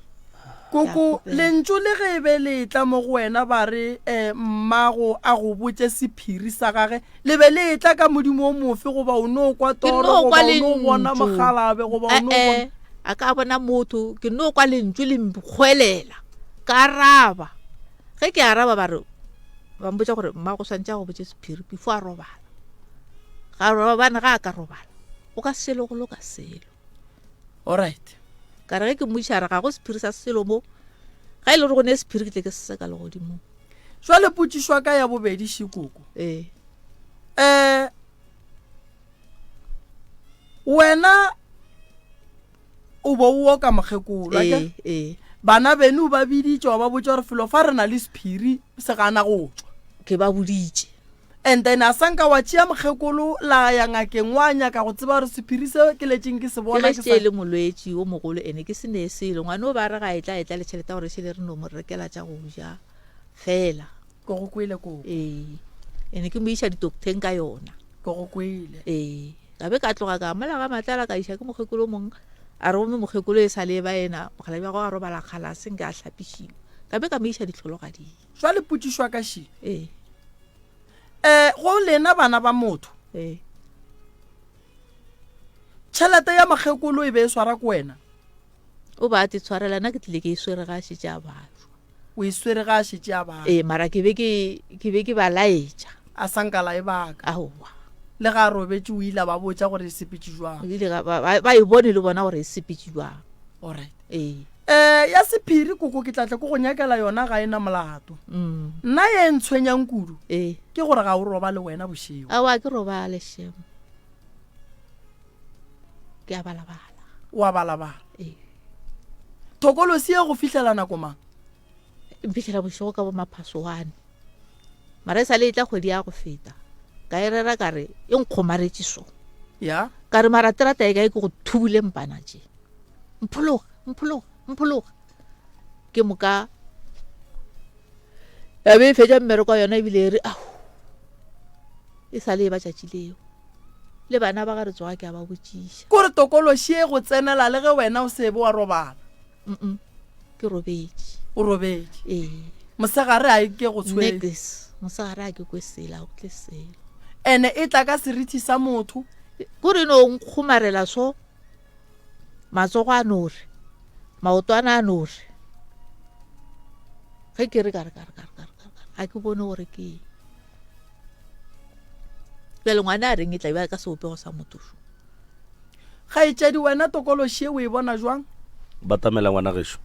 Koko, lentšu le ge e be le etla mo go wena ba re eh, mmago a go botše sephiri sa gage, le be le etla ka modimo o mofe goba o no kwa Ke toro no goba kwa o no bona lentšu. mokgalabe goba o no Eh, bona eh, a ka bona motho, ke no kwa lentšu le nkgwelela, ka araba. Ge ke araba ba re ba mpotša gore mma go swantše a go botše sephiri before a robala. Ga robane ga a ka robala o ka se selo go loka selo. Alright. Ka re ge ke mmotšiša re ga go sephiri sa selo mo. Ga e le gore go ne sephiri ke tle ke se seka legodimong. Jwale potšišo ya ka ya bobedi šikoko. Ee. Eh wena o bo o oka mokgekolo ee, ee. Bana beno o ba biditše wa ba botša gore felo fa re na le sephiri se gana go tšwa. Ke ba boditše. And then a sanka wa tšea mokgekolo la ya ngakeng wa nyaka go tseba gore sephiri se ke letšeng ke se bona ke ge le molwetši o mogolo ene ke se ne selo ngwane o ba re ga e tla e tla le tšhelete ya gore šele re no mo rekela tša go ja fela. Ke go kwele koko. Ee ene ke mo iša ditoktheng ka yona. Ke go kwele. Ee. Ka be ka tloga ka mola ga Matlala ka iša ke mokgekolo o mongwe a re gomme mokgekolo e sa le ba ena mokgalabje wa gagwe a robala kgala a se nke a hlapišiwa ka be ka mo iša dihlologading. Jwale potšišo ya ka še. Ee. Eh, go lena bana ba motho. Ee. Tšhelete ya mokgekolo e be e swara ke wena? O ba a te tshwarela nna ke tlile ke e swere ga a šetše a bajwa. O e swere ga a šetše a baka. Ee, mara ke be ke, ke be ke ba laetša. A sa nka la e baka. Aowa. Le ga a robetše o ile a ba botša gore e sepetše jwang. O ile ba, ba, ba e bone le bona gore e sepetše jwang. Alright. Ee. Eh, ya sephiri koko ke tla tle ke go nyakela yona ga e na molato. Mm. Nna ye e ntshwenyang kudu. Ee. Ke gore ga o robale wena bošego. Aowa, ke robale shem. Ke a balabala. O a balabala. Ee. Thokolosi ye go fihlela nako mang? E mphitlhela bošego ka bo maphasoane. Mara e sa le e tla kgwedi ya go feta. Ka e rera ka re e nkgomaretše so. Ya. Ka re mara terata e kae ke go thubule mpana tše. Mphologa, mphologa, mphologa. Ke moka ya be e fetša mmereko wa yona ebile e re ao e sa le e ba tšatši leo le bana ba ga re tsoga ke a ba botšiša Kore tokološi e go tsenela le ge wena o se be wa robala. Mm ke robetše. O robetše. Ee. Mosegare a e ke go tshwenye. Niks. Mosegare a ke kwe sela, go tle selo. Ene e tla ka serithi sa motho. Kore e no nkgomarela so matsogo a no re maotwana a no re ge ke re ka re ka re ka re ka re ka re ga ke bone gore ke eng. Bjale ngwana a reng e tla bjale ka sebopego sa motho šo. Kgaetšedi, wena tokološi ye o e bona jwang? Batamela ngwana gešo.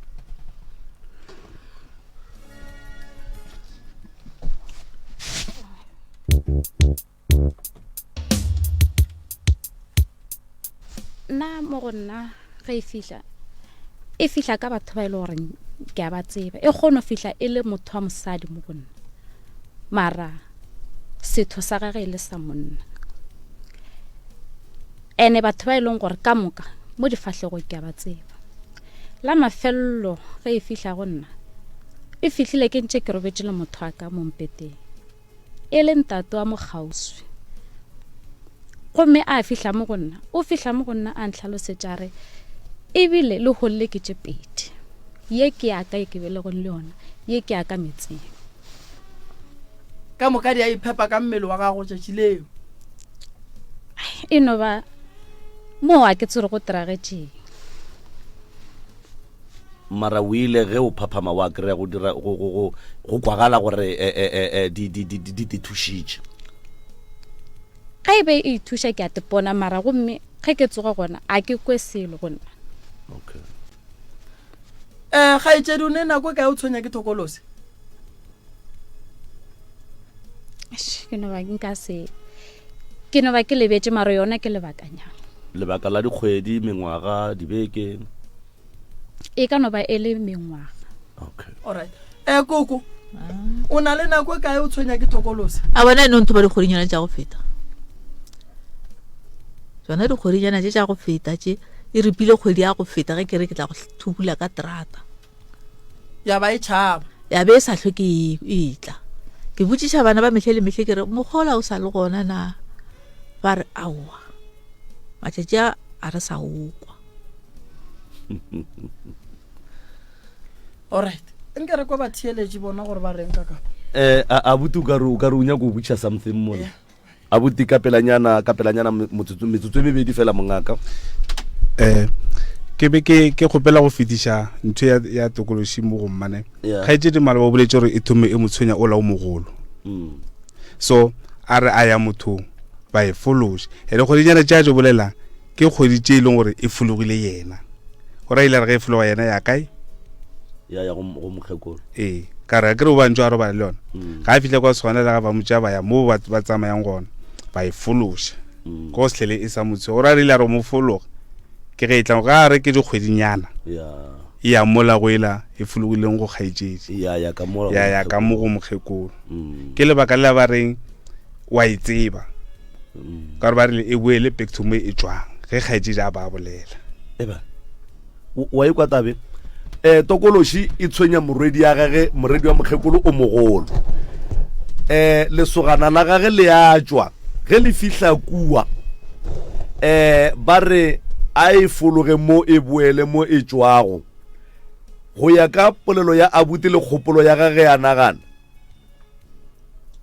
Nna mo go nna ge e fihla e fihla ka batho ba e le goreng ke a ba tseba e kgone go fihla e le motho wa mosadi mo go nna mara setho sa gage e le sa monna ene batho ba e leng gore ka moka mo difahlegong ke a ba tseba la mafelelo ge e fihla go nna e fihlile ke ntše ke robetše le motho wa ka mo mpeteng e le ntate wa mokgauswi. Gomme a fihla mo go nna, o fihla mo go nna a ntlhalosetša re, ebile le holle ke tše pedi. Ye ke ya ka ye ke belegweng le yona, ye ke ya ka metseng. Ka moka di a iphepa ka mmele wa gago tšatši leo. E no ba moo a ke tsere go tiragetšeng. Mara o ile ge o phaphama wa kry-a go dira go go go go kwagala gore eh, eh, eh, eh, di di di di di te thušitše. Ge e be e ithuša ke a te pona mara gomme ge ke tsoga gona a ke kwe selo go nna. Okay. Eh, kgaetšedi o ne nako e kae o tshwenya ke thokolosi? Eish, ke no ba nka se ke no ba ke lebetše mara yona ke lebakanyana. Lebaka la dikgwedi, mengwaga, dibeke. E ka no ba e le mengwaga. Okay. Alright. Eh koko. O na le nako e kae o tshwenya ke thokolosi? A bona eno ntho ba dikgwedinyana tša go feta. Tsona dikgwedinyana tše tša go feta tše e ripile kgwedi ya go feta ge ke re ke tla go thubula ka terata. Ya ba e tšhaba. Ya be e sa hlwe ke e tla. Ke botšiša bana ba mehle le mehle ke re mokgola o sa le gona na? Ba re aowa. Matšatši a a re sa o kwa. Alright. Nke re kwa batheeletši bona gore ba reng ka kapa. Eh, abuti o ka re o ka re o nyaka go botšiša something mona. Yeah. Abuti ka pelanyana ka pelanyana motsotso metsotso e mebedi fela mongaka. Eh ke be ke ke kgopela go fetiša ntho ya ya tokološi mo go mmane. Yeah. Kgaetšedi maloba o boletše gore e thome e mo tshwenya ola o mogolo. Mm. So a re a ya mothong ba e fološa. Ene kgwedinyana tše a di bolelang ke kgwedi tše e leng gore e fologile yena gore a ile a re ge e fologa yena ya kae ya ya go mokgekolo ee ka re ke re o bantse a robala le yona mm. ga a fitlha kwa tshwana le ga ba motšea ba ya mo ba tsamayang gona ba e fološa mm. ko setlhele e sa motshwe gore a re ile a re mo fologa ke ge e tla ga a re ke dikgwedinyana e ya mola go ela e fologileng go kgaetšedi ya ya ka mo go mokgekolo mm. ke lebaka le ba reng wa e tseba ka gore ba rile e boele back to mo e tšwang ge kgaetšedi a ba bolela eba wa e kwa tabe um tokološi e tshwenya morwedi ya gage morwedi wa mokgekolo o mogolo um lesogana la gage le a tšwa ge le fihla kua um ba re a e fologe mo e boele mo e tšwago go ya ka polelo ya abuti le kgopolo ya gage ya nagana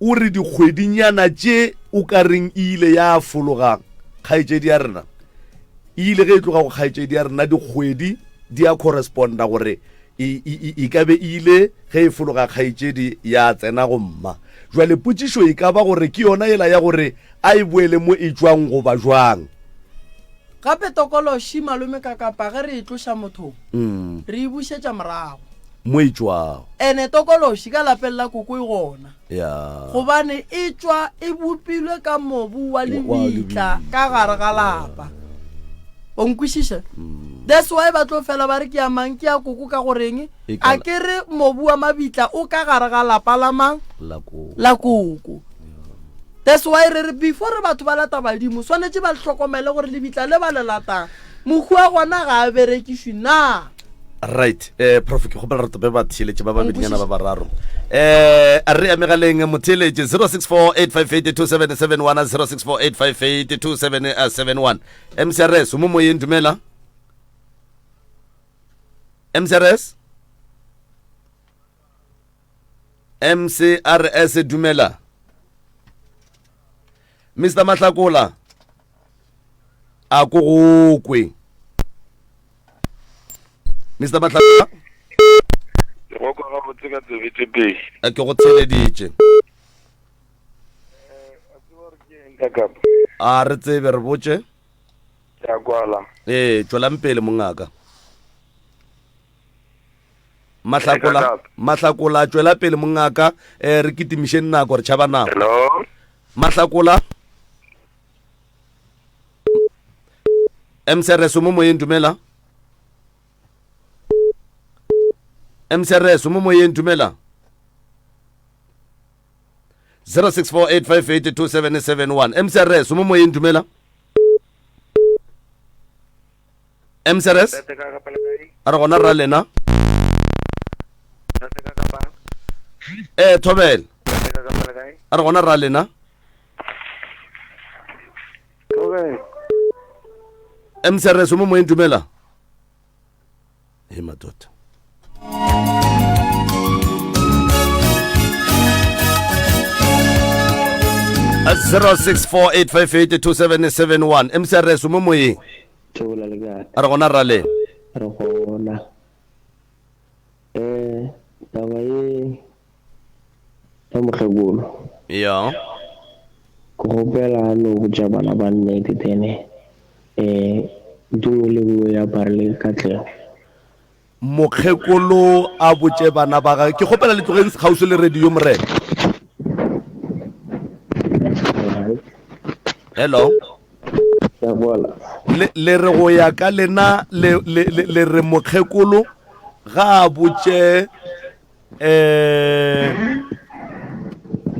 O re dikgwedinyana tše o ka reng e ile ya fologa kgaetšedi ya rena, e ile ge e tloga go kgaetšedi ya rena dikgwedi di a corresponda gore e, e, e, e ka be e ile ge e fologa kgaetšedi ya tsena go mma. Jwale potšišo e ka ba gore ke yona yela ya gore a e boele mo e tšwang goba jwang? Gape tokološi malome Kakapa ge re e tloša mothong re e bušetša morago. Mo e tšwago. Ene tokološi ka lapeng la koko e gona. Ya. Gobane e tšwa e bopilwe ka mobu wa lebitla ka gare ga lapa. O nkwešiša? That's why ba tlo fela ba re ke ya mang, ke ya koko ka goreng? E ka A ke re mobu wa mabitla o ka gare ga lapa la mang? La koko. La koko. That's why re re before re batho ba lata badimo, swanetše ba hlokomele gore lebitla le ba le latang, mohu wa gona ga a berekišwe na? Right, eh prof ke kgopela re tope batheeletše ba babedinyana ba bararo. Eh a re amegaleng motheeletše 0648582771 0648582771. MCRS o mo moyeng dumela. MCRS MCRS dumela. Mr Mahlakola a ko go kwe. Mr Mahlakola Ke go kwa gabotse ka tsebe tše pedi. A ke go theeleditše. A re tsebe re botše. Ke a kwala. Ee, tšwelang pele mongaka. Mahlakola, Mahlakola tšwela pele mongaka, eh re kitimišeng nako re tšhaba nako. Hello. Mahlakola. MCRS o mo moyeng dumela. MCRS o mo moyeng dumela. 0648582771 MCRS o mo moyeng dumela. MCRS a re gona ra lena. Eh thobela. A re gona ra lena. MCRS o mo moyeng dumela. He madoda. A 0648582771 MCRS o mo moyeng. Theola le kae? A re gona ra le. Re gona. Eh, taba ye ya mokgekolo. Ya. Ke kgopela a no botša bana ba nnete then eh ntho nngwe le nngwe ya aparele katlego. Mokgekolo a botše bana ba gage. Ke kgopela le tlogeng kgauswi le radio morena. Hello. Le, le re go ya ka lena le, le, le, le re mokgekolo ga a botše eh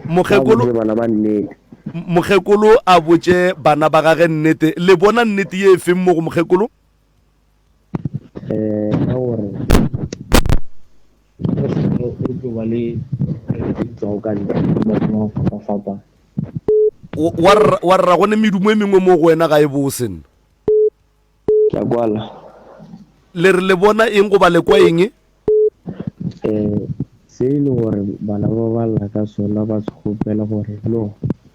mokgekolo bana ba nnete mokgekolo a botše bana ba gage nnete le bona nnete ye e feng mo go mokgekolo eh ka gore o tlo ba le tšwago ka ntle batho ba go fapafapana wa rra gone medumo e mengwe mo go wena ga e bose nna Ke a kwala. Le re le bona eng goba le kwa eng? Um se e le gore bana ba ba lla ka sona ba se kgopela gore no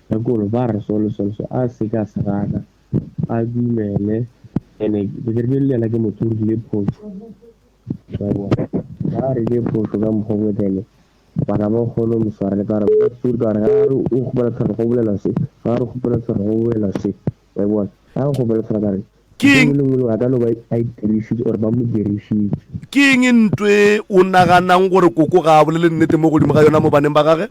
sekolo ba re so le so le so a se ka se gana a dumele ene ke re le yena ke motho o rile phošo wa bona ba rile phošo ka mokgwa o then bana ba kgone go mo swarela ka gore ba tsore ka gore ga re o kgopela tshwarelo go bolela se ga re kgopela tshwarelo go bolela se wa bona ga re kgopela tshwarelo ka re Ke eng? Nngwe le nngwe a ka no ba a itirišitše or ba mo dirišitše. Ke eng ntwe o naganang gore koko ga a bolele nnete mo godimo ga yona mo baneng ba gage?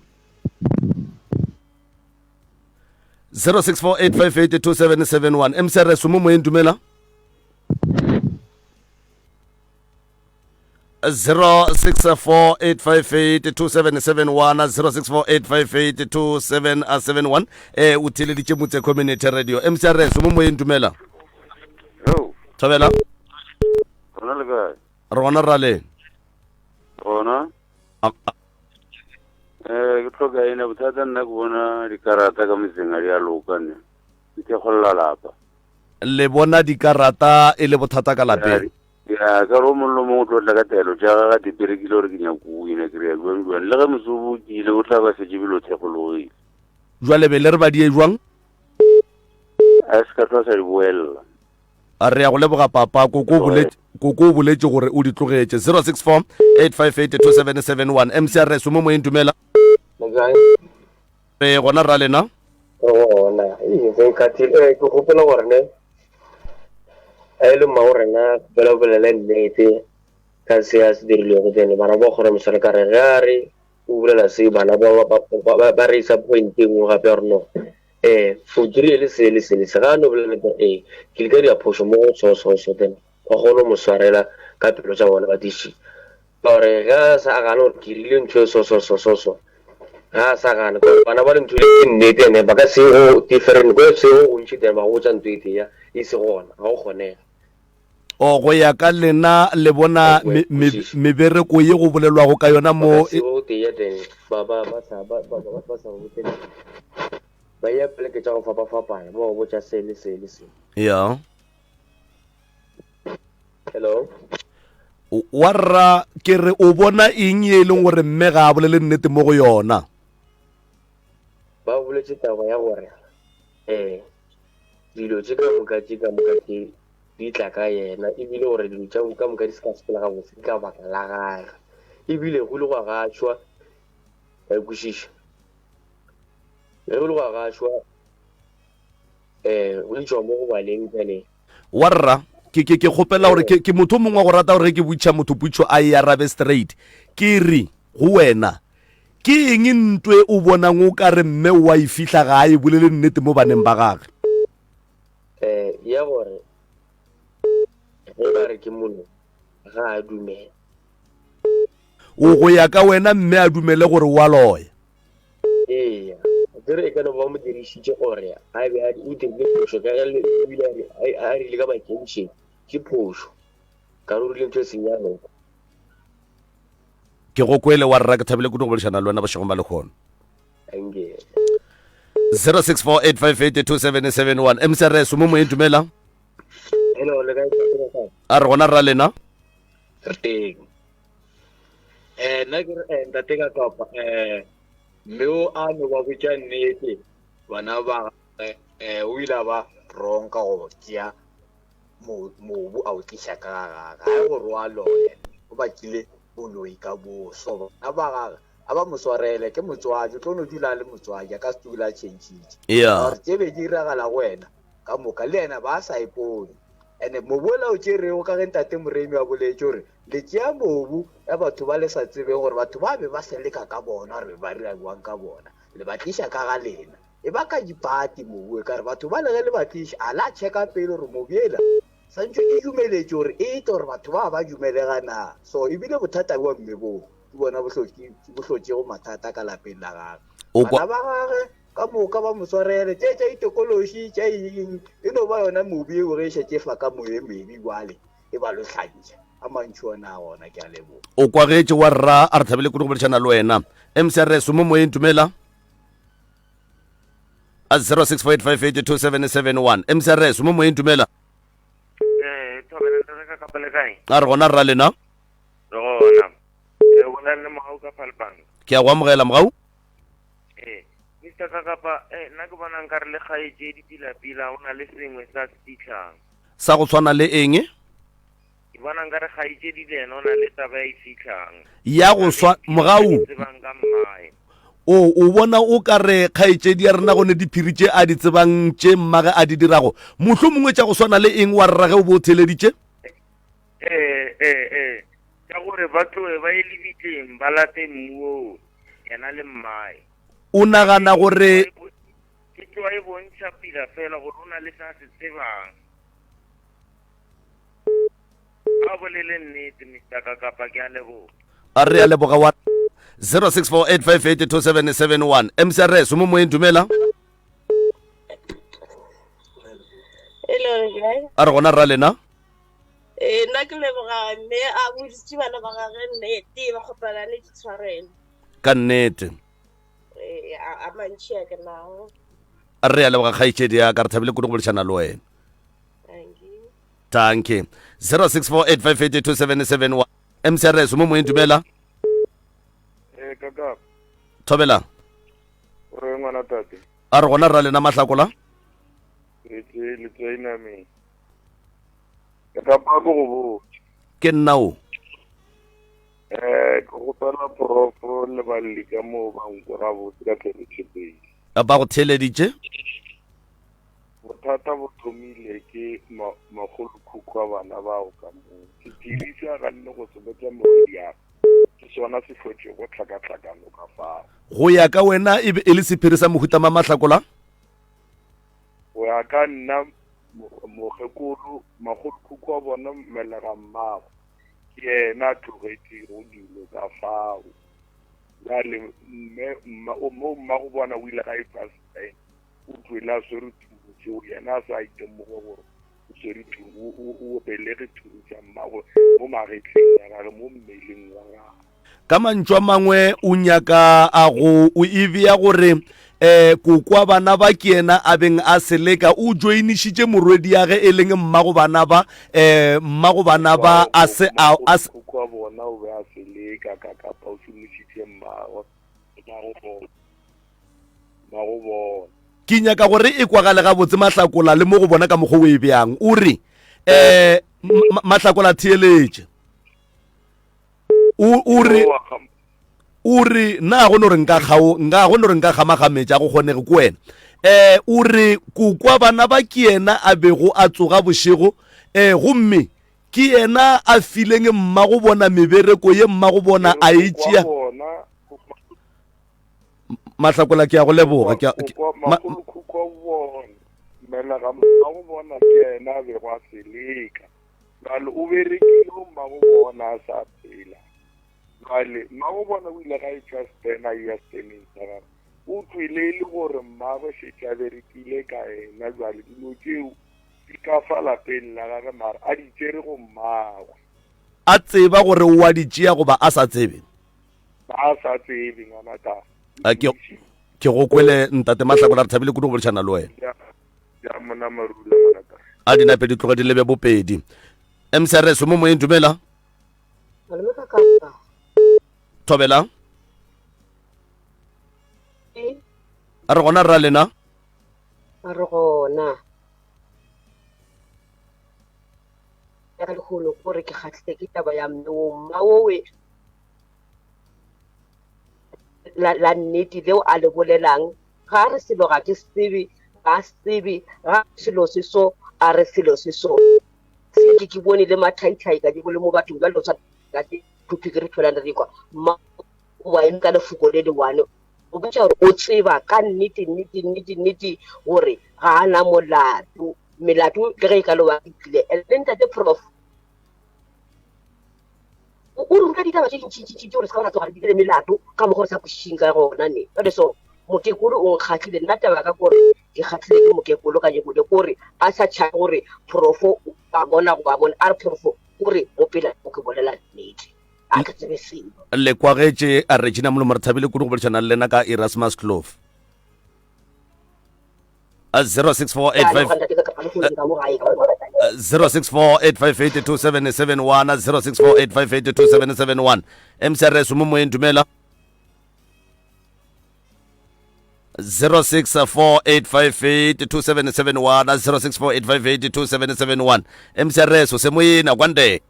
0648582771 MCRS o mo moyeng dumela. 0648582771 0648582771 eh o theleditše motse community radio mcrs o mo moyeng dumela Hello. thobela Rona le kae? re gona ra le Gona. Eh ke tlhoka ena bothata nna ke bona dikarata ka metseng a di a loka ne. Ke thekgolla lapa. Le bona dikarata e le bothata ka lapeng? Ya, ka gore o mongwe le mongwe o tlo tla ka taelo tša gage a diperekile gore ke nyako wina ke rea jwang jwang le ge motsobo o kile o tla ba setse bile o thekgologile. Jwale be le re ba die jwang? A se ka tloa sa di boelela. A re ya go leboga papa koko o boletše koko o boletše gore o di tlogetše 064 858 2771 MCRS o mo moyeng dumela. Le kae? Re gona rra lena. Re gona. Ee, ge khathile eh, ke gopela gore ne a e le mmago rena kgopela o bolele nnete ka se a se dirilego then bana ba kgona mosware ka re ge a re o bolela se bana ba ba ba ba re isa point e nngwe gape ya gore no. Eh, o dirile le se le se le se ga a no bolela nnete ee ke ile ka dira phošo mo go so so so then ba kgone go mo swarela ka pelo tša bona ba diši ka gore ge a sa gana gore ke rile ntho e so so so so so ga a sa gana ka gore bana ba le ntho e ke nnete ene ba ka se go different ko se go gontši then ba go botša ntho e tee ya e se gona ga go kgonega O go ya ka lena le bona me, me, mebereko ye go bolelwago ka yona mo e, ba ba ba sa ba ba ba ba sa botse ba ya poleke tša go fapafapana ba go botša se le se le se. Ya. Hello. Wa rra ke re o bona eng ye e leng gore mme ga a bolele nnete mo go yona? Ba boletše taba ya gore eh dilo tše ka moka tše ka moka tše di tla ka yena ebile gore dilo tša ka moka di se ka sepela gabotse ke ka baka la gage ebile go ile gwa gašwa wa kwešiša ge go ile gwa gašwa um go itšwa mo go baleng bjale Wa rra, ke, ke, ke kgopela gore ke, ke motho o mongwe wa go rata gore ge ke botšiša motho potšo a e arabe straight. Ke re go wena, ke eng ntwe o bonang o ka re mme o a e fihla ga a e bolele nnete mo baneng ba gage? Eh, ya gore ge ba re ke moloi ga a dumela. O go ya ka wena mme a dumele gore o a loya? Eya, akere e ka no ba mo dirišitše gore a be a o dirile phošo ka ge o ile a rile ka maikemišetšo ke phošo ka re o rile ntho e seng ya loka. Ke go kwele wa rra ke thabile kudu go boledišana le wena bošegong ba lehono. Anke. 0648582771 MCRS mo moyeng dumela. Hello, le kae? A re gona rra lena. Re teng. Eh nna ke re eh, ntate ka kapa eh mme o a no ba botša nnete bana ba gagwe eh o ile a ba wrong ka go tšea mobu a o tliša ka ga gagwe ga e gore o a loya o bakile boloi ka boo so bana ba gagwe a ba mo swarele ke motswadi o tlo no dula a le motswadi a ka se dula a changile Yeah. gore tše be di iragala go wena ka moka le yena ba sa ipone ene mobu ola o tšerego ka ge ntate moremi a boletše gore le tšea mobu ya batho ba le sa tsebeng gore batho ba be ba seleka ka bona gore ba dira jwang ka bona le ba tliša ka ga lena e ba ka dipati mobu e kare batho ba le ge le ba tliša a la checka pele gore mobu ela santse e dumeletše gore e tle gore batho ba ba dumelega na so ebile bothata bja mme boo ke bona bo hlotšego mathata ka lapeng la gagwe. Bana ba gagwe ka moka ba mo swarele tše tša itokološi tša eng e no ba yona mobi eo ge e šetše fa ka moye mebi bjale e ba lohlantšha a mantši ona a gona ke a leboga. O kwagetše wa rra a re thabile kudu go boledišana le wena. MCRS mo moyeng dumela. A 0648582771 MCRS mo moyeng dumela. Eh, thobela ntate ka kapa le kae? A re gona rra lena. Re gona. Ee, o bolela le Mogau ka Falbank. Ke a go amogela Mogau. Ee, Mr. Kakapa, eh, nna ke bona nkare le kgaetšedi Pila-Pila o na le sengwe sa se fitlhang. Sa go tshwana le eng? Ke bona nkare kgaetšedi le yena o na le taba ya e fitlhang. Ya go swa Mogau. Tsebang ka mmae. O o bona o ka re kgaetšedi ya rena go ne diphiri tše a di tsebang tše mmage a di dirago. Mohlomongwe tša go swana le eng wa rra ge o bo o theeleditše? Ee, ee, ee. Tša gore ba tloge ba ye lebitleng ba late mmu oo, yena le mmae. O nagana gore. Ke tloga e bontšha pila fela gore o na le se a se tsebang. A bolele nnete, Mister Kakapa, ke a leboga. A re a leboga wa 0648582771 MCRS o mo moyeng dumela. Hello, le kae? A re gona rra lena. Ee, nna ke leboga mme a boditše bana ba gage nnete ba kgopelane ditshwarelo. Ka nnete. Ee, a mantši a ke nago. A re a leboga kgaetšedi ya ka re thabile kudu go boledišana le wena. Thank you. Thank you. 0648582771 MCRS mo moyeng dumela. Eh kaka. Thobela. O re ngwana tate. A re gona rra lena mahlakola. Le tse le tse inameng. Ke tapa ko go botša. Ke nna o. Eh, ke kgopela profo le balli ka moo ba nkwe gabotse ka tlebe A ba go theeleditše? Bothata bo thomile ke makgolokhukhu a bana bao ka moo. Sephiri se a ganne go se botša morwediagwe ke sona se hlotšego tlhakatlhakano ka fao. Go ya ka wena e be e le sephiri sa mohuta mang Mahlakola? Go ya ka nna mokgekolo, makgolokhukhu wa bona mmelega mmago, ke yena a tlogetšego dilo ka fao. Bjale mme, mma, o, mo mmago bona o ile ga e tšwa Spain, o tšwele a swere thuru tšeo, yena a sa itemoge gore o swere thuru, o, o, o belege thuru tša mmagwe mo magetleng a gage, mo mmeleng wa gagwe. Ka mantšu a mangwe o nyaka a go o e bea gore um kokwa bana ba ke yena a beng a seleka o joinišitše morwediage e leng mmago bana ba um mmago bana ba a se a a se Kokwa bona o be a seleka ka kapa o šomišitše mmagwe mmago bona mmago bona. Ke nyaka gore e kwagale gabotse Mahlakola le mo go bona ka mokgwa o e beang. O re um Mahlakola theeletše. O o re o re na go no re nka kgao nka go no re nka kgamagametša go kgonege ko wena eh o re kokwa bana ba ke yena a bego a tsoga bošego eh gomme ke yena a fileng mma go bona mebereko ye mma go bona a e tšea Mahlakola ke a go leboga ke makgolokhukhu bona mmelega mma go bona ke yena a bego a seleka Bjale o berekile go mmagobona a sa phela. Bjale mmagobona o ile ga e tšwa Stena a eya Steneng sa gagwe. O tšwele e le gore mmagwe šetše a berekile ka yena. Bjale dilo tšeo di ka fa lapeng la gagwe mara a di tšere go mmagwe. A tseba gore o a di tšea goba a sa tsebe? Ba sa tsebe ngwanaka. A ke ke go kwele ntate Mahlakola re thabile kudu go boledišana le wena. Ya. Ya mona marula ngwanaka. A di nape di tloge di lebe bopedi. MCRS mo moyeng dumela. Malome ka kapa. Thobela. E. A re gona rra lena. A re gona. Ya ka lehono kore ke kgahlile ke taba ya mme wo mma wowe la, la nnete leo a le bolelang Ga a re selo ga ke se tsebe, ga a se tsebe, ga a re selo se so, a re selo se so. Se ke ke bone le mathaithai ka jeko le mo bathong bjalo tshwana ka tše topic re tholang re kwa. Mma o ba eme ka lefoko le le one. O bontšha gore o tseba ka nnete nnete nnete nnete gore ga a na molato. Melato le ge e ka loba e tlile. And le ntate prof O re ruta ditaba tše dintšintšintši tšeo re se ka ra tloga re bile le melato ka mokgwa re sa kwešišeng ka gona ne. Jwale so mokekolo o nkgahlile nna taba ya ka kore ke kgahlile ke mokekolo ka jeko le kore a sa tšhabe gore profo a bona goba a bone a re profo kore mo pela o ke bolela nnete a ke tsebe selo. Le kwagetše a Regina Molomo re thabile kudu go boledišana le lena ka Erasmus Kloof. 06485 06485827771 06485827771 MCRS mo moyeng dumela 0648582771 0648582771 MCRS o se moyena kwande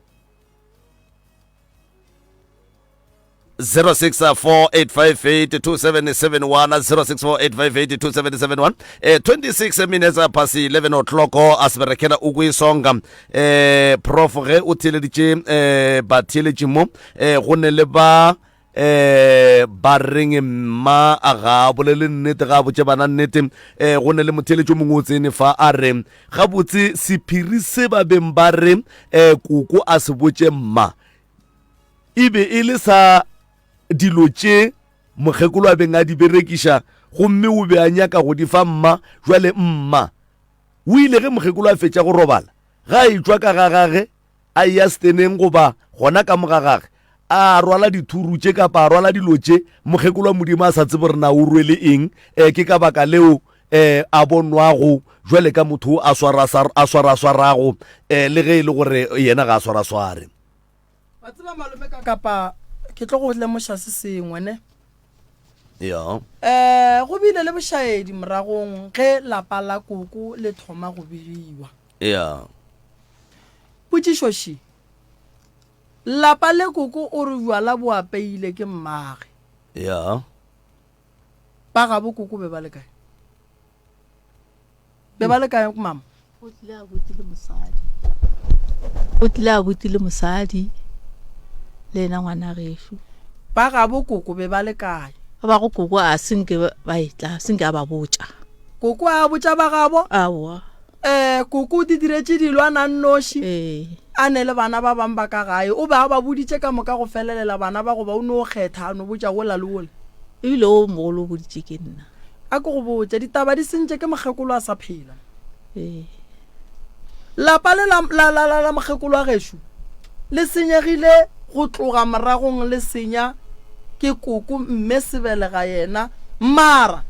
0648582771 0648582771 eh 26 minutes past 11 o'clock a se berekela o kwisonga eh prof ge o theeleditše eh batheeletši mo eh go ne le ba eh ba reng mma a ga a bolele nnete ga a botše bana nnete eh go ne le motheeletši o mongwe o tsene fa a re gabotse sephiri se ba beng ba re eh koko a se botše mma e be e le sa dilo tše mokgekolo a beng a di berekiša gomme o be a nyaka go di fa mma. Jwale mma o ile ge mokgekolo a fetša go robala, ga a etšwa ka ga gage a eya seteneng goba gona ka mo ga gage, a rwala dithuru tše kapa a rwala dilo tše mokgekolo wa Modimo a sa tsebe gore na o rwele eng. Um ke ka baka leo um a bonwago jwale ka motho a swaraswarago um le ge e le gore yena ga a swarasware. Wa tseba malome ka kapa ke tlo go lemoša se sengwe ne. Ya. Eh go bile le bošaedi moragong ge lapa la koko le thoma go begiwa. Ya. Potšišo še, Lapa le koko o re bjala bo apeile ke mmage. Ya. Ba gabo koko be ba le kae? Be ba le kae mama? O tlile a buti le mosadi. O tlile a buti le mosadi le yena ngwana gešo. Ba gabo koko be ba le kae? Ba ba go koko a se nke ba etla, se nke a ba botša. Koko a botša ba gabo. Aowa. Eh, koko o di diretše dilo a na nnoši. Ee. A ne le bana ba bang ba ka gae. O be a ba boditše ka moka go felelela bana ba goba o no kgetha a no botša wola le wola? Ebile o mogolo o boditše ke nna. A ke go botše, ditaba di sentše ke mokgekolo a sa phela. Ee. Lapa le la, la, la, la, la mokgekolo wa gešo le senyegile go tloga moragong le senya ke koko mme sebelega yena. Mara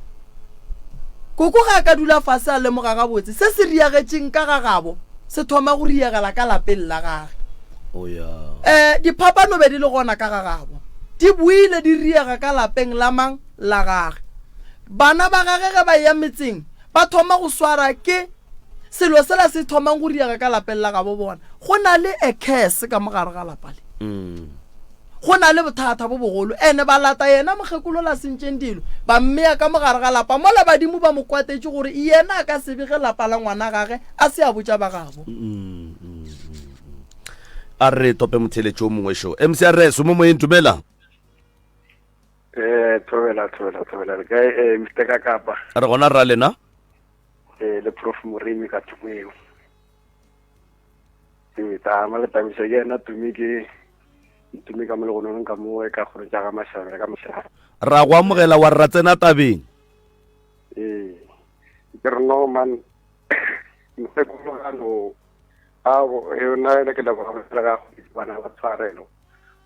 koko ge a ka dula fase a lemoga gabotse se se riagetšeng ka ga gabo se thoma go riegela ka lapeng la gage. Oh ya. Eh, diphapano be di le gona ka ga gabo. Di boile di riega ka lapeng la mang? La gage. Bana ba gage ge ba eya metseng ba thoma go swara ke selo sela se thomang go riega ka lapeng la gabo bona. Go na le a curse ka mo gare ga lapa le. Go na le bothata bo bogolo. Ene ba lata yena mokgekolo la sentšeng dilo, ba mmea ka mo gare ga lapa mola badimo ba mo kwatetše gore yena a ka se bege lapa la ngwana gage a se a botša ba gabo. A re tope motheeletši o mongwe šo. MCRS, o mo moyeng, dumela. Eh, thobela, thobela, thobela. Le kae, eh, Mr. Kakapa? Re gona rra lena. Eh, le Prof Moremi ka thoko eo. Eh, tama le tamiša ke yena Tumi ke Tumi ka mo legonong ka mo e ka kgoro tša ga Mashabela ka mošaga. Ra go amogela wa rra tsena tabeng. Eh, ke re no man mokgekolo ga no a go yona ene ke leboga go ga bana ba tshwarelo.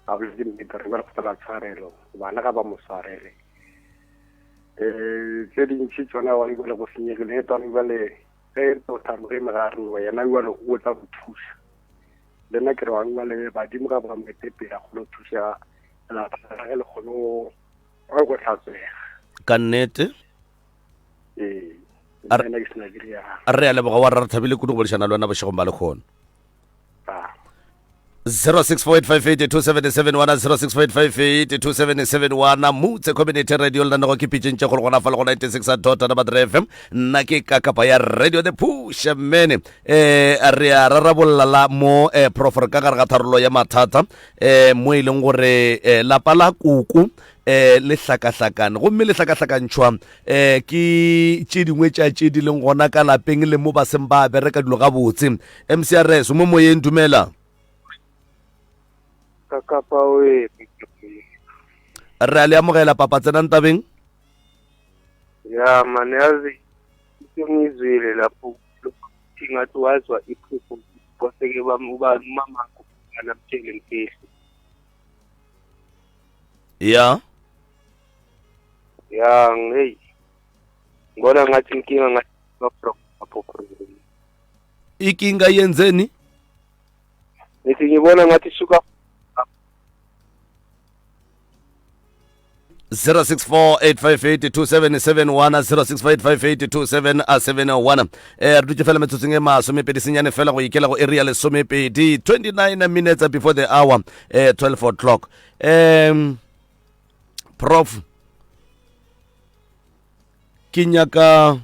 A boletse nnete re ba re kgopela tshwarelo bana ga ba mo swarele um tse dintšhi tsona wa jale go senyegile e twane jale ge doctor Moremi ga a re no yena jale o tla go thusa le nna ke re wang jale badimo ga ba mo ete pele a kgone go thusa lapa la gage le kgone go go hlatswega Ka nnete. ee A re- nna ke sena ke rialo Re a leboga wa rra re thabile kudu go boledišana le wena bošegong ba lekgono. 0648582771 0648582771 Mutse Community Radio lenanego ke pitšeng tše kgolo gona fa le go 96 dot number 3 FM nna ke ka kapa ya Radio The Push man eh re a rarabolla la mo eh prof re ka gare ga tharollo ya mathata eh mo e leng gore eh, lapa la koko eh le hlakahlakane gomme le hlakahlakantšhwa eh ke tše dingwe tša tše di leng gona ka lapeng le mo ba seng ba bereka dilo gabotse mcrs mo moyeng dumela ka kapa o e re a le amogela papa tsenang tabeng ya mane yazi into ngiyizwile lapho ukuthi ngathi wazwa iphupho kwaseke bami ubani umamakho anamtshele mfihlo ya ya hey ngibona ngathi inkinga ngathi from lapho ikinga yenzeni ngithi ngibona ngathi suka 0648582771 0648582771 eh re dutše fela metsotsong e masomepedi senyane fela go ikela go area lesomepedi 29 minutes before the hour eh 12 o'clock um prof ke nyaka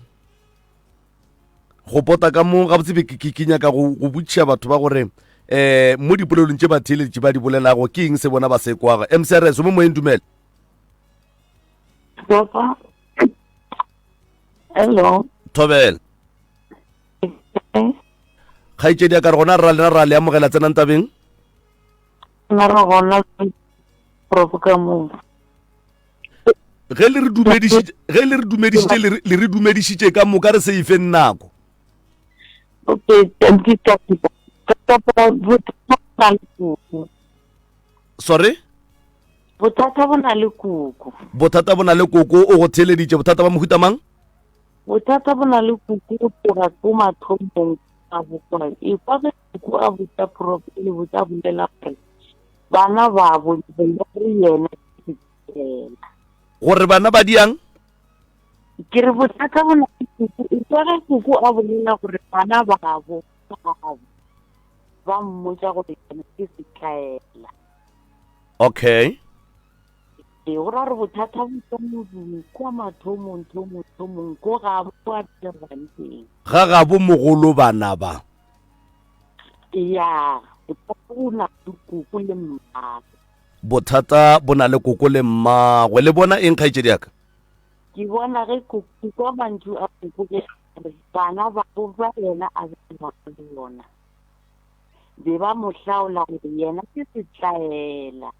go pota ka mo gabotse be ke nyaka go botšiša batho ba gore eh mo dipolelong tše batheeletši ba di bolelago ke eng se bona ba se kwago mcrs mo moyeng dumele Papa. Hello. Thobela. Kgaetšedi ya ka re gona ra lena ra le amogela tsenang tabeng. Nna re gona prof ka moo. Ge le re dumedišitše ge le re dumedišitše le re- le re dumedišitše ka moka re se ifeng nako. Okay, thank you Bothata bo na le kuku. Sorry? Bothata bo na le kuku. Bothata bo na le koko o go theeleditše bothata ba mohuta mang? Bothata bo na le kuku go tloga ko mathomong a bokwa. E kwa ge kuku a botša prof le botša bolela gore bana babo ba re yena ke setlela. Gore bana ba diang? Ke re bothata bo na le kuku. E kwa ge kuku a bolela gore bana babo babo ba mmotša gore yena ke setlaela. Okay. Ee, go ra gore bothata bo tswa modung kwa mathomong thomong thomong ko ga bo a dirang teng. Ga gabo mogolo bana ba. Ya, bothata bo na le koko le mmagwe. Bothata bo na le koko le mmagwe. Le bona eng kgaetšedi ya ka? Ke bona ge ke kwa mantšu a koko ge a re bana babo ba yena a belegwago le bona be ba mo hlaola gore yena ke setlaela.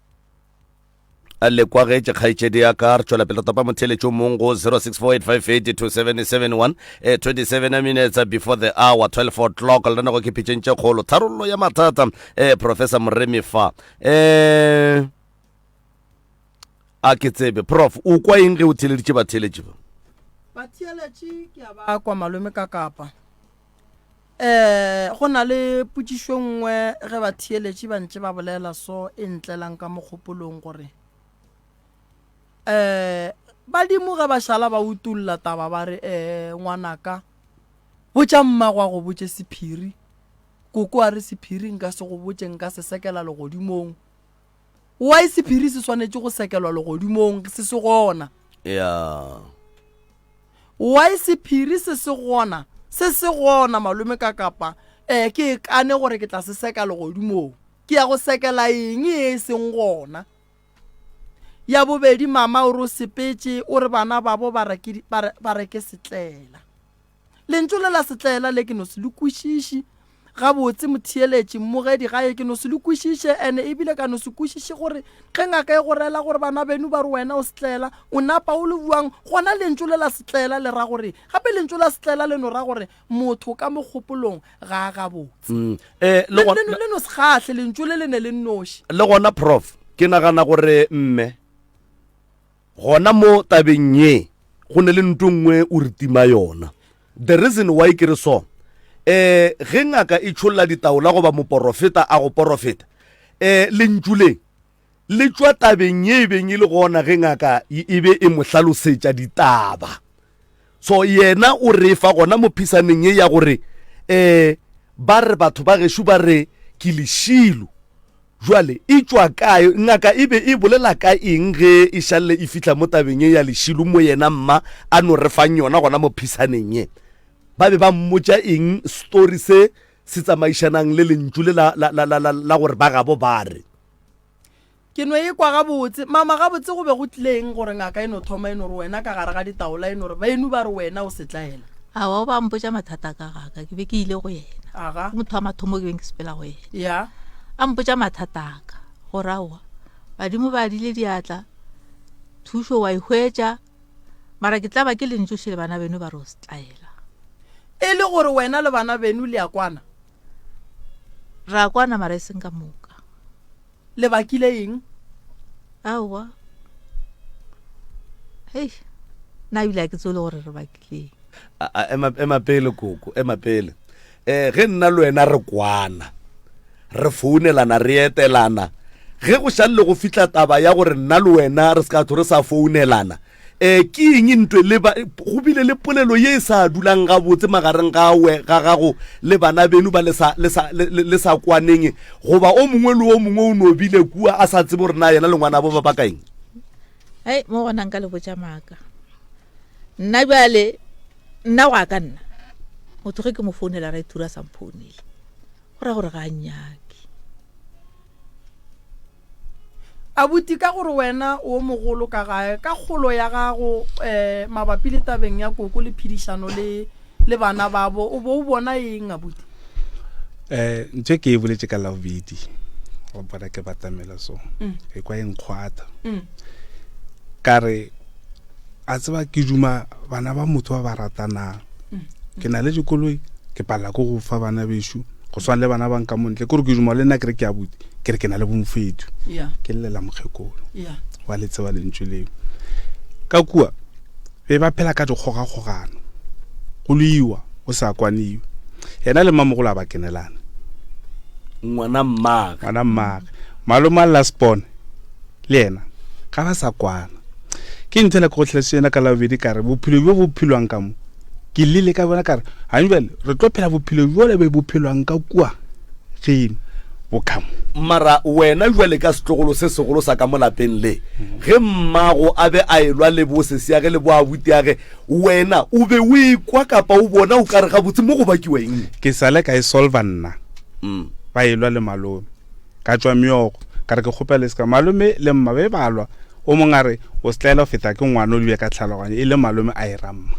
A le kwagetše kgaetšedi ya ka? Re tšwela pele re topa motheeletši o mong go 0648582771 eh, 27 minutes before the hour 12 o'clock. Le rena go ke pitšeng tše kgolo tharollo ya mathata eh, Professor Moremi fa eh, a ke tsebe prof o kwa eng ge o theeleditše batheeletši ba? Batheeletši ke a ba kwa malome ka kapa. Um go na le potšišo nngwe ge batheeletši ba ntše ba bolela so e ntlelang ka mogopolong gore um badimo ge ba šala ba utolla taba ba re um ngwanaka botša mmago a go botše sephiri, koko a re sephiri nka se go botše nka se sekela legodimong. Why sephiri se swanetše go sekelwa legodimong se se gona? Ya. Why sephiri se se gona? Se se gona malome ka kapa eh ke e kane gore ke tla se seka legodimong. Ke ya go sekela eng e e seng gona? Ya bobedi mama o re o sepetše o re bana babo ba re ke ba re ke setlela. Lentšu le la setlaela le ke no se le kwešiše gabotse, motheeletši, mmogedi gae, ke no se le kwešiše, ene ebile ka no se kwešiše gore ge ngaka e go rela gore bana beno ba re wena o setlaela, o napa o le buang, gona lentšu le la setlaela le ra gore, gape lentšu la setlaela le no ra gore motho ka mogopolong ga a gabotse. Mm, eh, le Le, gona, le, le no se kgahle lentšu le le ne le nnoši. le gona prof ke nagana gore mme Gona mo tabeng ye, go ne le nto nngwe o re tima yona. The reason why ke re so, eh, ge ngaka e tšholla ditaola goba moporofeta a go porofeta, eh, lentšu le le tšwa tabeng ye e beng e le gona ge ngaka e be e mo hlalosetša ditaba. So yena o re fa gona mo phisaneng ye ya gore, eh, ba re batho ba gešo ba re ke lešilo. Bjale, e tšwa kae? Ngaka e be e bolela ka eng ge e šalle e fihla mo tabeng ye ya lešilo mo yena mma a no re fang yona gona mo phisaneng ye? Ba be ba mmotša eng story se se tsamaišanang le lentšu le la, la, la, la, la, la gore ba gabo ba re? Ke no e kwa gabotse. Mama, gabotse go be go tlile eng gore ngaka e no thoma e no re wena ka gare ga ditaola e no re beno ba re wena o setlaela? Aowa, o ba mpotša mathata ka gaka, ke be ke ile go yena. Aga. Ke motho wa mathomo ke beng ke sepela go yena. Ya. A mpotša mathata a ka, gore aowa, badimo ba adile diatla, thušo wa e hwetša, mara ke tla ba ke lentšu šele bana beno ba re o setlaela. E le gore wena le bana beno le a kwana? Re a kwana mara e seng ka moka. Le bakile eng? Aowa. Hei, nna ebile a ke tsebe le gore re bakile eng. A, a, ema, ema pele koko, ema pele. Eh, ge nna le wena re kwana, re founelana, re etelana, ge go šalle go fihla taba ya gore nna le wena re se ka tlo re sa founelana, eh, ke eng ntwe le ba, go bile le polelo ye e sa dulang gabotse magareng ga we, ga gago le bana beno ba le sa, le sa, le, le, le sa kwaneng, goba o mongwe le o mongwe o no bile kua a sa tsebe gore na yena le ngwanabo ba baka eng? Hei, mo gona nka le botša maaka. Nna bjale, nna go ya ka nna, motho ge ke mo founela ra ithura a sa mphounele, go ra gore ga a nnyake. Abuti, ka gore wena o mogolo ka gae, ka kgolo ya gago um mabapi le tabeng ya koko le phedišano le le bana babo, o bo o bona eng abuti? Um ntho e ke e boletše ka Labobedi, wa bona ke batamela so, Mm. ke kwa e nkgwatha. Mm. Ka re, a tseba ke duma bana ba motho ba ba ratanang. Mm. Ke na le dikoloi, ke palela ko go fa bana bešo, go swana le bana ba nka montle. Ke gore ke duma le nna ke re ke abuti, ke re ke na le bomfetu. Yeah. Ke llela mokgekolo. Yeah. Wa le tseba lentšu leo. Ka kua, be ba phela ka dikgogakgogano. Go loiwa, go sa kwaniwe. Yena le mmamogolo a ba kenelana. Ngwana mmage. Ngwana mmage. Malome a last born le yena ga ba sa kwana. Ke ntho ela ke go tlhalositše yona ka Labobedi ka re bophelo bjo bo phelwang ka mo ke llile ka bona ka re gane bjale re tlo phela bophelo bjola be bo phelwang ka kua geno bo ka mo. Mara wena bjale ka setlogolo se segolo sa ka mo lapeng le, ge mmago a be a elwa le bo sesiage le bo abutiage, wena o be o ekwa kapa o bona o ka re gabotse mo go bakiwa eng? Ke sa le ka e solva nna, ba elwa le malome. Ka tšwa meokgo, ka re ke kgopela le se ka. Malome le mma be ba lwa. O mongwe a re, O se tlaela go feta ke ngwana o dibja ka tlhaloganyo, e le malome a e ra mma.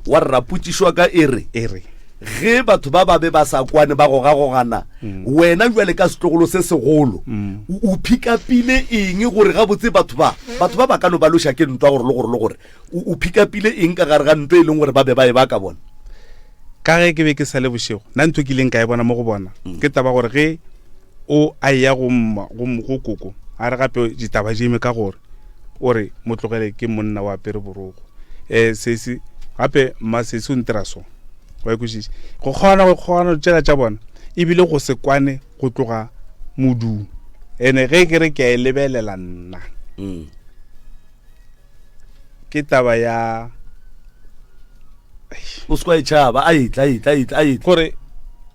Wa rra, potšišo ya ka e re, E re. Ge batho ba ba be ba sa kwane ba gogagogana, wena bjale ka setlogolo se segolo, o, o phikapile eng gore gabotse batho ba, batho ba ba ka no ba loša ke ntwa gore le gore le gore, o, o phikapile eng ka gare ga ntwa e leng gore ba be ba e baka bona? Ka ge ke be ke sa le bošego, nna ntho e ke ileng ka e bona mo go bona, ke taba gore ge o a eya go mma, go, go koko, a re gape ditaba di eme ka gore o re mo tlogele ke monna o apere borogo. Um sesi, gape mma sesi o ntira so. Wa e kwešiša? Go kgona go kgona tšela tša bona ebile go se kwane go tloga modung. Ene ge ke re ke a e lebelela nna. Ke taba ya o se kwa e tšhaba a etla a etla a etla a etla gore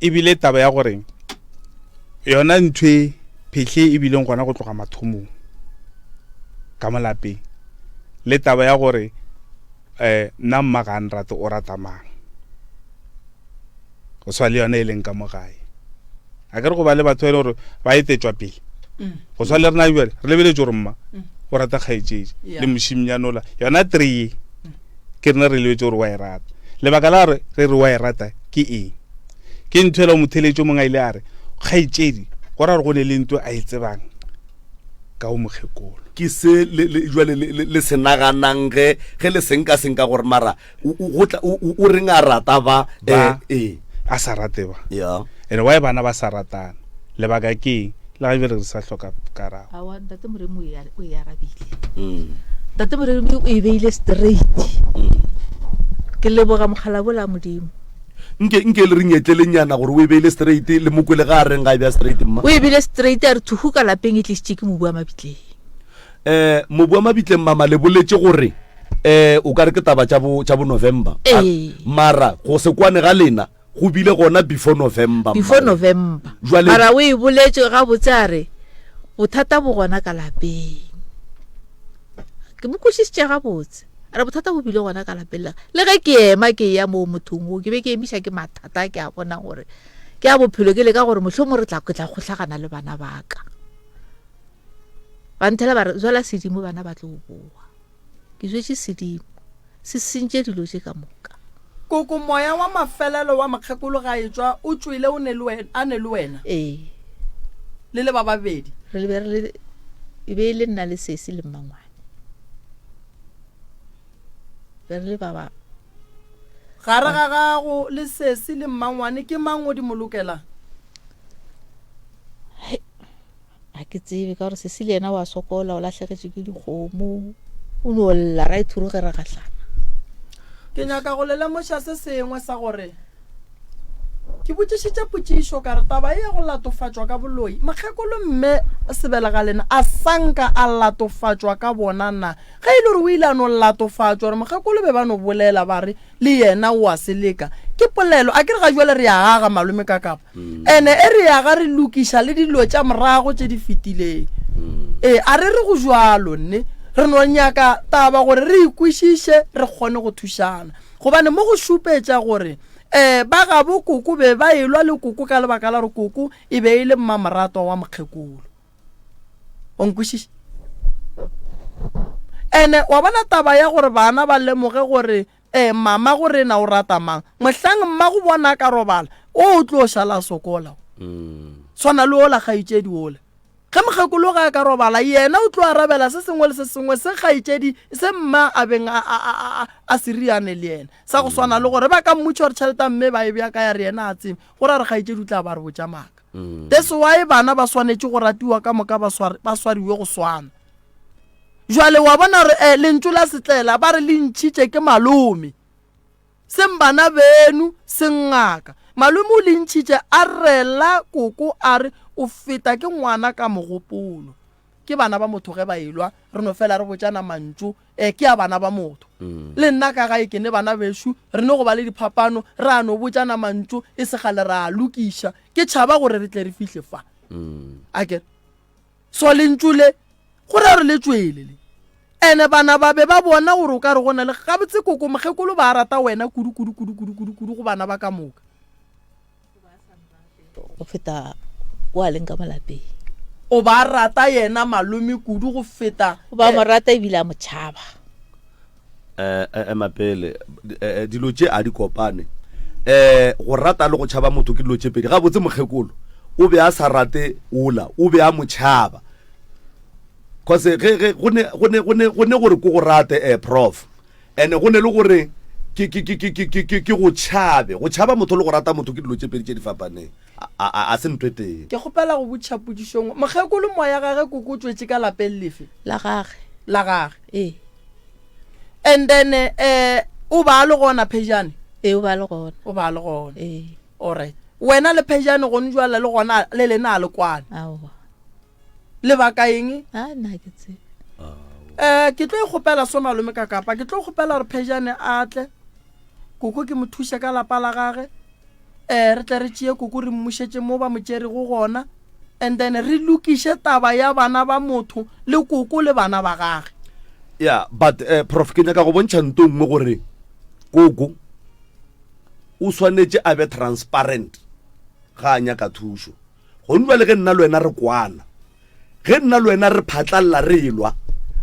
ebile taba ya gore yona ntho e phehle e bileng gona go tloga mathomong ka mo lapeng le taba ya gore um nna mma ga a nrate o rata mang go swa le yone e leng ka mo gae a ke re go ba le batho e le gore ba etetšwa pele mm. go swa le rena bjale re lebeletse gore mma mm. o rata kgaetšedi le mošimnyanola yona tree mm. ke rena re lebetse gore wa e rata lebaka la gore re re wa e rata ke eng ke ntho ela motheletši o mongwe a ile a re kgaetšedi go ra gore go ne le ntho a e tsebang ka o mokgekolo ke se jale le se naganang ge ge le senka senka gore mara go tla o reng a rata ba ba eh, a sa rate ba ya ene why bana ba sa ratana lebaka ke eng le ga bjale re sa hloka karabo awa ntate moremi o e arabile mm. ntate moremi o e beile straight mm. ke leboga mokgalabola modimo nke nke le re nyetlelenyana gore o e beile straight le mokwele ga a reng ga e beya straight mma o e beile straight a re thuhu ka lapeng e tlisitše ke mobu wa mabitleng um mobu wa mabitleng mama le boletše gore um o ka re ke taba tša bo tša bo November Ee. mara go se kwane ga lena go bile gona before November before November Jwale- mara o e boletše gabotse a re bothata bo gona ka lapeng ke mo kwešišitše gabotse a re bothata bo bile gona ka lapeng le le ge ke ema ke ya moo mothong o ke be ke emiša ke mathata ke a bona gore ke a bophelo ke leka gore mohlomong re tla ke tla kgohlagana le bana ba ka ba nthela ba re jwala sedimo bana ba tlo boa Ke jwetše sedimo, se sentše dilo tše ka moka. Koko, moya wa mafelelo wa mokgekolo ga etšwa o tšwele o ne le wena, a ne le wena? Ee. Le le ba babedi? Re le be re le, e be e le nna le sesi le mmangwane. Be re le ba ba. Gare ga gago le sesi le mmangwane ke mang o di mo lokelang? Ga ke tsebe ka gore sesi le yena wa sokola o lahlegetšwe ke dikgomo o no lla ra ithuru ge re gahlana. Ke nyaka go le lemoša se sengwe sa gore ke botšišitše potšišo ka re taba ye ya go latofatšwa ka boloi mokgekolo mme Sebelegalena a sa nka a latofatšwa ka bona na? Ge e le gore o ile a no latofatšwa gore mokgekolo be ba no bolela ba re le yena o a se leka ke polelo a ke re ga jwale re a aga malome ka kapa mm. ene e re aga re lokiša le dilo tša morago tše di fetileng mm. ee a re re go jwalo nne re no nyaka taba gore re ikwešiše re kgone go thušana gobane mo go šupetša gore um ba gabo koko be ba elwa le koko ka lebaka la gore koko e be e le mmamoratwa wa mokgekolo o nkwešiše ene wa bona taba ya gore bana ba lemoge gore um mama go rena o rata mang mohlang mma go bona a ka robala o o tlo šala a sokola mm. tshwana le ola kgaetšedi ola ge mokgekolo ga a ka robala yena o tlo arabela se sengwe le se sengwe se kgaetšedi se mma a beng a se riane le yena sa go swana le gore ba ka mmotša gore tšhelete mme ba e bja ka ya re yena a tsebe gore a re kgaetšedi o tla ba re botša maaka mm. that's why bana ba swanetše go ratiwa ka moka ba swariwe go swana jwale wa bona gore eh, lentšu la setlela ba re le ntšhitše ke malome seng bana beno seng ngaka malome o le ntšhitše a rela koko a re o feta ke ngwana ka mogopolo ke bana ba motho ge ba elwa re no fela re botšana mantšu um ke a bana ba motho mm. le nna ka gae ke ne bana bešo re ne go ba le diphapano re a no botšana mantšu e segale re a lokiša ke tšhaba gore re tle re fihle fa mm. a kere so lentšu le go ra re le tšwele le ene bana ba be ba bona gore o ka re go na le gabotse koko mokgekolo ba rata wena kudu kudu kudu kudu kudu kudu go bana ba ka moka go feta kwa leng ka mo lapeng. O ba rata yena malome kudu go feta. O ba mo rata ebile a mo tšhaba. Eh, eh, ema pele. Eh, eh, dilo tše a di kopane. Eh, go rata le go tšhaba motho ke dilo tše pedi. Gabotse mokgekolo o be a sa rate ola, o be a mo tšhaba. Cause ge ge go ne go ne go ne go ne gore ke go rate eh prof. Ene go ne le gore ke ke ke ke ke ke ke go tšhabe. Go tšhaba motho le go rata motho ke dilo tše pedi tše di fapaneng. A, a, a se ntho e tee. Ke kgopela go botšiša potšišo nngwe. Mokgekolo moya gage koko o tšwetše ka lapeng lefe? La gage. La gage. Ee. And then eh, o ba a le gona Phejane? Ee, o ba a le gona. O ba a le gona. Ee. Alright. Wena le Phejane gone jwale le gona le lena a le kwane? Aowa. Lebaka eng? A nna ke tsebe. Eh, ke tlo e kgopela so malome ka kapa. Ke tlo kgopela gore Phejane a tle. Koko ke mo thuše ka lapa la gage. Eh, re tle re tšee koko re mmušetše mo ba mo tšerego gona. And then re lokiše taba ya bana ba motho le koko le bana ba gage. Yeah, but eh, prof ke nyaka go bontšha nto nngwe gore koko o swanetše a be transparent ga a nyaka thušo. Gone bjale ge nna le wena re kwana, ge nna le wena re phatlalla re elwa,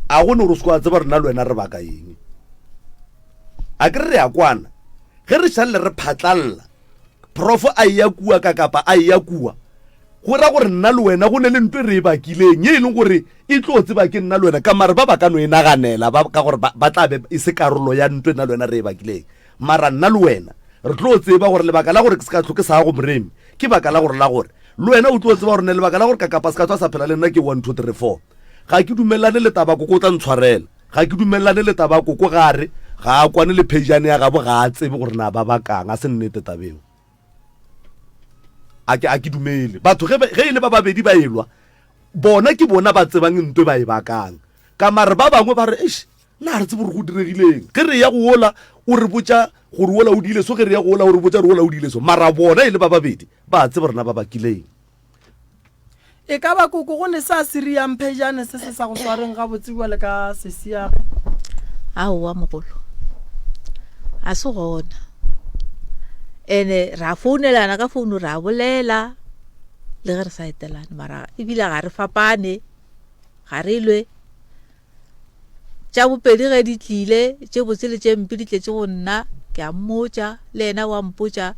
a go ne gore o se kwa tseba gore nna le wena re baka eng. A ke re re a kwana, ge re šalle re phatlalla, prof a eya kua ka kapa a eya kua, go ra gore nna le wena go ne le ntho e re e bakileng ye e leng gore e tlo tseba ke nna le wena ka mare ba ba ka no e naganela ba ka gore ba tla be e se karolo ya ntho e nna le wena re e bakileng. Mara nna le wena re tlo tseba gore lebaka la gore ke se ka hlo ke sa go Moremi ke baka la gore la gore le wena o tlo tseba gore ne lebaka la gore Kakapa se ka tswa sa phela le nna ke 1 2 3 4. Ga ke dumelelane le taba koko o tla ntshwarela. Ga ke dumelelane le taba koko ga re ga a kwane le phejane ya gabo ga a tsebe gore na ba bakang a se nnete tabeo. A ke a ke dumele. Batho ge ge e le ba babedi ba elwa bona ke bona ba tsebang ntwe ba e bakang. Ka mare ba bangwe ba re eish Na re tsebe gore go diregileng? Ge re eya go wola, o re botša gore wola o diile so, ge re eya go wola, o re botša gore wola o diile so. Mara bona e le ba babedi, ba a tseba rena ba bakileng. E ka ba koko go ne sa siriang phejane se se sa go swareng gabotse bjale ka sesiage? Aowa mogolo, ga se gona. Ene ra founelana ka founu ra bolela le ge re sa etelane mara ebile ga re fapane, ga re lwe. Tša bopedi ge di tlile, tše botse le tše mpe di tletše go nna, ke a mmotša, le yena wa mpotša.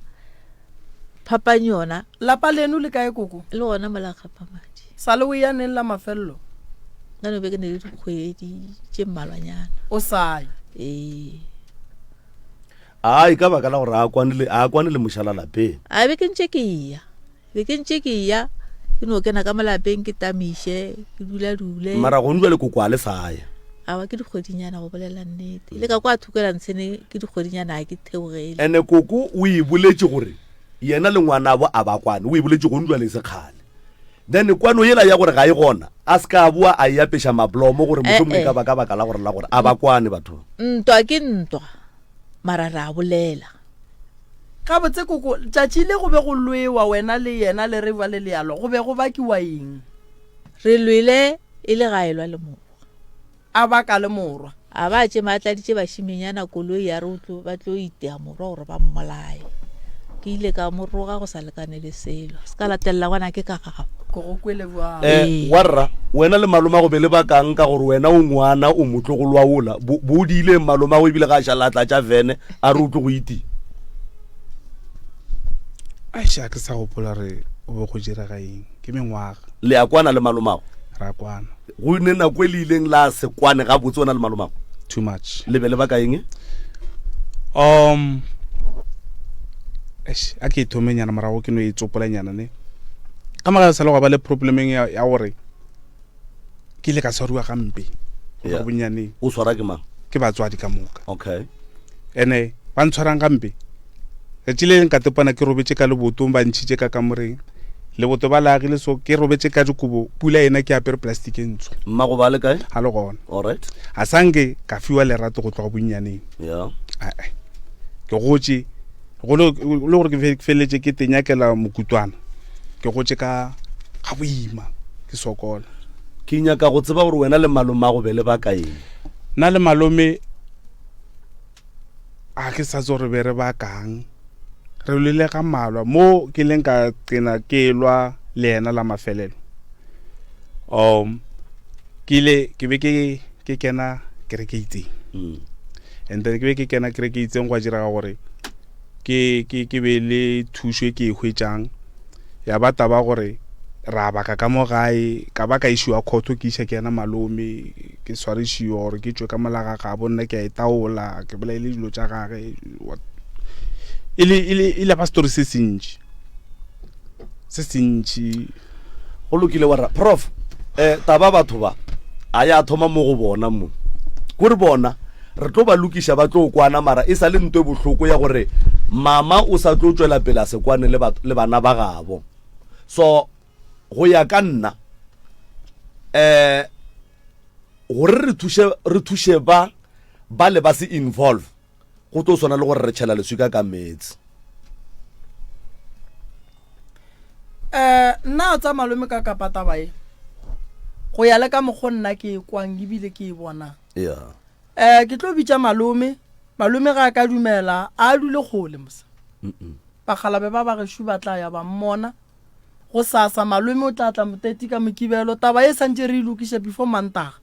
Phapang yona. Lapa leno le kae koko? Le gona mo la Kgapamadi. Sa le o eya neng la mafelelo? Nka no be ke ne le dikgwedi tše mmalwanyana. O sa ye? Ee. Ai ka baka la gore a kwane le a kwane le mošala lapeng. A be ke ntše ke eya. Be ke ntše ke eya, ke no kena ka mo lapeng ke tamiše, ke dula-dule. Mara gone jwale koko a le sa ya. Awa ke dikgwedinyana go bolela nnete. Le ka kwa thukela ntshene ke dikgwedinyana ga ke theogele. Ene koko o e boletše gore yena le ngwanabo a ba kwane, o e boletše gone jwale e se kgale. Then kwano yela ya gore ga e gona, a se ka boa a e apeša mablomo gore mohlomongwe e ka ba ka baka la gore la gore a ba kwane batho. Ntwa ke ntwa, mara re a bolela. Gabotse koko, tšatši le go be go lwewa wena le yena le re bjale le a lwa, go be go bakiwa eng? Re lwele e le ga elwa le morwa. A baka le morwa. A ba tšema a tladitše bašimenyana koloi ya re o tlo, ba tlo itea morwa gore ba mmolaye. Ke ile ka mo roga go sa lekane le selo. Se ka latelela ngwanake ka gabo. Ko go kwele bjang. Eh, warra, wena le malomago be le bakang ka gore wena o ngwana o motlogolo wa wola. Bo, bo o diileng malomago ebile ga a šala a tlatša vene a re o tlo go itia. Aish, a ke sa gopola re o be go direga eng. Ke mengwaga. Le a kwana le malomago? Ra kwana. Go ne nako e le ileng la se kwane gabotse wena le malomago? Too much. Le be le baka eng? Um, eish, a ke e thomenyana morago ke no e tsopolanyana ne. Ka morago sa le gwa ba le problemeng ya, ya gore ke ile ka tshwariwa gampe go tloga bonnyaneng. O tshwara ke mang? Ke batswadi ka moka. Okay. Ene ba ntshwarang gampe. Letši le leng ka tepana ke robetše ka lebotong ba ntšhitše ka kamoreng. Leboto ba le agile so ke robetše ka dikobo pula ena ke apere plastic e ntsho. Mmago ba le kae? Ga le gona. Alright. A sa nke ka fiwa lerato go tloga bonnyaneng. Yeah. Ae. Ke gotše go le gore ke feleletše ke tenyakela mokutwana. Ke gotše ka ga boima ke sokola. Ke nyaka go tseba gore wena le malomago be le baka eng? Nna le malome a ke sa tso re be re bakang. Re lwele ga malwa mo ke leng ka qena ke lwa le yena la mafelelo. Um ke ile ke be ke ke kena kereke itseng. Mm. And then ke be ke kena kereke itseng gwa direga gore ke ke ke be le thušo e ke e hwetšang ya ba taba gore ra baka ka mo gae ka ba ka išiwa khotho ke iša ke yena malome ke swarišiwa gore ke tšwe ka mola ga gabo nna ke a e taola ke bolaile dilo tša gage e le e le e le ba story se sentši se sentši go lokile warra prof eh taba batho ba a ya thoma mo go bona mo kore bona re tlo ba lokiša ba tlo kwana mara e sa le nto e bohloko ya gore mama o sa tlo tšwela pele a se kwane le, le bana ba gabo so go ya ka nna eh gore re thuše re thuše ba ba le ba se involve go tlo swana le gore re tšhela leswika ka meetse um nna tsa malome ka kapa taba e go ya le ka mokgo nna ke e kwang ebile ke e bonang yeah um ke tlo bitša malome malome ga a ka dumela a dule kgole mosa bakgalabe ba ba gešo ba tla ya ba mmona go sasa malome o tla tla moteti ka mokibelo taba e santse re e lokiša before mantaga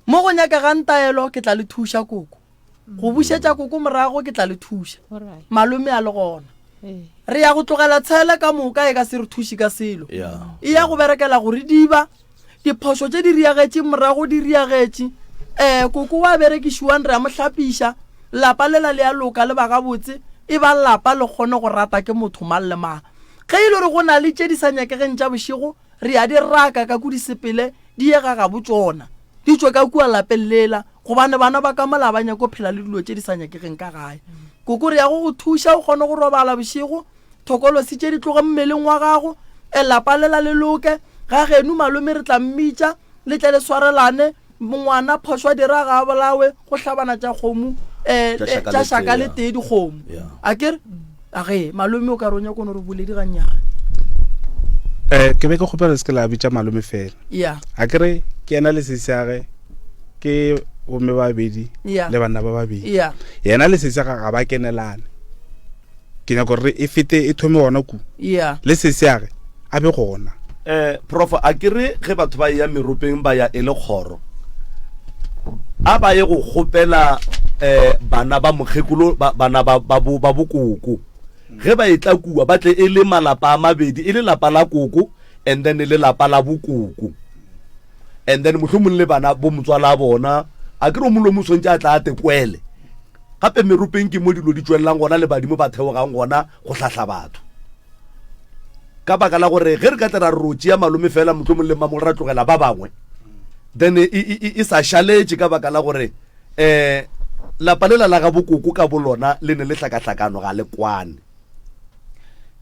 Mo go nyakegang taelo, ke tla le thuša, koko. Go bušetša koko morago, ke tla le thuša. Malome a le gona. Re ya go tlogela tshele ka moka e ka se re thuše ka selo. E ya go berekela go re diba. Diphošo tše di riagetše morago di riagetše. Um koko wa berekišiwang re a mo hlapiša. Lapa lela le a loka le ba gabotse. E ba lapa le kgone go rata ke motho mang le mang. Ge e le gore go na le tše di sa nyakegeng tša bošego, Re a di raka ka ku di sepele di ye ga gabo tšona, di tšwe ka kua lapeng lela, gobane bana ba ka mola ba nyako phela le dilo tše di sa nyakegeng ka gae. Koko, re ya go go thuša o kgone go robala bošego, thokolosi tše di tloge mmeleng wa gago, e lapa lela le loke. Ga genu malome re tla mmitša, le tle le swarelane, ngwana phošo a dira ga a bolawe, go hlabana tša kgomo, eh, tša šaka le tee dikgomo. A ke re? A ge, malome o ka re o nyako no re boledi gannyane. Eh, ke be ke kgopela le se ke la bitša malome fela. Yeah. A ke re ke yena le sesiage ke bomme ba babedi Yeah. le banna ba babedi. Yeah. Yena le sesiage ga ba kenelane. Ke nyaka gore e fete e thome gona ku. Yeah. Le sesiage a be gona. Eh, prof, a ke re ge batho ba eya meropeng ba ya e le kgoro, a ba ye go kgopela eh, bana ba mokgekolo, ba, bana ba, ba, bo, ba bokoko. Ge ba etla kua, ba tle e le malapa a mabedi, e le lapa la koko and then e le lapa la bokoko. And then mohlomong le bana bo motswala bona, a ke re o mongwe le o mongwe swantše a tla a tekwele. Gape meropeng ke mo dilo di tšwelelang gona le badimo ba theogang gona go hlahla batho. Ka baka la gore ge re ka tla ra re ro tšea malome fela mohlomong le mmamong ra tlogela ba bangwe, then e, e, e, e sa šaletše ka baka la gore um lapa lela la ga bokoko ka bolona le ne le hlakahlakano ga le kwane.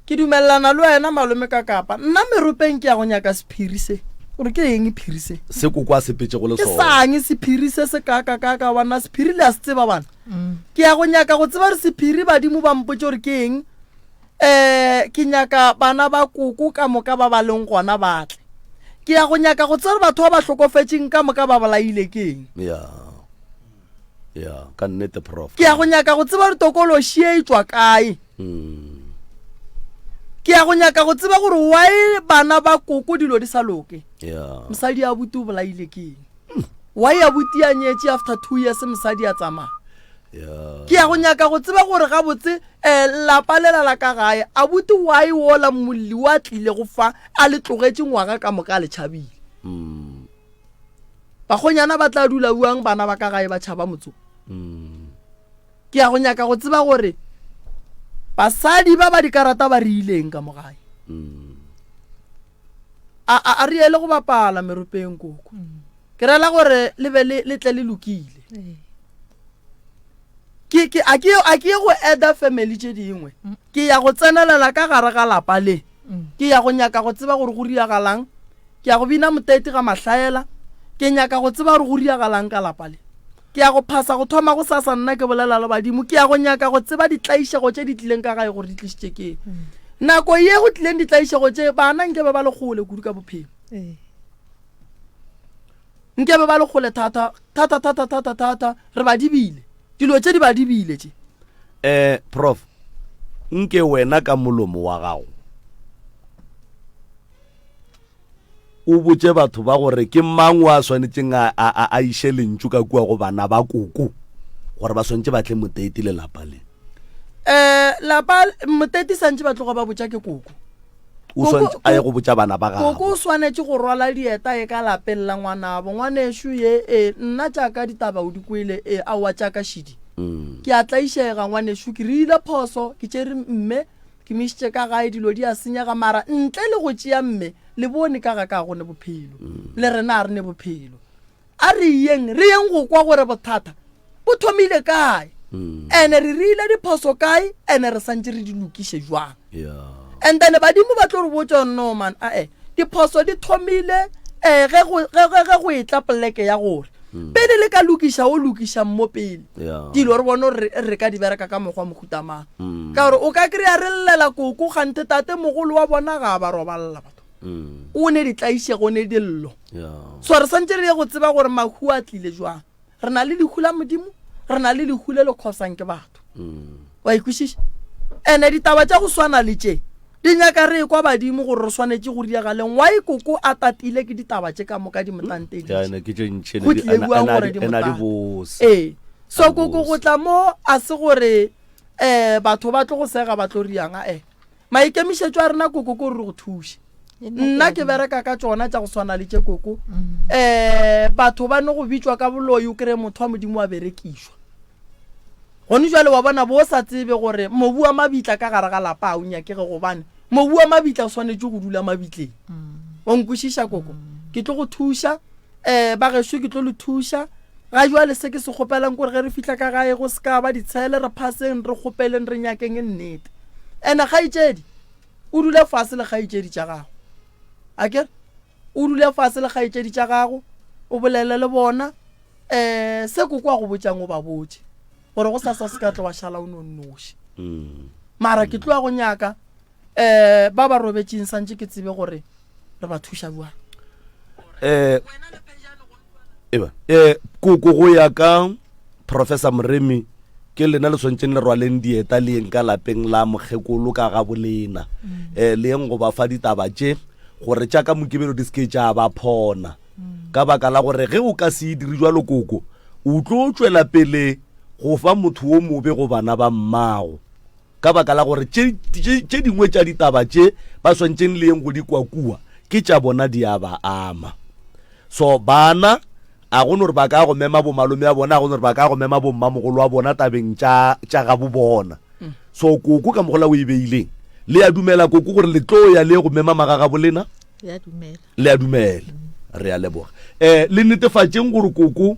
Ke dumelelana le wena malome ka kapa. Nna meropeng ke ya go nyaka sephiri se. Gore ke eng phiri se? Se koko a sepetšego le Ke sona. sang sephiri se se kaakakaaka banna? Sephiri le a se tseba bana. Ke ya go nyaka go tseba gore sephiri badimo ba mpotše gore ke eng. Um ke nyaka bana ba koko ka moka ba ba leng gona ba tle. Ke ya go nyaka go tseba gore batho ba ba hlokofetšeng ka moka ba bolaile ke eng. Ya. Ya, ka nnete prof. Ke ya go nyaka go tseba gore tokološi e e tšwa kae. Mm. Ke ya go nyaka go tseba gore why bana ba koko dilo di sa loke. Ya. Mosadi a buti o bolaile ke eng? Why abuti a nyetše after 2 years mosadi a tsamaya? Ya. Ke ya go nyaka go tseba gore gabotse eh, lapa lela la ka gae abuti why wola molli wa tlile go fa a le tlogetše ngwaga ka moka a le tšhabile. Mm. Bakgonyana ba tla dula buang bana ba ka gae ba tšhaba motso. Mm. Ke ya go nyaka go tseba gore basadi ba ba dikarata ba re ileng ka mo gae. Mm. A, a, a re ele go bapala meropeng koko. Ke rela gore le be le, le tle le lokile. Ke, ke, a ke, a ke ye go adda family tše dingwe. Ke ya go tsenelela ka gare ga lapa le. Ke ya go nyaka go tseba gore go riagalang. Ke ya go bina moteti ga mahlaela. Ke nyaka go tseba gore go riagalang ka lapa le. Ke ya go phasa go thoma go sasa nna ke bolela le badimo. Ke ya go nyaka go tseba ditlaišego tše di tlileng ka gae gore di tlišitše ke eng. Nako ye go tlileng ditlaišego tše, bana nke be ba le kgole kudu ka bophelo. Nke be ba le kgole thata, thata, thata, thata, thata. Re ba dibile. Dilo tše di ba dibile tše. Eh, prof, nke wena ka molomo wa gago. O botše batho ba gore ke mang o a swanetšeng a, a, a, a iše lentšu ka kua go bana ba koko, gore ba swantše ba tle Moteti le lapa le. Eh, lapa Moteti santše ba tloga ba botša ke koko. O swantše a ye go botša bana ba gabo. Koko o swanetše go rwala dieta ye ka lapeng la ngwanabo. Ngwanešu ye, e, nna tša ka ditaba o di kwele, e, aowa tša ka šidi. Mm. Ke a tlaišega ngwanešu, ke rile phoso, ke tšere mme, Ke mo išitše ka gae, dilo di a senyega, mara ntle le go tšea mme, le bone ka ga ka go ne bophelo. Le rena a re ne bophelo. A re yeng, re yeng go kwa gore bothata bo thomile kae, ene re rile diphoso kae, ene re santše re di lokiše jwang. And then badimo ba tlo re botša gore no man, ae, diphoso di thomile eh, ge go, ge, ge, ge go etla poleke ya gore pele le ka lokiša o lokišang mo pele dilo re bone gore re ka di bereka ka mokgwa mohuta mang. mm. ka gore o ka kry-a re llela koko gante tate mogolo wa bona ga a ba robalela batho mm. o ne ditlaišego o ne dillo yeah. so re santse re ye go tseba gore mahu a tlile jwang re na le lehu la modimo re na le lehu le le khosang ke batho mm. wa ikwešiša ene ditaba tša go swana le tše di nyaka re kwa badimo gore re swanetše go riagaleng wa ikoko a tatile ke ditaba tše ka moka di motanteditše go tlile buang gore di motante ee so koko go tla mo a se gore um batho ba tlo go sega ba tlo riang ae maikemišetšo a rena koko ko re go thuše nna ke bereka ka tšona tša go swana le tše koko um batho ba no go bitšwa ka boloi o kry-e motho wa modimo wa berekišwa gone jale wa bona bo sa tsebe gore mobu wa mabitla ka gare ga lapa a o nyakege gobane mobu wa mabitla o swanetše go dula mabitleng wa nkwešiša koko ke tlo go thuša um ba gešo ke tlo le thuša ga jwale se ke se kgopelang kore ge re fihla ka gae go se ka ba ditshele re phaseng re kgopeleng re nyakeng nnete ene kgaetšedi o dule fase le kgaetšedi tša gago a kere o dule fase le kgaetšedi tša gago o bolele le bona um se koko a go botšang o ba botše gore go sasa se ka tlo wa šala o no nnoši mm. mara ke tloa go nyaka um ba ba robetšeng santše ke tsebe gore re ba thuša bjang um eba um koko go ya ka professor moremi ke lena le swanetseng le rwaleng dieta le yeng ka lapeng la mokgekolo ka ga bolena um le yeng go ba fa ditaba tše gore tša ka mokibelo di se ke tša ba phona ka baka la gore ge o ka se e dire jwalo koko o tlo tšwela pele go fa motho wo mobe go bana ba mmago Ka baka la gore tše, tše, tše dingwe tša ditaba tše ba swantšeng le yeng go di kwa kua, ke tša bona di a ba ama. So, bana, a go no re ba ka go mema bomalome a bona, a go no re ba ka go mema bommamogolo wa bona tabeng tša, tša gabo bona. So, koko ka mogola o e beileng, le a dumela koko gore le tlo ya le ye go mema magagabo lena? Le a dumela. Le a dumela. Re a leboga. Eh, le netefatšeng gore koko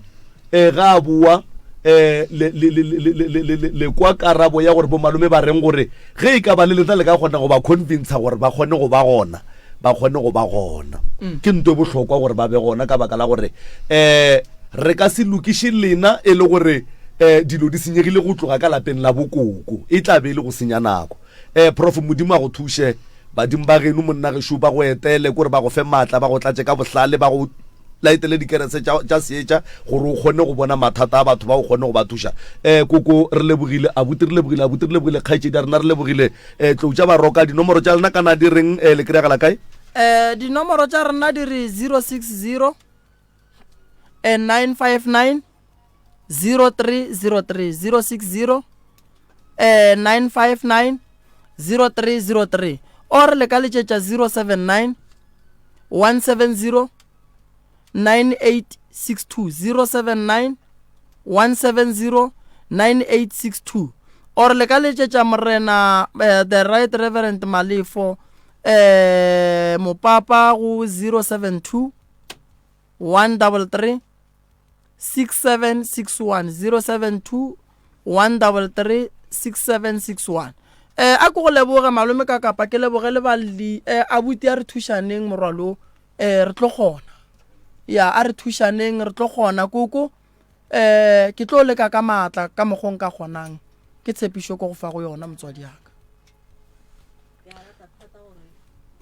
eh, ga a boa eh, le, le, le, le, le, le, le, le kwa karabo ya gore bomalome ba reng gore ge e ka ba le lena le ka kgona go ba convincer gore ba kgone go ba gona ba kgone go ba gona mm. ke nto e bohlokwa gore ba be gona ka baka la gore eh re ka se lokiše lena e le gore eh dilo di senyegile go tloga ka lapeng la bokoko e tla be e le go senya nako eh prof modimo a go thuše Badimo ba geno monna gešo ba go etele, kore ba go fe maatla, ba go tlatše ka bohlale, ba go laetele dikerese tša, tša seetša gore o kgone go bona mathata a batho ba, o kgone go ba thuša. Eh, koko, re lebogile, abuti re lebogile, abuti re lebogile, kgaetšedi ya rena re lebogile. Eh, tlou tša baroka, dinomoro tša lena kana di reng, eh, le kry-agala kae? Eh, dinomoro tša rena di re 060 eh, 959 0303 060 eh, 959 0303 or le ka letšetša 079 170 9862 079 170 9862 or le ka letšetša morena eh, the right reverend malefo eh, mopapa go 072 133 6761 072 133 6761 eh a ko go leboge malome ka kapa ke leboge le balli eh abuti a re thušaneng morwalo eh re tlo kgona ya a re thušaneng re tlo kgona koko eh ke tlo leka ka maatla ka mokgong ka kgonang ke tshepišo ko go fa go yona motswadi yaka.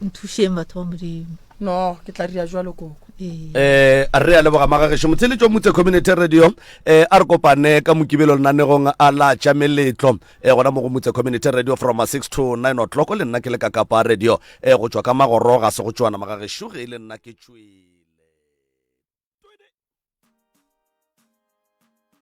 Nthušeng batho ba Modimo. No, ke tla dira jwalo koko. Eh, re a leboga magagešo motheletšo motse community radio eh, a re kopane ka mokibelo lenanegong a la tša meletlo eh, gona mo go motse community radio from 6 to 9 o'clock le nna ke le ka kapa radio eh, go tšwa ka magoro ga se go tšwana magagešo ge e le nna ke tšwele.